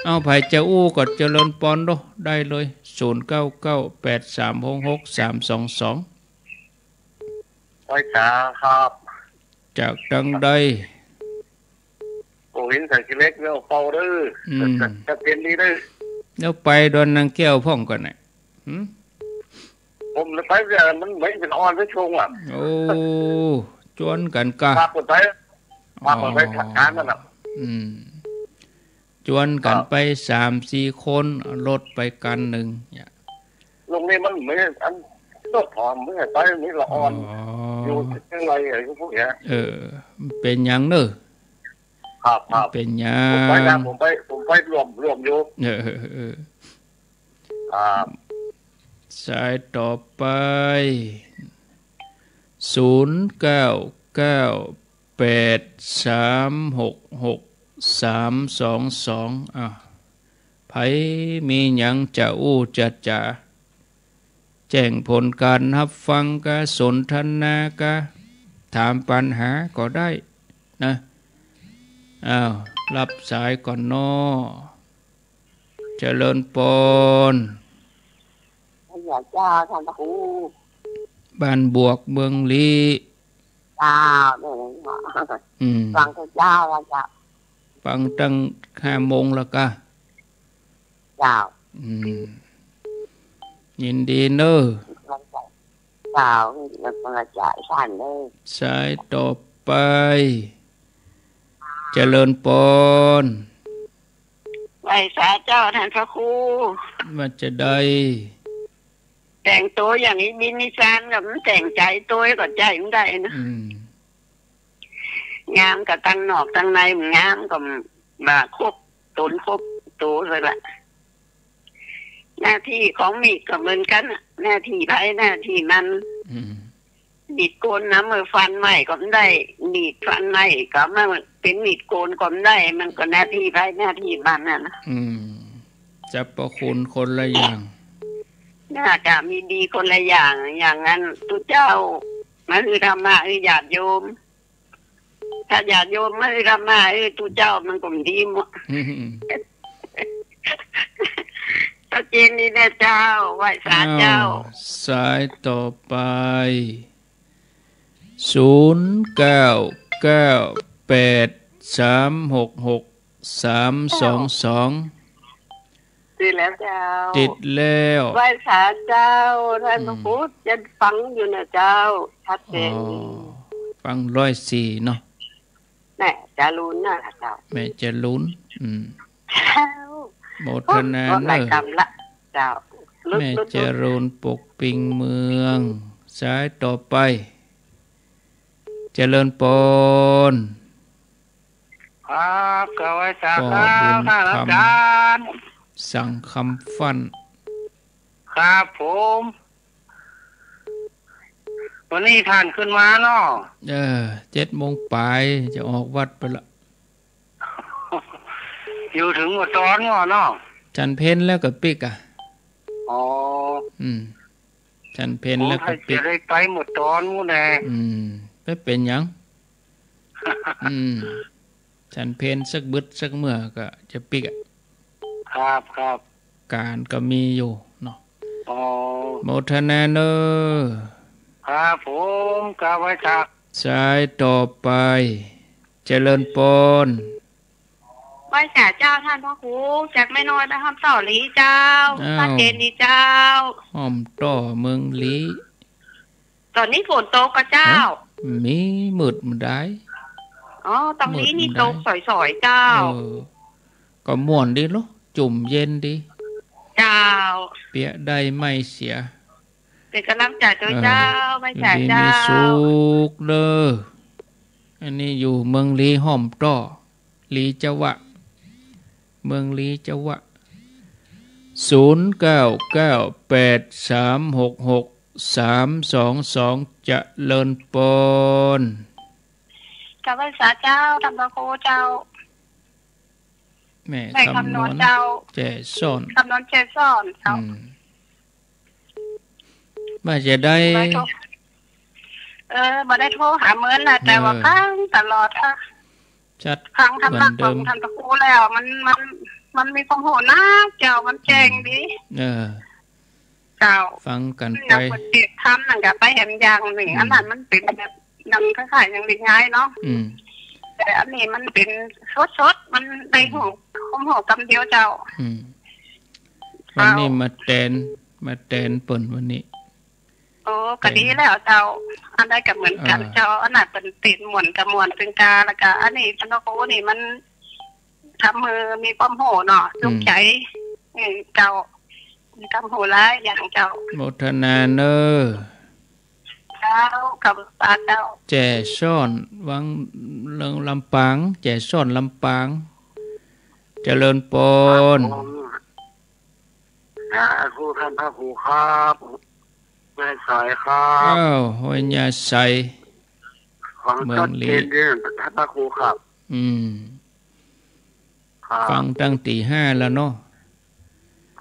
เอ้า ใผจะอู้ก็เจริญปอนเนาะ ได้เลย ศูนย์เก้าเก้าแปดสามหกหกสามสองสอง ไหว้สาครับ จากตังใด โอ้ หินสายขี้เหล็กเนี่ยเป่าเด้อ อืม จะ จะเปลี่ยนดีเด้อ แล้วไปดอนนางแก้วพ่องก่อนน่ะ หืม ผมเลยไปเนี่ย มันเหมือนเป็นออนไปชงอ่ะ โอ้ จวนกั๋นกะ พาผมไป พาผมไป อ๋อ ทางนั้นน่ะ อืม จวนกั๋น ครับ ไปสามสี่คน เอารถไปกั๋นนึ่งเนี่ย ลงนี่มันเหมือนอันรถถอน เหมือนไปนี่ละอ่อน อ๋อ อยู่ข้างในอะไรพวกเนี้ย เออ เป๋นหยังเน่อ ครับ ครับ เป๋นหยัง ผมไปนะ ผมไป ผมไปร่วม ร่วมอยู่ เออ เออ เออ ครับ สายต่อไป ศูนย์เก้าเก้าแปดสามหกหกสามสองสอง อ่ะ ใผมีหยังจะอู้จะจ๋า แจ้งผลก๋านฮับฟังกา สนทนากา ถามปัญหาก็ได้นะ อ้าว ฮับสายก่อนเนาะ เจริญปอน พระเจ้า ท่านพระครู บ้านบวกเมืองลี้ เจ้า เนี่ย อืม ฟังพระเจ้าแล้วเจ้า ฟังตั้งห้าโมงแล้วกา เจ้า อืม ยินดีเน่อ เจ้า แล้วก็จะท่านเน่อ สายต่อไป เจริญปอน ไหว้สาเจ้าท่านพระครู ว่าจะได้ แต่งตั๋วอย่างนี้บินนิสานกับมันแต่งใจ๋ตั๋วก็ใจ๋บ่ได้นะ อืม งามกับตังนอกตังใน งามกับบ่าครบต๋นครบตั๋วเลยละ หน้าตี้ของมีดก็เหมือนกั๋นน่ะ หน้าตี้ใผหน้าตี้มัน อืม มีดโกนนะ เมื่อฟันใหม่ก็บ่ได้ มีดฟันใหม่ก็มาเป๋นมีดโกนก็บ่ได้ มันก็หน้าตี้ใผหน้าตี้มันน่ะนะ อืม สรรพคุณคนละอย่าง หน้าก็มีดีคนละอย่าง อย่างนั้นตุ๊เจ้ามาหื้อธรรมะหื้อญาติโยม ถ้าญาติโยมมาหื้อธรรมะหื้อตุ๊เจ้ามันก็บ่ดีหมด อืม ชัดเจนดีนะเจ้า ไหว้สาเจ้า อ้าว สายต่อไป ศูนย์เก้าเก้าแปดสามหกหกสามสองสอง ติดแล้วเจ้า ติดแล้ว ไหว้สาเจ้า ท่านพระครู อืม จะฟังอยู่นะเจ้า ชัดเจนดี อ๋อ ฟังร้อยสี่เนาะ แม่จรูนน่ะเจ้า แม่จรูน อืม เจ้า โมทนา โอ้ หลาย เนอะ กรรมละ เจ้า ลึกๆ แม่จรูน ปกปิงเมือง สายต่อไป เจริญปอน ครับ กราบไหว้สา ป้อ ครับ บุญ ท่านอาจารย์ คำ สังคำฟั่น ครับผม วันนี้ท่านขึ้นมาเนาะ เออ เจ็ดโมงปลายจะออกวัดไปละ อยู่เถิงหมดตอนก่อนเนาะ ฉันเพลแล้วก็ปิ๊กอะ อ๋อ อืม ฉันเพลแล้วก็ปิ๊ก โอ้ ถ้าจะได้ไปหมดตอนนู้นแหละ อืม ไม่เป็นหยัง อืม ฉันเพลสักบึดสักเมื่อก็จะปิ๊กอะ ครับ ครับ ก๋านก็มีอยู่เนาะ อ๋อ โมทนาเนอะ ครับผม กราบไหว้สา สายต่อไป เจริญปอน ไหว้สาเจ้าท่านพระครู จากแม่น้อยไปห้อมต่อลี้เจ้า อ้าว ชัดเจนดีเจ้า ห้อมต่อเมืองลี้ ต๋อนนี้ฝนตกก่อเจ้า ฮะ มีมืดมาได้ อ๋อ ตรงนี้นี่ มืดมาได้ ตกสอยๆ เจ้า เออ ก็ม่วนดีเนาะ จุ่มเย็นดี เจ้า เปียะได้ไม่เสีย เป็นก๋ำลังใจ๋ตวยเจ้า เออ ไหว้สาเจ้า อยู่ดีมีสุขเด้อ อันนี้อยู่เมืองลี้ห้อมต่อ ลี้จาวะ เมืองลี้จาวะ ศูนย์เก้าเก้าแปดสามหกหกสามสองสอง เจริญปอน กราบไหว้สาเจ้า ท่านพระครูเจ้า แม่ แม่คำนวณ คำนวณเจ้า แจ่ซ่อน คำนวณแจ่ซ่อนเจ้า อืม ว่าจะได้ บ่ได้โทร เออ บ่ได้โทรหาเมินนะ แต่ว่า เออ ฟังตลอดอะ ชัด ฟังธรรมะ เหมือนเดิม ของท่านพระครูแล้ว มัน มัน มันมีความฮู้นักเจ้า มันแจ้งดี อืม เออ เจ้า ฟังกั๋นไป อย่างเปิดเทศน์ธรรมนั่นก็ไปแหมอย่างนึ่ง อืม อันนั้นมันเป๋นแบบ อย่างคล้ายๆ อย่างเรียบง่ายเนาะ อืม แต่อันนี้มันเป๋นสดๆ มันได้ฮู้ อืม ความฮู้กำเดียวเจ้า อืม เจ้า วันนี้มาแตน มาแตนเปิ้นวันนี้ โอ้ ก็ดีแล้วเจ้า อันใดก็เหมือนกั๋น อ่า เจ้า อันนั้นเปิ้นเตศน์ม่วนก็ม่วนเปิ้นกา แล้วก็อันนี้ท่านพระครูนี่มัน ทำหื้อมีความฮู้เนาะ อืม สุขใจ๋ อืม เจ้า มีความฮู้หลายอย่างเจ้า โมทนาเนอะ เจ้า ขอบคุณเจ้า แจ่ซ่อน วัง เรื่องลำปาง แจ่ซ่อนลำปาง เจริญปอน ครับผม สาธุท่านพระครูครับ แม่สายครับ อ้าว ห้วยยาไซ ฟังชัดเจนดี เมืองลี้ ท่านพระครูครับ อืม ครับ ฟังตั้งตีห้าแล้วเนาะ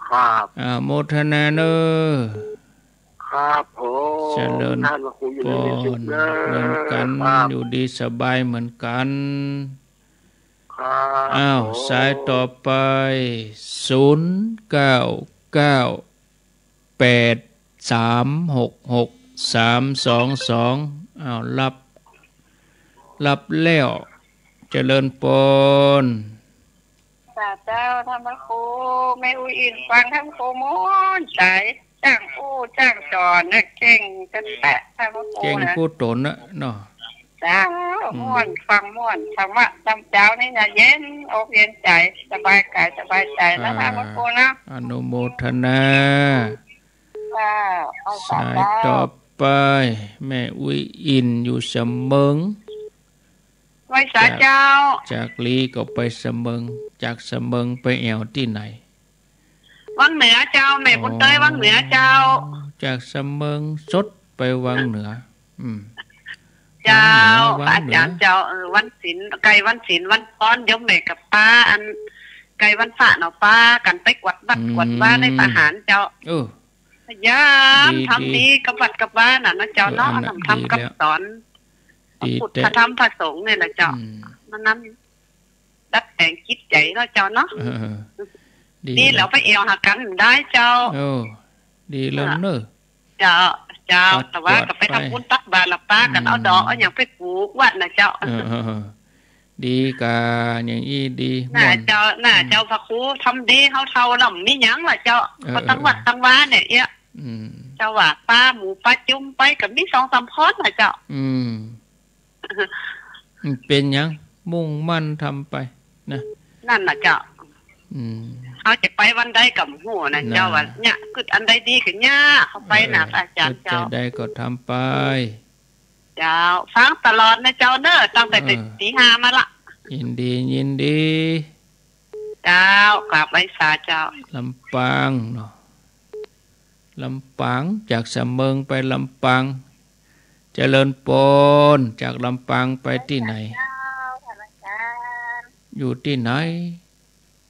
ครับ อ่า โมทนาเนอะ ครับผม เจริญ ท่านพระครูอยู่ดีมีสุขเนอะ ปอน เหมือนกั๋น ครับ อยู่ดีสบายเหมือนกั๋น ครับ อ้าว ผม สายต่อไป ศูนย์เก้าเก้าแปดสามหกหกสามสองสอง อ้าว รับ รับแล้ว เจริญปอน สาเจ้า ท่านพระครู แม่อุ๊ยอินฟังท่านครูม่วนใจ๋ จ้างอู้จ้างสอนนะ เก่งจังแต๊ ท่านพระครูนะ เก่งกู้ต๋นนะเนาะ เจ้า อืม ม่วน ฟังม่วน ธรรมะยามเจ๊านี่นะ เย็นอกเย็นใจ๋ สบายกายสบายใจ๋นะ อ่า ท่านพระครูนะ อนุโมทนา เจ้า เอาสา สายต่อไป แม่อุ๊ยอินอยู่สะเมิง ไหว้สาเจ้า จาก จากลี้ก็ไปสะเมิง จากสะเมิงไปแอ่วตี้ไหน วังเหนือเจ้า แม่บุญเตย อ๋อ วังเหนือเจ้า จากสะเมิงสดไปวังเหนือ อืม เจ้า วังเหนือ วังเหนือ อาจ๋ารย์เจ้า เออ วันศีล ใก้วันศีลวันพร โยมแม่กับป้า อัน ใก้วันพระเนาะ ปากั๋นไปกวาดวัด อืม กวาดวาในพระหานเจ้า เออ พยายาม ดี ทำดี ดีกับวัดกับวาน่ะนะเจ้าเนาะ เออ อันนั้น เอาธรรม ดีแล้ว คำสอน ดี พุทธ แต๊ ธรรม พระสงฆ์นี่แหละเจ้า อืม มันนั้น ดัดแป๋งจิตใจ๋เนาะเจ้าเนาะ เออ ดี ดีแล้ว แล้ว ไปแอ่วหากั๋นได้เจ้า เออ ดีแล้วเน่อ เจ้า เจ้า ตัด แต่ว่า ก็ไป ตัดไป ทำบุญตักบาตรละปากั๋น อืม เอาดอกเอาหยังไปผูกวัดนะเจ้า เออ เออ เออ ดีก่า อย่างอี้ดี น่า ม่วน เจ้า น่า อืม เจ้าพระครู ทำดี เฮาเฒ่าแล้วบ่มีหยังละเจ้า เออ ก็ตังวัด เออ ตังวาเนี่ยเอี้ย อืม เจ้าว่าปาหมูปาจุ่มไปก็มีสองสามพรนะเจ้า อืม มันเป๋นหยัง มุ่งมั่นทำไปนะ นั่นน่ะเจ้า อืม เฮาจะไปวันใดก็บ่ฮู้นะ น่ะ เจ้าว่าเนี่ย กึ๊ดอันใดดีก็เนี่ย เฮาไปน่ะ เออ อาจ๋ารย์เจ้า กึ๊ดจะใดก็ทำไป เจ้า ฟังตลอดนะเจ้าเน่อ ตั้งแต่ เออ ตีห้ามาละ ยินดี ยินดี เจ้า กราบไหว้สาเจ้า ลำปางเนาะ ลำปาง จากสำเมิงไปลำปาง เจริญปอน จากลำปางไปตี้ไหน เจ้า ท่านอาจ๋ารย์ อยู่ตี้ไหน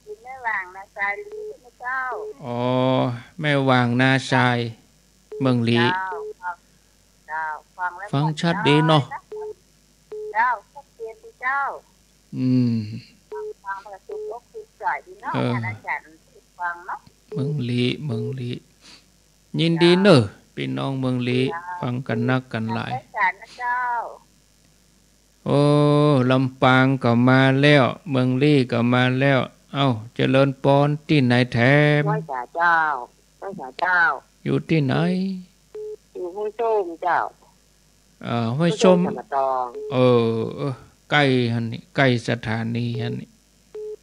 อยู่แม่หว่างนาซายลี้นะเจ้า อ๋อ แม่หว่างนาซาย เมิงลี้ เจ้า เจ้า ฟังแล้ว ฟังชัดดีเนาะ ผ่อนคลายนะ เจ้า ชัดเจนดีเจ้า อืม ฟัง ฟังแล้วก็สุขอกสุขใจ๋ดีเนาะ เออ ท่านอาจ๋ารย์ฟังเนาะ เมิงลี้ เมิงลี้ ยินดีเน่อ เจ้า ปี้น้องเมิงลี้ เจ้า ฟังกั๋นนักกั๋นหลาย ท่านอาจ๋ารย์นะเจ้า โอ้ ลำปางก็มาแล้ว เมิงลี้ก็มาแล้ว เอ้า เจริญปอน ตี้ไหนแถม ไหว้สาเจ้า ไหว้สาเจ้า อยู่ตี้ไหน อยู่ห้วยส้มเจ้า เอ่อ ห้วยส้ม ห้วยส้มสันป่าตอง เออ เออ ใก้หั้นนี่ ใก้สถานีหั้นนี่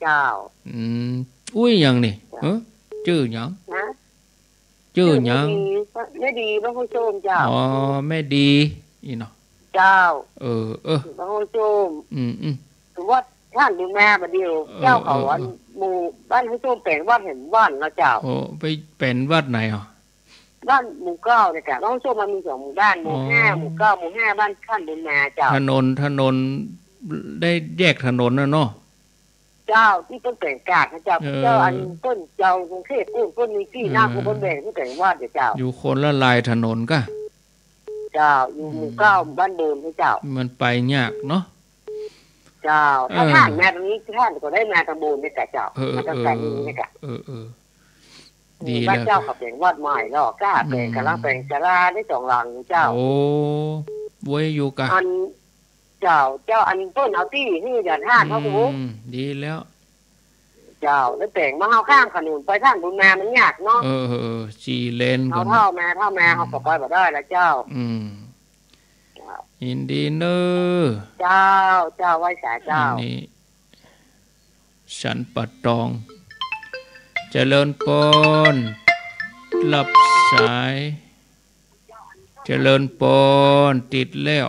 เจ้า อืม อู้ย หยังนี่ เจ้า เออ จื้อหยัง ฮะ จื้อหยัง แม่ดี แม่ดี บ้านห้วยส้มเจ้า อ๋อ แม่ดี อี้เนาะ เจ้า เออ เออ บ้านห้วยส้ม อืม อืม วัดท่านบุญมาบ่าเดี่ยว เออ เจ้าเขา เออ อัน เออ หมู่บ้านห้วยส้มแป๋งวัดแหมบ้านเนาะเจ้า โอ้ ไปแป๋งวัดไหนอ่ะ บ้านหมู่เก้าเนี่ยเจ้า บ้านห้วยส้มมันมีสองหมู่บ้าน หมู่ห้า อ๋อ หมู่เก้า หมู่ห้าบ้านท่านบุญมาเจ้า ถนน ถนนได้แยกถนนน่ะเนาะ เจ้า ตี้เปิ้นแป๋งกาดนะเจ้า เออ เจ้าอันเปิ้นเจ้ากรุงเทพฯ เปิ้น เปิ้นมีตี้ เออ นา คือเปิ้นแบ่งตี้แป๋งวัดเนี่ยเจ้า อยู่คนละลายถนนก่ะ เจ้า อยู่หมู่ อืม เก้า บ้านโบนนะเจ้า มันไปยากเนาะ เจ้า ถ้า เออ ท่านมาตรงนี้ ท่านก็ได้มาตำบลเนี่ยกะเจ้า เออ มาตำบลเนี่ยกะ เออ เออ เออ ดีแล้ว บ้านเจ้าก็แป๋งวัดใหม่แล้ว ก้าแป๋ง อืม ก๋ำลังแป๋งศาลาได้สองหลังเจ้า โอ้ เว้ยอยู่กะ อัน เจ้า เจ้า อันเปิ้นเอาตี้หื้อเจ้าท่าน อืม เฮาก็ ดีแล้ว เจ้า แล้วแป๋งมาเฮาข้ามถนนไปท่านบุญมามันยากเนาะ เออ เออ เออ สี่เลน เฮา ก่อน เฒ่ามา เฒ่ามา อืม เฮาก็ไปบ่ได้แล้วเจ้า อืม เจ้า ยินดีเน่อ เจ้า เจ้า ไหว้สาเจ้า อันนี้ สันป่าตอง เจริญปอน รับสาย เจริญปอน ติดแล้ว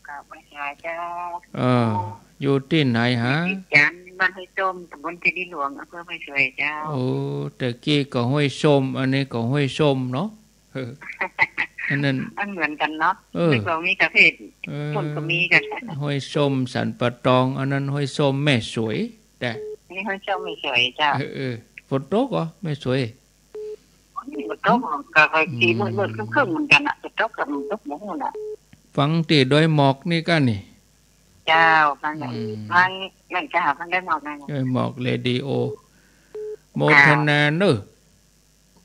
กราบไหว้สาเจ้า เออ อยู่ตี้ไหนฮะ ติดกัน บ้านห้วยส้ม ตำบลเจดีย์หลวง อำเภอห้วยสวยเจ้า โอ้ แต่กี้ก็ห้วยส้ม อันนี้ก็ห้วยส้มเนาะ เออ อันนั้น มันเหมือนกันเนาะ เออ นึกว่ามีกาแฟ เออ ส้มก็มีกัน ห้วยส้มสันป่าตอง อันนั้นห้วยส้มแม่สวย แต่ นี่ห้วยส้มแม่สวยเจ้า เออ เออ ฝนตกเหรอ แม่สวย ฝนตกก็ค่อย อืม สีมืดๆ ครึ้มๆ เหมือนกันน่ะ ฝนตกกับมันตกหมดน่ะ ฟังตี้ดอยหมอกนี่ก้านี่ เจ้า ฟัง อืม ฟัง นั่นเจ้า ฟังดอยหมอกนั่น ดอยหมอกเรดิโอ โมทนาเนอะ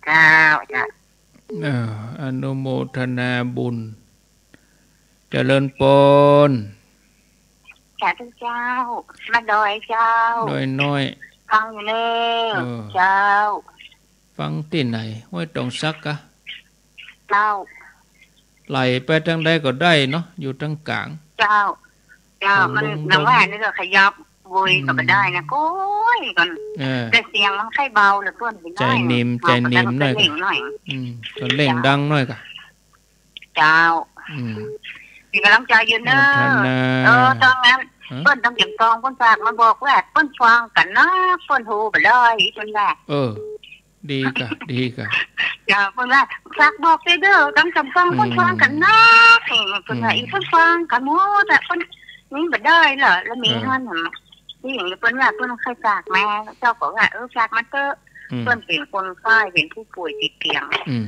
เจ้า เจ้า เอ่อ อนุโมทนาบุญ เจริญปอน สาธุเจ้า มาดอยเจ้า ดอยน้อย ฟังอยู่เนอะ เออ เจ้า ฟังตี้ไหน ห้วยตองสักกะ เจ้า ไหลไปตางใดก็ได้เนาะ อยู่ตางก๋าง เจ้า เจ้า มัน ลง ลง นางว่านี่ก็ขยับ โวยก็บ่ได้นะ อืม โก้ยก่อน เออ แต่เสียงมันค่อยเบาเหลือเกิน ใจ๋นิ่ม ใจ๋นิ่มหน่อย เฮาก็ต้องเร่งหน่อย อืม ก็เร่งดังหน่อยกะ เจ้า อืม มีก๋ำลังใจ๋อยู่เนอะ โมทนา เออ ตอนนั้น ฮะ เปิ้นต้องเก็บกอง เปิ้นฝากมาบอกว่า เปิ้นฟังกั๋นนะ เปิ้นฮู้บ่ได้ เปิ้นว่า เออ ดีกะ ดีกะ เจ้า เปิ้นว่า ฝากบอกเด้อ ตางสำปอง อืม เปิ้นฟังกั๋นนะ เออ เปิ้นว่า อืม อีเปิ้นฟังกั๋นหมดอะ เปิ้น นี่บ่ได้เหรอ แล้วมี เออ เงินหรอ นี่อย่างเปิ้นว่าเปิ้นเคยฝากมา เจ้าก็ว่า เออ ฝากมาเต๊อะ อืม เปิ้นเป๋นคนไข้ เป๋นผู้ป่วยติดเตียง อืม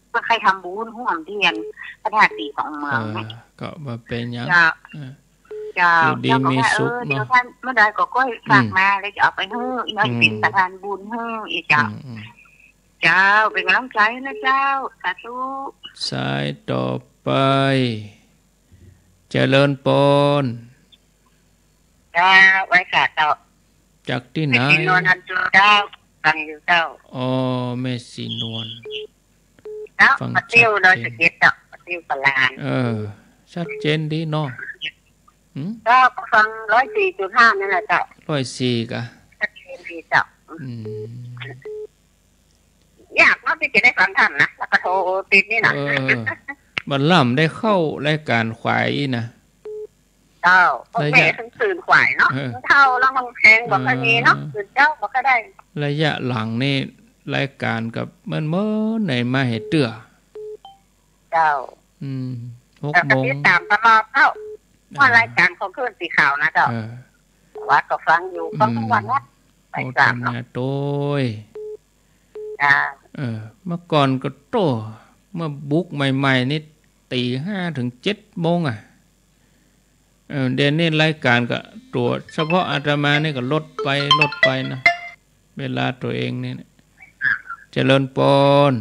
เปิ้นเคยทำบุญฮ่วมเตียนพระธาตุสีของเมือง เออ เนี่ย ก็บ่เป๋นหยัง เจ้า เออ เจ้า อยู่ดี เจ้าก็ มี ว่า สุข เออ เนาะ เดี๋ยวถ้าเมื่อใดก็ค่อยฝาก อืม มา แล้วจะเอาไปหื้อ น้อย อืม เป็นสะพานบุญหื้อ อีกเจ้า อืม อืม เจ้า เป็นกำลังใจ๋นะเจ้า สาธุ สายต่อไป เจริญปอน เจ้า ไหว้สาเจ้า จากตี้ไหน แม่ศรีนวล อันเจ้า ฟังอยู่เจ้า อ๋อ แม่ศรีนวล เจ้า ฟัง มาเตี้ยว ชัดเจน ดอยสะเก็ดเจ้า มาเตี้ยวกับหลาน เออ ชัดเจนดีเนาะ หืม ก็ฟังร้อยสี่จุดห้านี่แหละเจ้า ร้อยสี่กะ ชัดเจนดีเจ้า อืม ยากเนาะตี้จะได้ฟังธรรมนะ แล้วก็โทรติดนี่นะ เออ บัดล้ำได้เข้ารายก๋านขวายอี้นะ เจ้า พวกแม่ ระยะ ตื่นๆ ขวายเนาะ เออ เฒ่าแล้วมันแฮงบ่ค่อยมีเนาะ เออ ตื่นเจ๊าบ่ค่อยได้ ระยะหลังนี่รายก๋านก็เมินๆ ไหนมาหื้อเตื้อ เจ้า อืม หกโมง แต่ก็ติดต๋ามตลอดเจ้า อ่า ว่ารายก๋านของคลื่นสีขาวนะเจ้า เออ ว่าก็ฟังอยู่ ฟังทั้งวันนะ อืม บ่ายสามเนาะ โมทนาโตย อ่า เออ เมื่อก่อนก็โต้ เมื่อบุกใหม่ๆ นี่ตีห้าถึงเจ็ดโมงอะ เออ เดี๋ยวนี้รายก๋านก็ตั๋วเฉพาะอาตมานี่ก็ลดไป ลดไปนะ เวลาตั๋วเองนี่นะ เจริญปอน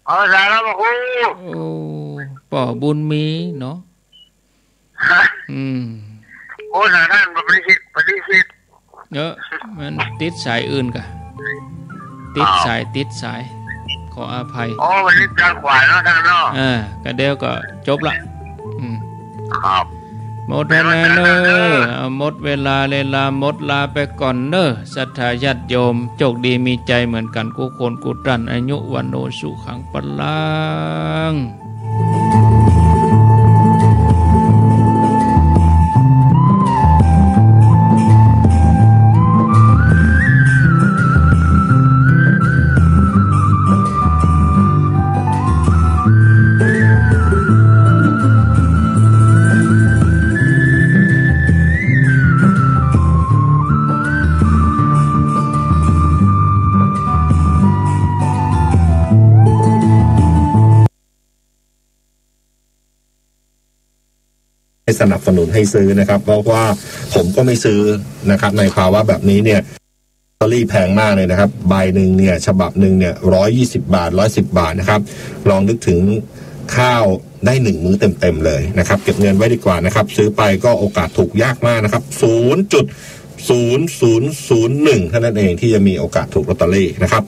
อ๋อ สาธุพระครู โอ้ ป้อบุญมีเนาะ ฮะ อืม โอ้ สาธุ ปฏิเสธ ปฏิเสธ เออ มันติดสายอื่นกะ ติดสาย อ้าว ติดสาย ขออภัย อ๋อ วันนี้จานขวายเนาะท่านเนาะ อ่า ก็เดี๋ยวก็จบละ อืม ครับ โมทนาเน้อ เอา หมดเวลา เวลาหมด ลาไปก่อนเน้อ ศรัทธาญาติโยม โชคดีมีชัยเหมือนกั๋นกู้คนกู้ต้าน อายุ วัณโณ สุขัง พลัง ไม่สนับสนุนให้ซื้อนะครับ เพราะว่าผมก็ไม่ซื้อนะครับ ในภาวะแบบนี้เนี่ย ลอตเตอรี่แพงมากเลยนะครับ ใบหนึ่งเนี่ย ฉบับหนึ่งเนี่ย ร้อยยี่สิบบาท ร้อยสิบบาทนะครับ ลองนึกถึงข้าวได้หนึ่งมื้อเต็มๆ เลยนะครับ เก็บเงินไว้ดีกว่านะครับ ซื้อไปก็โอกาสถูกยากมากนะครับ ศูนย์จุดศูนย์ศูนย์ศูนย์หนึ่ง เท่านั้นเองที่จะมีโอกาสถูกลอตเตอรี่นะครับ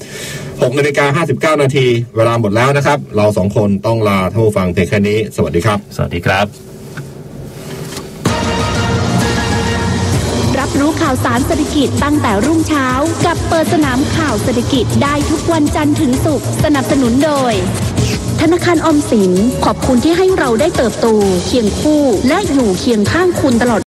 หกนาฬิกาห้าสิบเก้านาที เวลาหมดแล้วนะครับ เราสองคนต้องลาท่านผู้ฟังเพียงแค่นี้ สวัสดีครับ สวัสดีครับ รับรู้ข่าวสารเศรษฐกิจตั้งแต่รุ่งเช้า กับเปิดสนามข่าวเศรษฐกิจได้ทุกวันจันทร์ถึงศุกร์ สนับสนุนโดย ธนาคารออมสิน ขอบคุณที่ให้เราได้เติบโต เคียงคู่ และอยู่เคียงข้างคุณตลอด